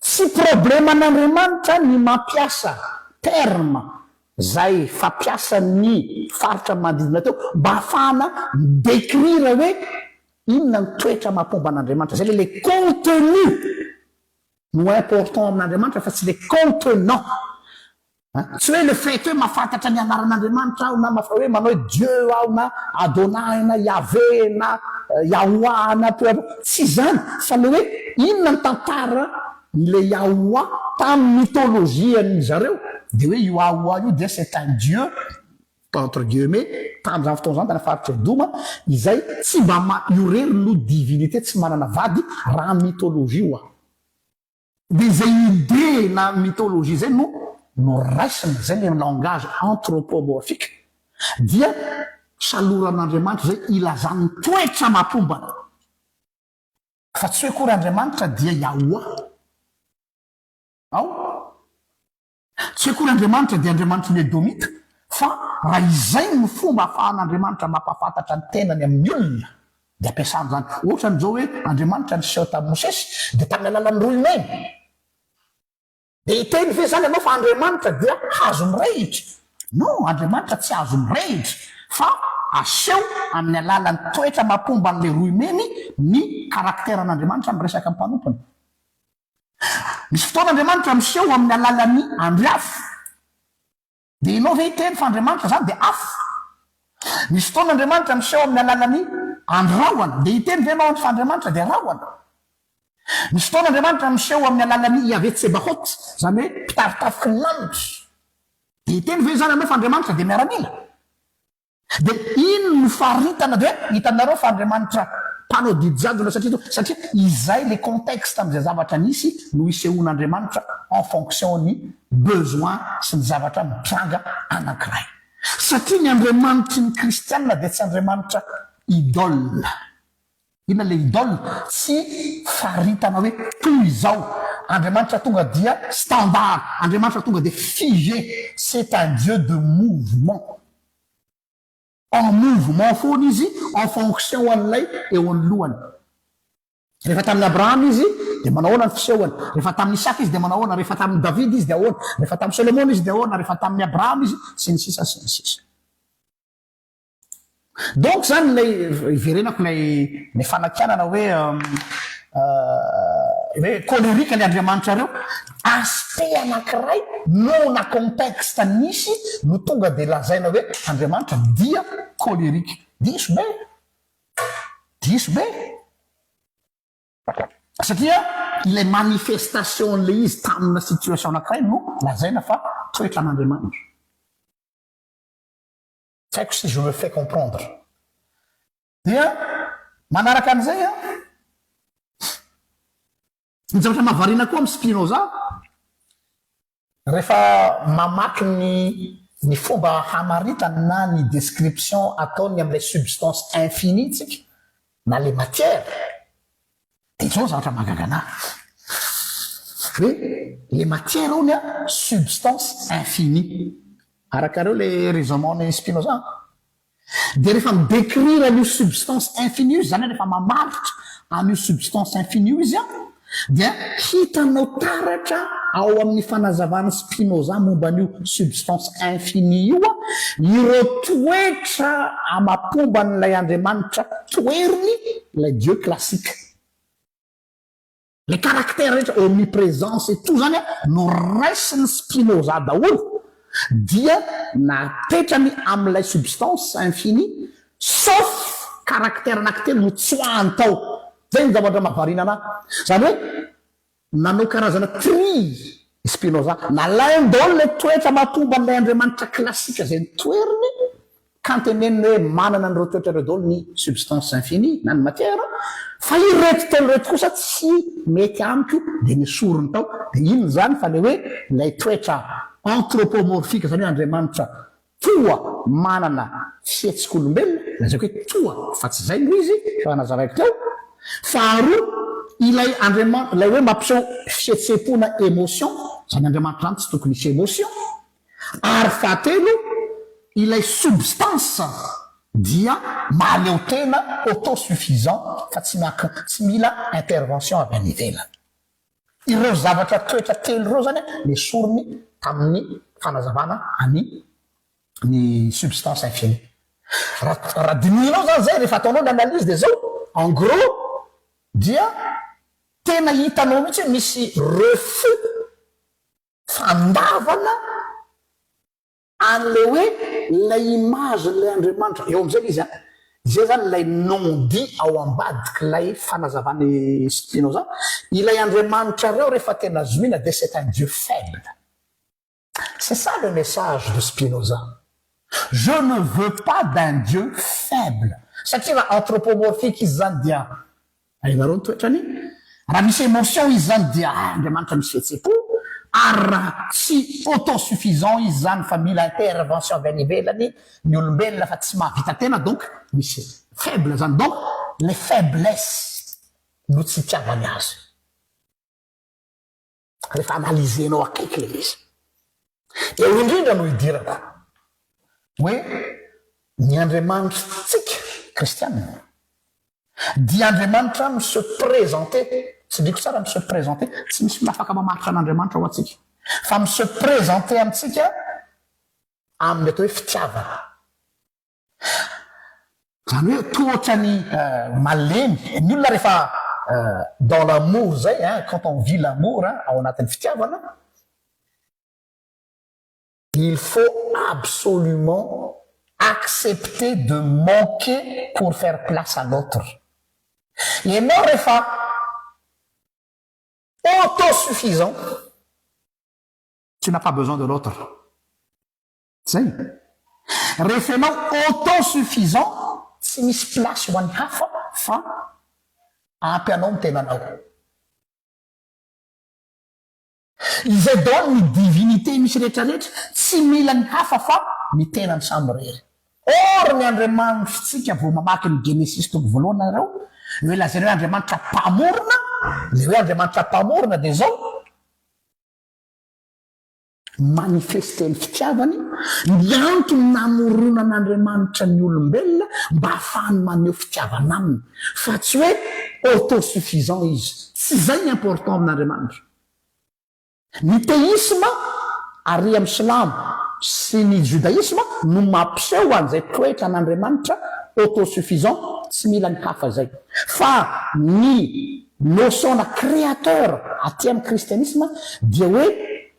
tsy probleman'Andriamanitra ny mampiasa terme izay fampiasan'ny faritra manodidina teo mba hahafahana mi-décrire hoe Inona ny toetra mampomba an'Andriamanitra? Zay le le contenu no important amin'Andriamanitra fa tsy le contenant. Tsy hoe le fait hoe mahafantatra ny anaran'Andriamanitra aho na hoe manao hoe Dieu aho na Adonai na Yahvé na Yahoua na peu importe, tsy izany fa le hoe inona ny tantara le Yahoua tamin'ny mythologie-ny zareo de hoe io Yahoua io dia c'est un Dieu entre guillemets tamin'izany fotoana izany tany faritra Edoma izay tsy mba ma io rery no divinité tsy manana vady raha mythologie hoa. Dia izay idée na mythologie izay no noraisina, izay ilay langage anthropomorphique, dia saloran'Andriamanitra izay ilazany ny toetra amam-pombany. Fa tsy hoe akory Andriamanitra dia Yahoua. Ao? Tsy akory Andriamanitra dia Andriamanitry ny Edomita, fa raha izay no fomba ahafahan'Andriamanitra mampahafantatra ny tenany amin'ny olona, dia ampiasany izany. Ohatra an'izao hoe Andriamanitra niseho tamin'i Mosesy, dia tamin'ny alalan'ny roimemy. Dia hiteny ve izany ianao fa Andriamanitra dia hazo mirehitra? Non, Andriamanitra tsy hazo mirehitra, fa aseho amin'ny alalan'ny toetra amam-pomba an'ilay roimemy ny karakteran'Andriamanitra miresaka amin'ny mpanompony. Misy fotoana Andriamanitra miseho amin'ny alalan'ny andry afo. Dia ianao ve hiteny fa Andriamanitra izany dia afo? Misy fotoana Andriamanitra miseho amin'ny alalan'ny andry rahona. Dia hiteny ve ianao fa Andriamanitra dia rahona? Misy fotoana Andriamanitra miseho amin'ny alalan'ny Yaveh Tsebaot, izany hoe mpitari-tafiky ny lanitra. Dia hiteny ve izany ianao fa Andriamanitra dia miaramila? Dia iny no faritana dia hoe hitanareo fa Andriamanitra mpanao didy jadona satria to satria izay le contexte amin'izay zavatra nisy no isehoan'Andriamanitra en fonction ny besoin sy ny zavatra mitranga anankiray. Satria ny Andriamanitry ny kristianina dia tsy Andriamanitra idole. Inona le idole? Tsy faritana hoe toy izao. Andriamanitra tonga dia standard, Andriamanitra tonga dia figé, c'est un Dieu de mouvement. En mouvement foana izy en fonction an'ilay eo anoloany. Rehefa tamin'i Abrahama izy dia manao ahoana ny fisehony? Rehefa tamin'i Isaka izy dia manao ahoana? Rehefa tamin'i Davida izy dia ahoana? Rehefa tamin'i Solomona izy dia ahoana? Rehefa tamin'i Abrahama izy? Sy ny sisa sy ny sisa. Donc zany ilay iverenako ilay ilay fanakianana hoe hoe colérique ilay Andriamanitrareo, aspect anankiray noho-na contexte nisy no tonga dia lazaina hoe Andriamanitra dia colérique. Diso be! Diso be! Satria ilay manifestation-n'ilay izy tamina situation anankiray no lazaina fa toetran'Andriamanitra. Tsy haiko si je me fais comprendre. Dia manaraka an'izay an, ny zavatra mahavariana koa amin'i Spinoza, rehefa mamaky ny ny fomba hamaritany na ny description ataony amin'ilay substance infinie tsika, na le matière, dia izao ny zavatra mahagaga anah, hoe le matière hono an substance infinie, arakareo le raisonnement n'i Spinoza an, dia rehefa mi-decrire an'io substance infinie io izy, izany hoe rehefa mamaritra an'io substance infinie io izy an, dia hitanao taratra ao amin'ny fanazavan'i Spinoza momba an'io substance infinie io ireo toetra amam-pomban'ilay Andriamanitra toheriny, ilay Dieu classique. Ilay caractère rehetra, omniprésence et tout zany no raisin'i Spinoza daholo dia napetrany amin'ilay substance infinie sauf caractère anankitelo notsoahany tao. Zay ny zavatra mahavariana anah. Zany hoe nanao karazana tri i Spinoza. Nalainy daholo ilay toetra mahatomba an'ilay Andriamanitra classique izay notoheriny ka anteneniny hoe manana an'ireo toetra ireo daholo ny substance infinie na ny matière fa ireto telo ireto kosa tsy mety amiko dia nesoriny tao. Dia inona izany fa ilay hoe ilay toetra anthropomorphique izany hoe Andriamanitra Toa manana fihetsik'olombelona, lazaiko hoe toa fa tsy izay no izy, efa nazavaiko teo. Faharoa, ilay Andriamanitra, ilay hoe mampiseho fihetseham-po na émotion, izany Andriamanitra izany tsy tokony hisy émotion. Ary fahatelo, ilay substance dia mahaleo tena, auto-suffisant, fa tsy miankina, tsy mila intervention avy any ivelany. Ireo zavatra toetra telo ireo izany nesoriny tamin'ny fanazavana an'i ny substance infinie. Raha raha dinihinao izany izay, rehefa ataonao ny analyse dia izao, en gros dia tena hitanao mihitsy hoe misy refus, fandavana. an'ilay hoe ilay image-n'ilay Andriamanitra. Eo amin'izay ilay izy an. Izay izany ilay non-dit ao ambadik'ilay fanazavan'i Spinoza. Ilay Andriamanitrareo rehefa tena zohina dia c'est un Dieu faible. C'est ça le message de Spinoza. Je ne veux pas d'un Dieu faible. Satria raha anthropomorphique izy izany dia hainareo ny toetrany, raha misy émotion izy izany dia Andriamanitra misy fihetseham-po, ary raha tsy autosuffisant izy izany fa mila intervention avy any ivelany ny olombelona fa tsy mahavita tena donc misy faible izany. Donc les faiblesses no tsy itiavany azy. Rehefa analyser-nao akaiky ilay izy. Eo indrindra no idirako hoe ny Andriamanitritsika kristiana dia Andriamanitra mi-se présenter, tsindriko tsara mi-se présenter, tsy misy olona afaka mamaritra an'Andriamanitra ho antsika, fa mi-se présenter amintsika amin'ny atao hoe fitiavana. Zany hoe toa ohatrany malemy ny olona rehefa dans l'amour zay hein, quand on vit l'amour hein, ao anatin'ny fitiavana, il faut absolument accepter de manquer pour faire place à l'autre. Ianao rehefa autosuffisant, tu n'as pas besoin de l'autre. Zay. Rehefa ianao auto-suffisant, tsy misy place ho an'ny hafa fa ampy anao ny tenanao. Izay daholo ny divinité misy rehetra rehetra, tsy mila ny hafa fa ny tenany samirery. Or ny Andriamanitritsika vao mamaky ny Genesisy toko voalohany nareo, ny hoe lazaina hoe Andriamanitra mpamorona, le hoe Andriamanitra mpamorona dia zao, Manifester ny fitiavany, ny antony namoronan'Andriamanitra ny olombelona mba hahafahany maneho fitiavana aminy, fa tsy hoe auto-suffisant izy. Tsy izay ny important amin'Andriamanitra. Ny théisme ary amin'ny silamo sy ny judaïsme no mampiseho an'izay toetran'Andriamanitra auto-suffisant, tsy mila ny hafa izay. Fa ny notion-na créateur aty amin'ny kristianisma dia hoe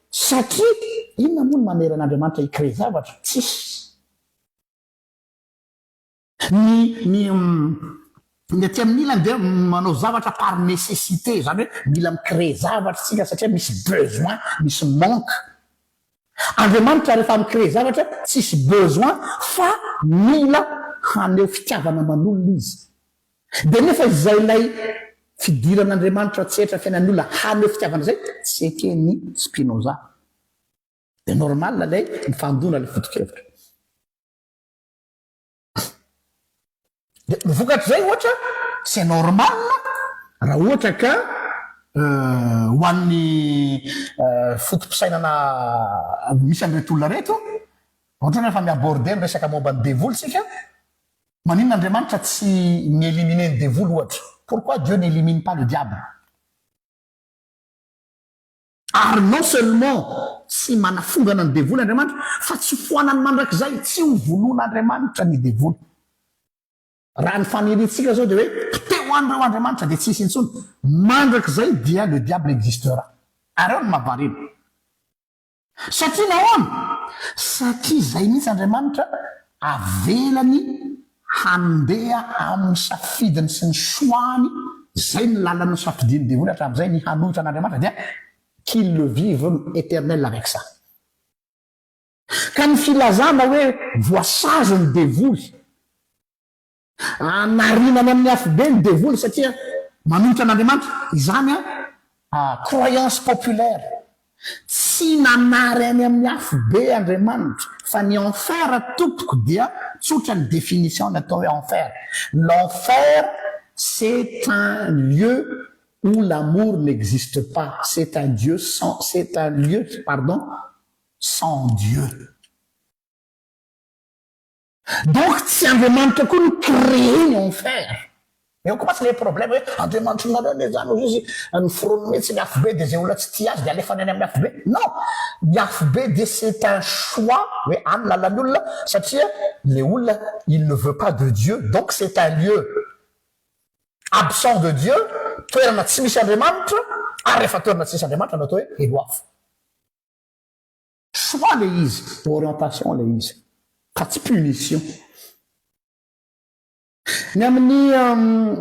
satria inona moa no manery an'Andriamanitra hi-créer zavatra? Tsisy. Ny ny ny aty amin'ny ilany dia manao zavatra par nécessité, izany hoe mila mi-créer zavatra isika satria misy besoin, misy manque. Andriamanitra rehefa mi-créer zavatra tsisy besoin fa mila haneho fitiavana aman'olona izy. Dia nefa izay ilay fidiran'Andriamanitra an-tsehatra fiainan'ny olona haneho fitiavana izay tsy eken'i Spinoza. Dia normal ilay mifandona ilay foto-kevitra. Dia ny vokatr'izay ohatra, c'est normal raha ohatra ka ho an'ny foto-pisainana misy an'ireto olona ireto, ohatra hoe rehefa mi-aborder ny resaka momba ny devoly isika, maninona Andriamanitra tsy mi-éliminer ny devoly ohatra? Pourquoi Dieu n'élimine pas le diable? Ary non seulement tsy manafongana ny devoly Andriamanitra, fa tsy foanany mandrakizay, tsy ho vonoin'Andriamanitra ny devoly. Raha ny faniriantsika zao dia hoe poteho any ireo Andriamanitra dia tsy hisy intsony, mandrakizay dia le diable existera. Ary ao no mahavariana. Satria nahoana? Satria izay mihitsy Andriamanitra avelany handeha amin'ny safidiny sy ny choix-ny, izay ny lalana nosafidian'ny devoly hatramin'izay, ny hanohitra an'Andriamanitra dia qu'il le vive éternel avec ça. Ka ny filazana hoe voasazy ny devoly, Anarina any amin'ny afobe ny devoly satria manohitra an'Andriamanitra. Izany an, croyance populaire. Tsy nanary any amin'ny afobe Andriamanitra, fa ny enfer tompoko dia tsotra ny définition ny atao hoe enfer. L'enfer c'est un lieu où l'amour n'existe pas, c'est un Dieu sans, c'est un lieu pardon sans Dieu. Donc tsy Andriamanitra koa no créer ny enfer. Eo koa mantsy le problème hoe Andriamanitrinareo anie zany hozy izy noforoniny mihitsy ny afobe de zay olona tsy tia azy de alefany any amin'ny afobe. Non! Ny afobe dia c'est un choix hoe any lalan'ny olona satria le olona il ne veut pas de Dieu donc c'est un lieu absent de Dieu, toerana tsy misy Andriamanitra ary rehefa toerana tsy misy Andriamanitra no atao hoe helo afo. Choix le izy, orientation le izy fa tsy punition. Ny amin'ny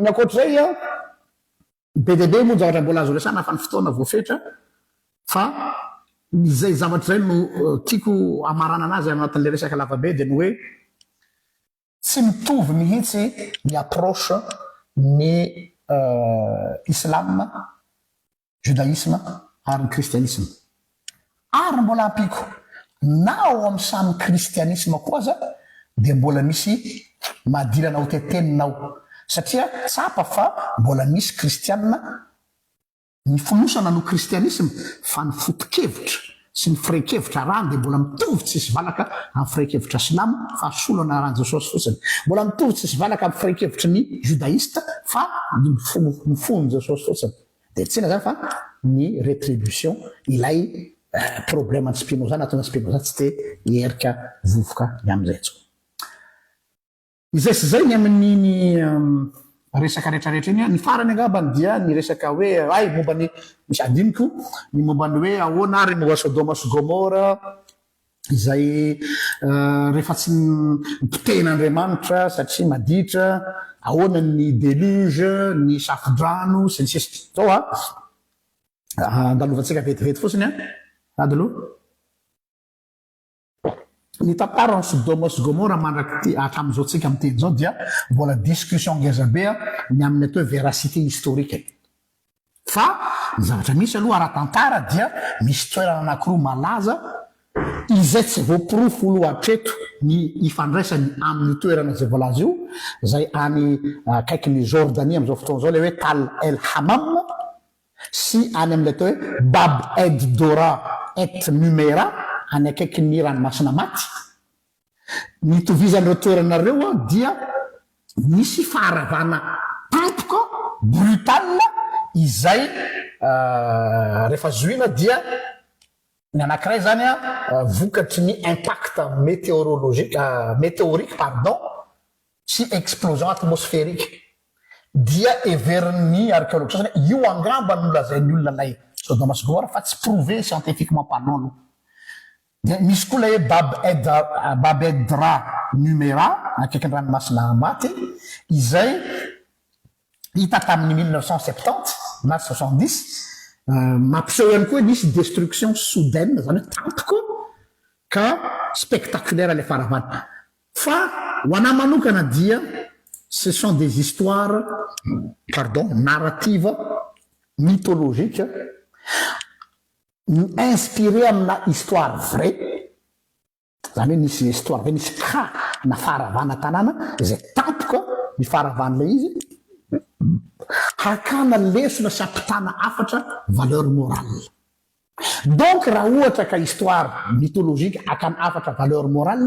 ny ankoatr'izay an, be dia be moa ny zavatra mbola azo resahana fa ny fotoana voafetra fa izay zavatra izay no tiako hamaranana azy anatin'ilay resaka lavabe dia ny hoe tsy mitovy mihitsy ny approche ny islam judaïsme ary ny kristianisma. Ary mbola ampiako, na ao amin'ny samy kristianisma koa aza dia mbola misy madilana ho tetenina ao, satria tsapa fa mbola misy kristianina, ny fonosana no kristianisma fa ny foto-kevitra sy ny firehin-kevitra arahany dia mbola mitovy tsisy valaka amin'ny firehin-kevitra silamo fa asolo anaran'i Jesosy fotsiny. Mbola mitovy tsisy valaka amin'ny firehin-kevitry ny judaïste fa ny fon'i Jesosy fotsiny. Dia tsy inona izany fa ny retribution, ilay problème an'i Spinoza nahatonga an'i Spinoza tsy te hiherika vovoka ny amin'izay intsony. Izay sy izay ny amin'iny resaka rehetrarehetra iny. Ny farany angambany dia ny resaka hoe hay momba ny, misy adinoko, ny momba ny hoe ahoana ary momba Sodoma sy Gomora, izay rehefa tsy nopotehin'Andriamanitra satria maditra, ahoana ny deluge, ny safo-drano, sy ny sisa. Zao a, andalovantsika vetivety fotsiny a, ady aloha. Ny tantaran'i Sodoma sy Gomora mandrak'ity hatramin'izao tsika miteny izao dia mbola discussion ngezabe ny amin'ny atao hoe veracité historique. Fa ny zavatra misy aloha ara-tantara dia misy toerana anankiroa malaza izay tsy voaporofo aloha hatreto ny ifandraisany amin'io toerana izay voalaza io, izay any akaikin'i Jordanie amin'izao fotoana izao ilay hoe Tal El Hammam sy any amin'ilay atao hoe Bab ed Dora et Numera any akaikin'ny Ranomasina Maty. Ny itovizan'ireo toerana ireo dia nisy faharavana tampoka, brutal, izay rehefa zohina dia ny anankiray izany vokatry ny impact météorologique, météorique pardon, sy explosion atmosphérique. Dia heverin'ny archéologue sasany hoe io angamba no lazain'ny olona ilay Sodoma sy Gomorrah fa tsy prouvé scientifiquement parlant aloha. Dia misy koa ilay hoe Bab ed Bab ed-Dra Numera, akaikin'ny ranomasina Maty, izay hita tamin'ny 1970 na 70, mampiseho ihany koa hoe nisy destruction soudaine, izany hoe tampoka ka spectaculaire ilay faharavana. Fa ho anà manokana dia ce sont des histoires, pardon, narratives mythologiques, Mi-inspirer amina histoire vraie, izany hoe nisy histoire vraie, nisy cas na faharavana tanàna izay tampoka ny faharavan'ilay izy, hakana lesona sy hampitana hafatra valeur morale. Donc raha ohatra ka histoire mythologique hakana hafatra valeur morale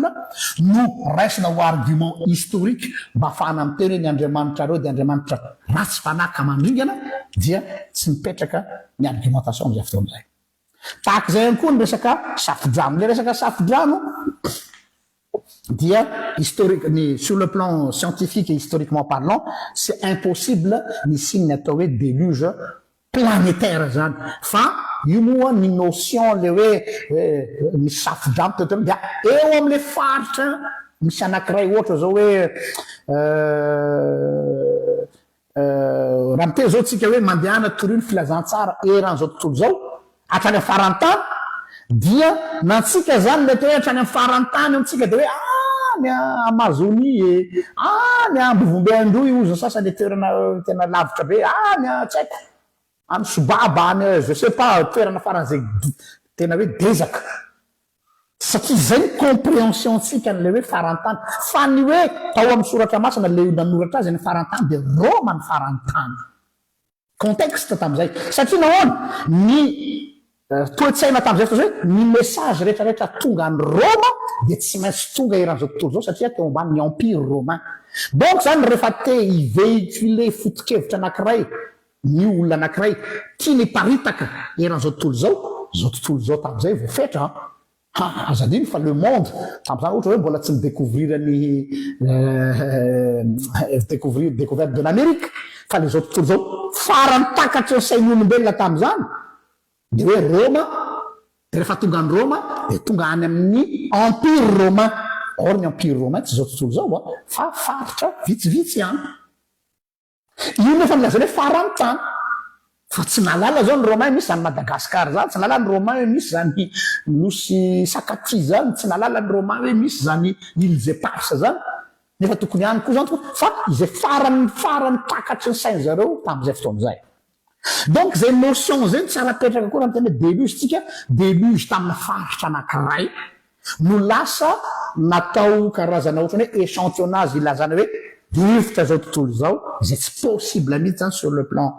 no raisina ho argument historique mba hahafahana miteny hoe ny andriamanitrareo dia andriamanitra ratsy fanahy ka mandringana dia tsy mipetraka ny argumentation amin'izay fotoana izay. Tahaka izay ihany koa ny resaka safodrano. Ilay resaka safodrano dia historique, ny sur le plan scientifique et historiquement parlant, c'est impossible ny hisian'ny atao hoe déluge planétaire izany. Fa io moa ny notion le hoe hoe misy safodrano teo teo dia eo amin'ilay faritra misy anankiray ohatra izao hoe Raha miteny izao tsika hoe mandehana torio ny filazantsara eran'izao tontolo izao, hatrany amin'ny faran'ny tany, dia na antsika izany mety hoe hatrany amin'ny faran'ny tany amintsika dia hoe any Amazonie e, any Ambovombe Androy hozy ny sasany e, toerana tena lavitra be, any tsy haiko, any Sobaba, any je sais pas, toerana faran'izay tena hoe dezaka. Satria izay ny comprehension-tsika an'ilay hoe faran-tany. Fa ny hoe tao amin'ny soratra masina ilay nanoratra azy ny faran-tany dia Roma ny faran-tany. Contexte tamin'izay. Satria nahoana? Ny toe-tsaina tamin'izay fotoana izay hoe ny message rehetra rehetra tonga any Roma dia tsy maintsy tonga eran'izao tontolo izao satria teo ambanin'ny empire romain. Donc izany rehefa te hi-vehiculer foto-kevitra anankiray ny olona anankiray tiany hiparitaka eran'izao tontolo izao, izao tontolo izao tamin'izay voafetra an! Ha, aza adino fa le monde tamin'izany ohatra hoe mbola tsy ni-découvrir ny découvrir découverte de l'Amérique fa le izao tontolo izao farany takatry ny sain'ny olombelona tamin'izany dia hoe Roma. Dia rehefa tonga any Roma dia tonga any amin'ny Empire romain. Or ny Empire romain tsy izao tontolo izao an, fa faritra vitsivitsy ihany. Io nefa no lazaina hoe faran'ny tany. Fa tsy nahalala izao ny romain misy izany Madagascar izany, tsy nahalala ny romain hoe misy izany nosy Sakatia izany, tsy nahalala ny romain hoe misy izany îles éparses izany. Nefa tokony any koa izany tokoa fa izay faran'ny farany takatry ny sain-dry zareo tamin'izay fotoana izay. Donc izay notion izay no tsara apetraka koa raha miteny hoe deluge tsika, deluge tamina faritra anankiray no lasa natao karazana ohatran'ny hoe échantillonnage ilazana hoe rivotra izao tontolo izao, izay tsy possible mihitsy izany sur le plan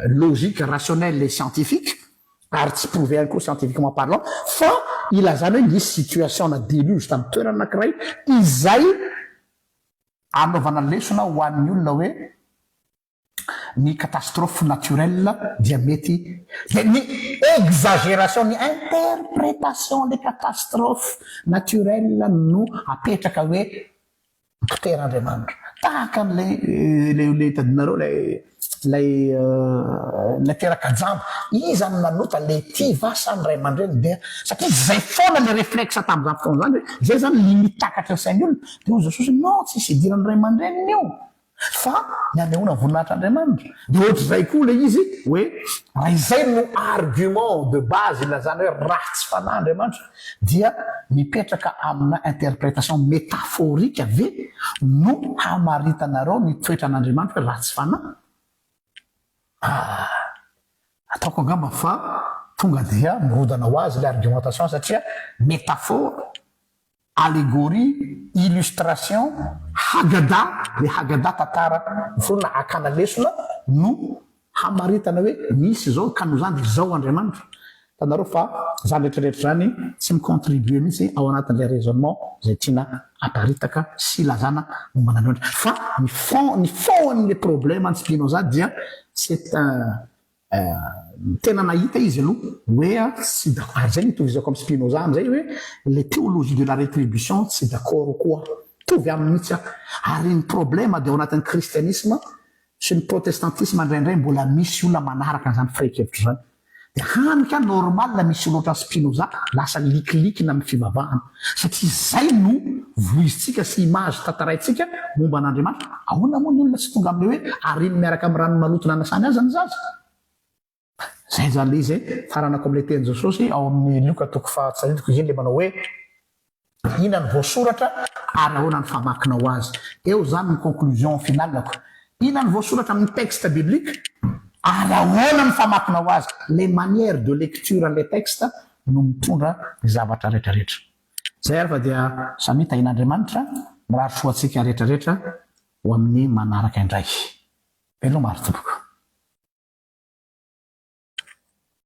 logique, rationnel et scientifique ary tsy prouvé ihany koa scientifiquement parlant fa ilazana hoe nisy situation na deluge tamin'ny toerana anankiray izay anaovana lesona ho an'ny olona hoe ny catastrophe naturelle dia mety dia ny exagération ny interprétation le catastrophe naturelle no apetraka hoe dokotera Andriamanitra tahaka an'ilay ilay ilay tadidinareo ilay ilay ilay teraka jamba iza no nanota le tia va sa ny ray aman-dreny dia satria zay foana le réflexe tamin'izany fotoana izany hoe zay zany limite takatry ny sain'ny olona dia hoy Jesosy non tsisy idiran'ny ray aman-dreniny io Fa ny hanehoana voninahitr'Andriamanitra. Dia ohatr'izay koa ilay izy hoe raha izay no argument de base ilazana hoe ratsy fanahy Andriamanitra dia mipetraka amina interprétation métaphorique ve no hamaritanareo ny toetran'Andriamanitra hoe ratsy fanahy? Ah, ataoko angamba fa tonga dia mirodana ho azy ilay argumentation satria métaphore Allégorie, illustration, Haggadah, le Haggadah tantara miforona hakana lesona no hamaritana hoe misy izao ka noho izany dia izao Andriamanitra. Hitanareo fa izany rehetra rehetra izany tsy mi-contribuer mihitsy ao anatin'ilay raisonnement izay tiana aparitaka sy ilazana momba an'Andriamanitra. Fa ny fond, ny fond-n'ilay problème an'i Spinoza dia c'est un Tena nahita izy aloha hoe tsy d'accord, ary zay no itovizako amin'i Spinoza amin'izay hoe le théologie de la rétribution tsy d'accord koa aho, mitovy aminy mihitsy aho, ary ny problème dia ao anatin'ny kristianisme sy ny protestantisme indraindray mbola misy olona manaraka an'izany fehin-kevitra izany, dia hany ka normal misy olona ohatran'i Spinoza lasa likilikina amin'ny fivavahana, satria izay no voizintsika sy image tantaraintsika momba an'Andriamanitra. Ahoana moa ny olona tsy tonga amin'ilay hoe ariny miaraka amin'ny rano maloto nanasany azy ny zaza? Izay izany ilay izy e. Faranako amin'ilay tenin'i Jesosy ao amin'ny Lioka toko faha tsy tadidiko izy iny ilay manao hoe inona ny voasoratra ary ahoana ny famakinao azy. Eo izany ny conclusion finale-ko. Inona ny voasoratra amin'ny texte biblique ary ahoana ny famakinao azy. Les manières de lecture an'ilay texte no mitondra ny zavatra rehetrarehetra. Zay ary fa dia samia tahian'Andriamanitra, mirary soa antsika rehetra rehetra ho amin'ny manaraka indray. Veloma ary tompoko.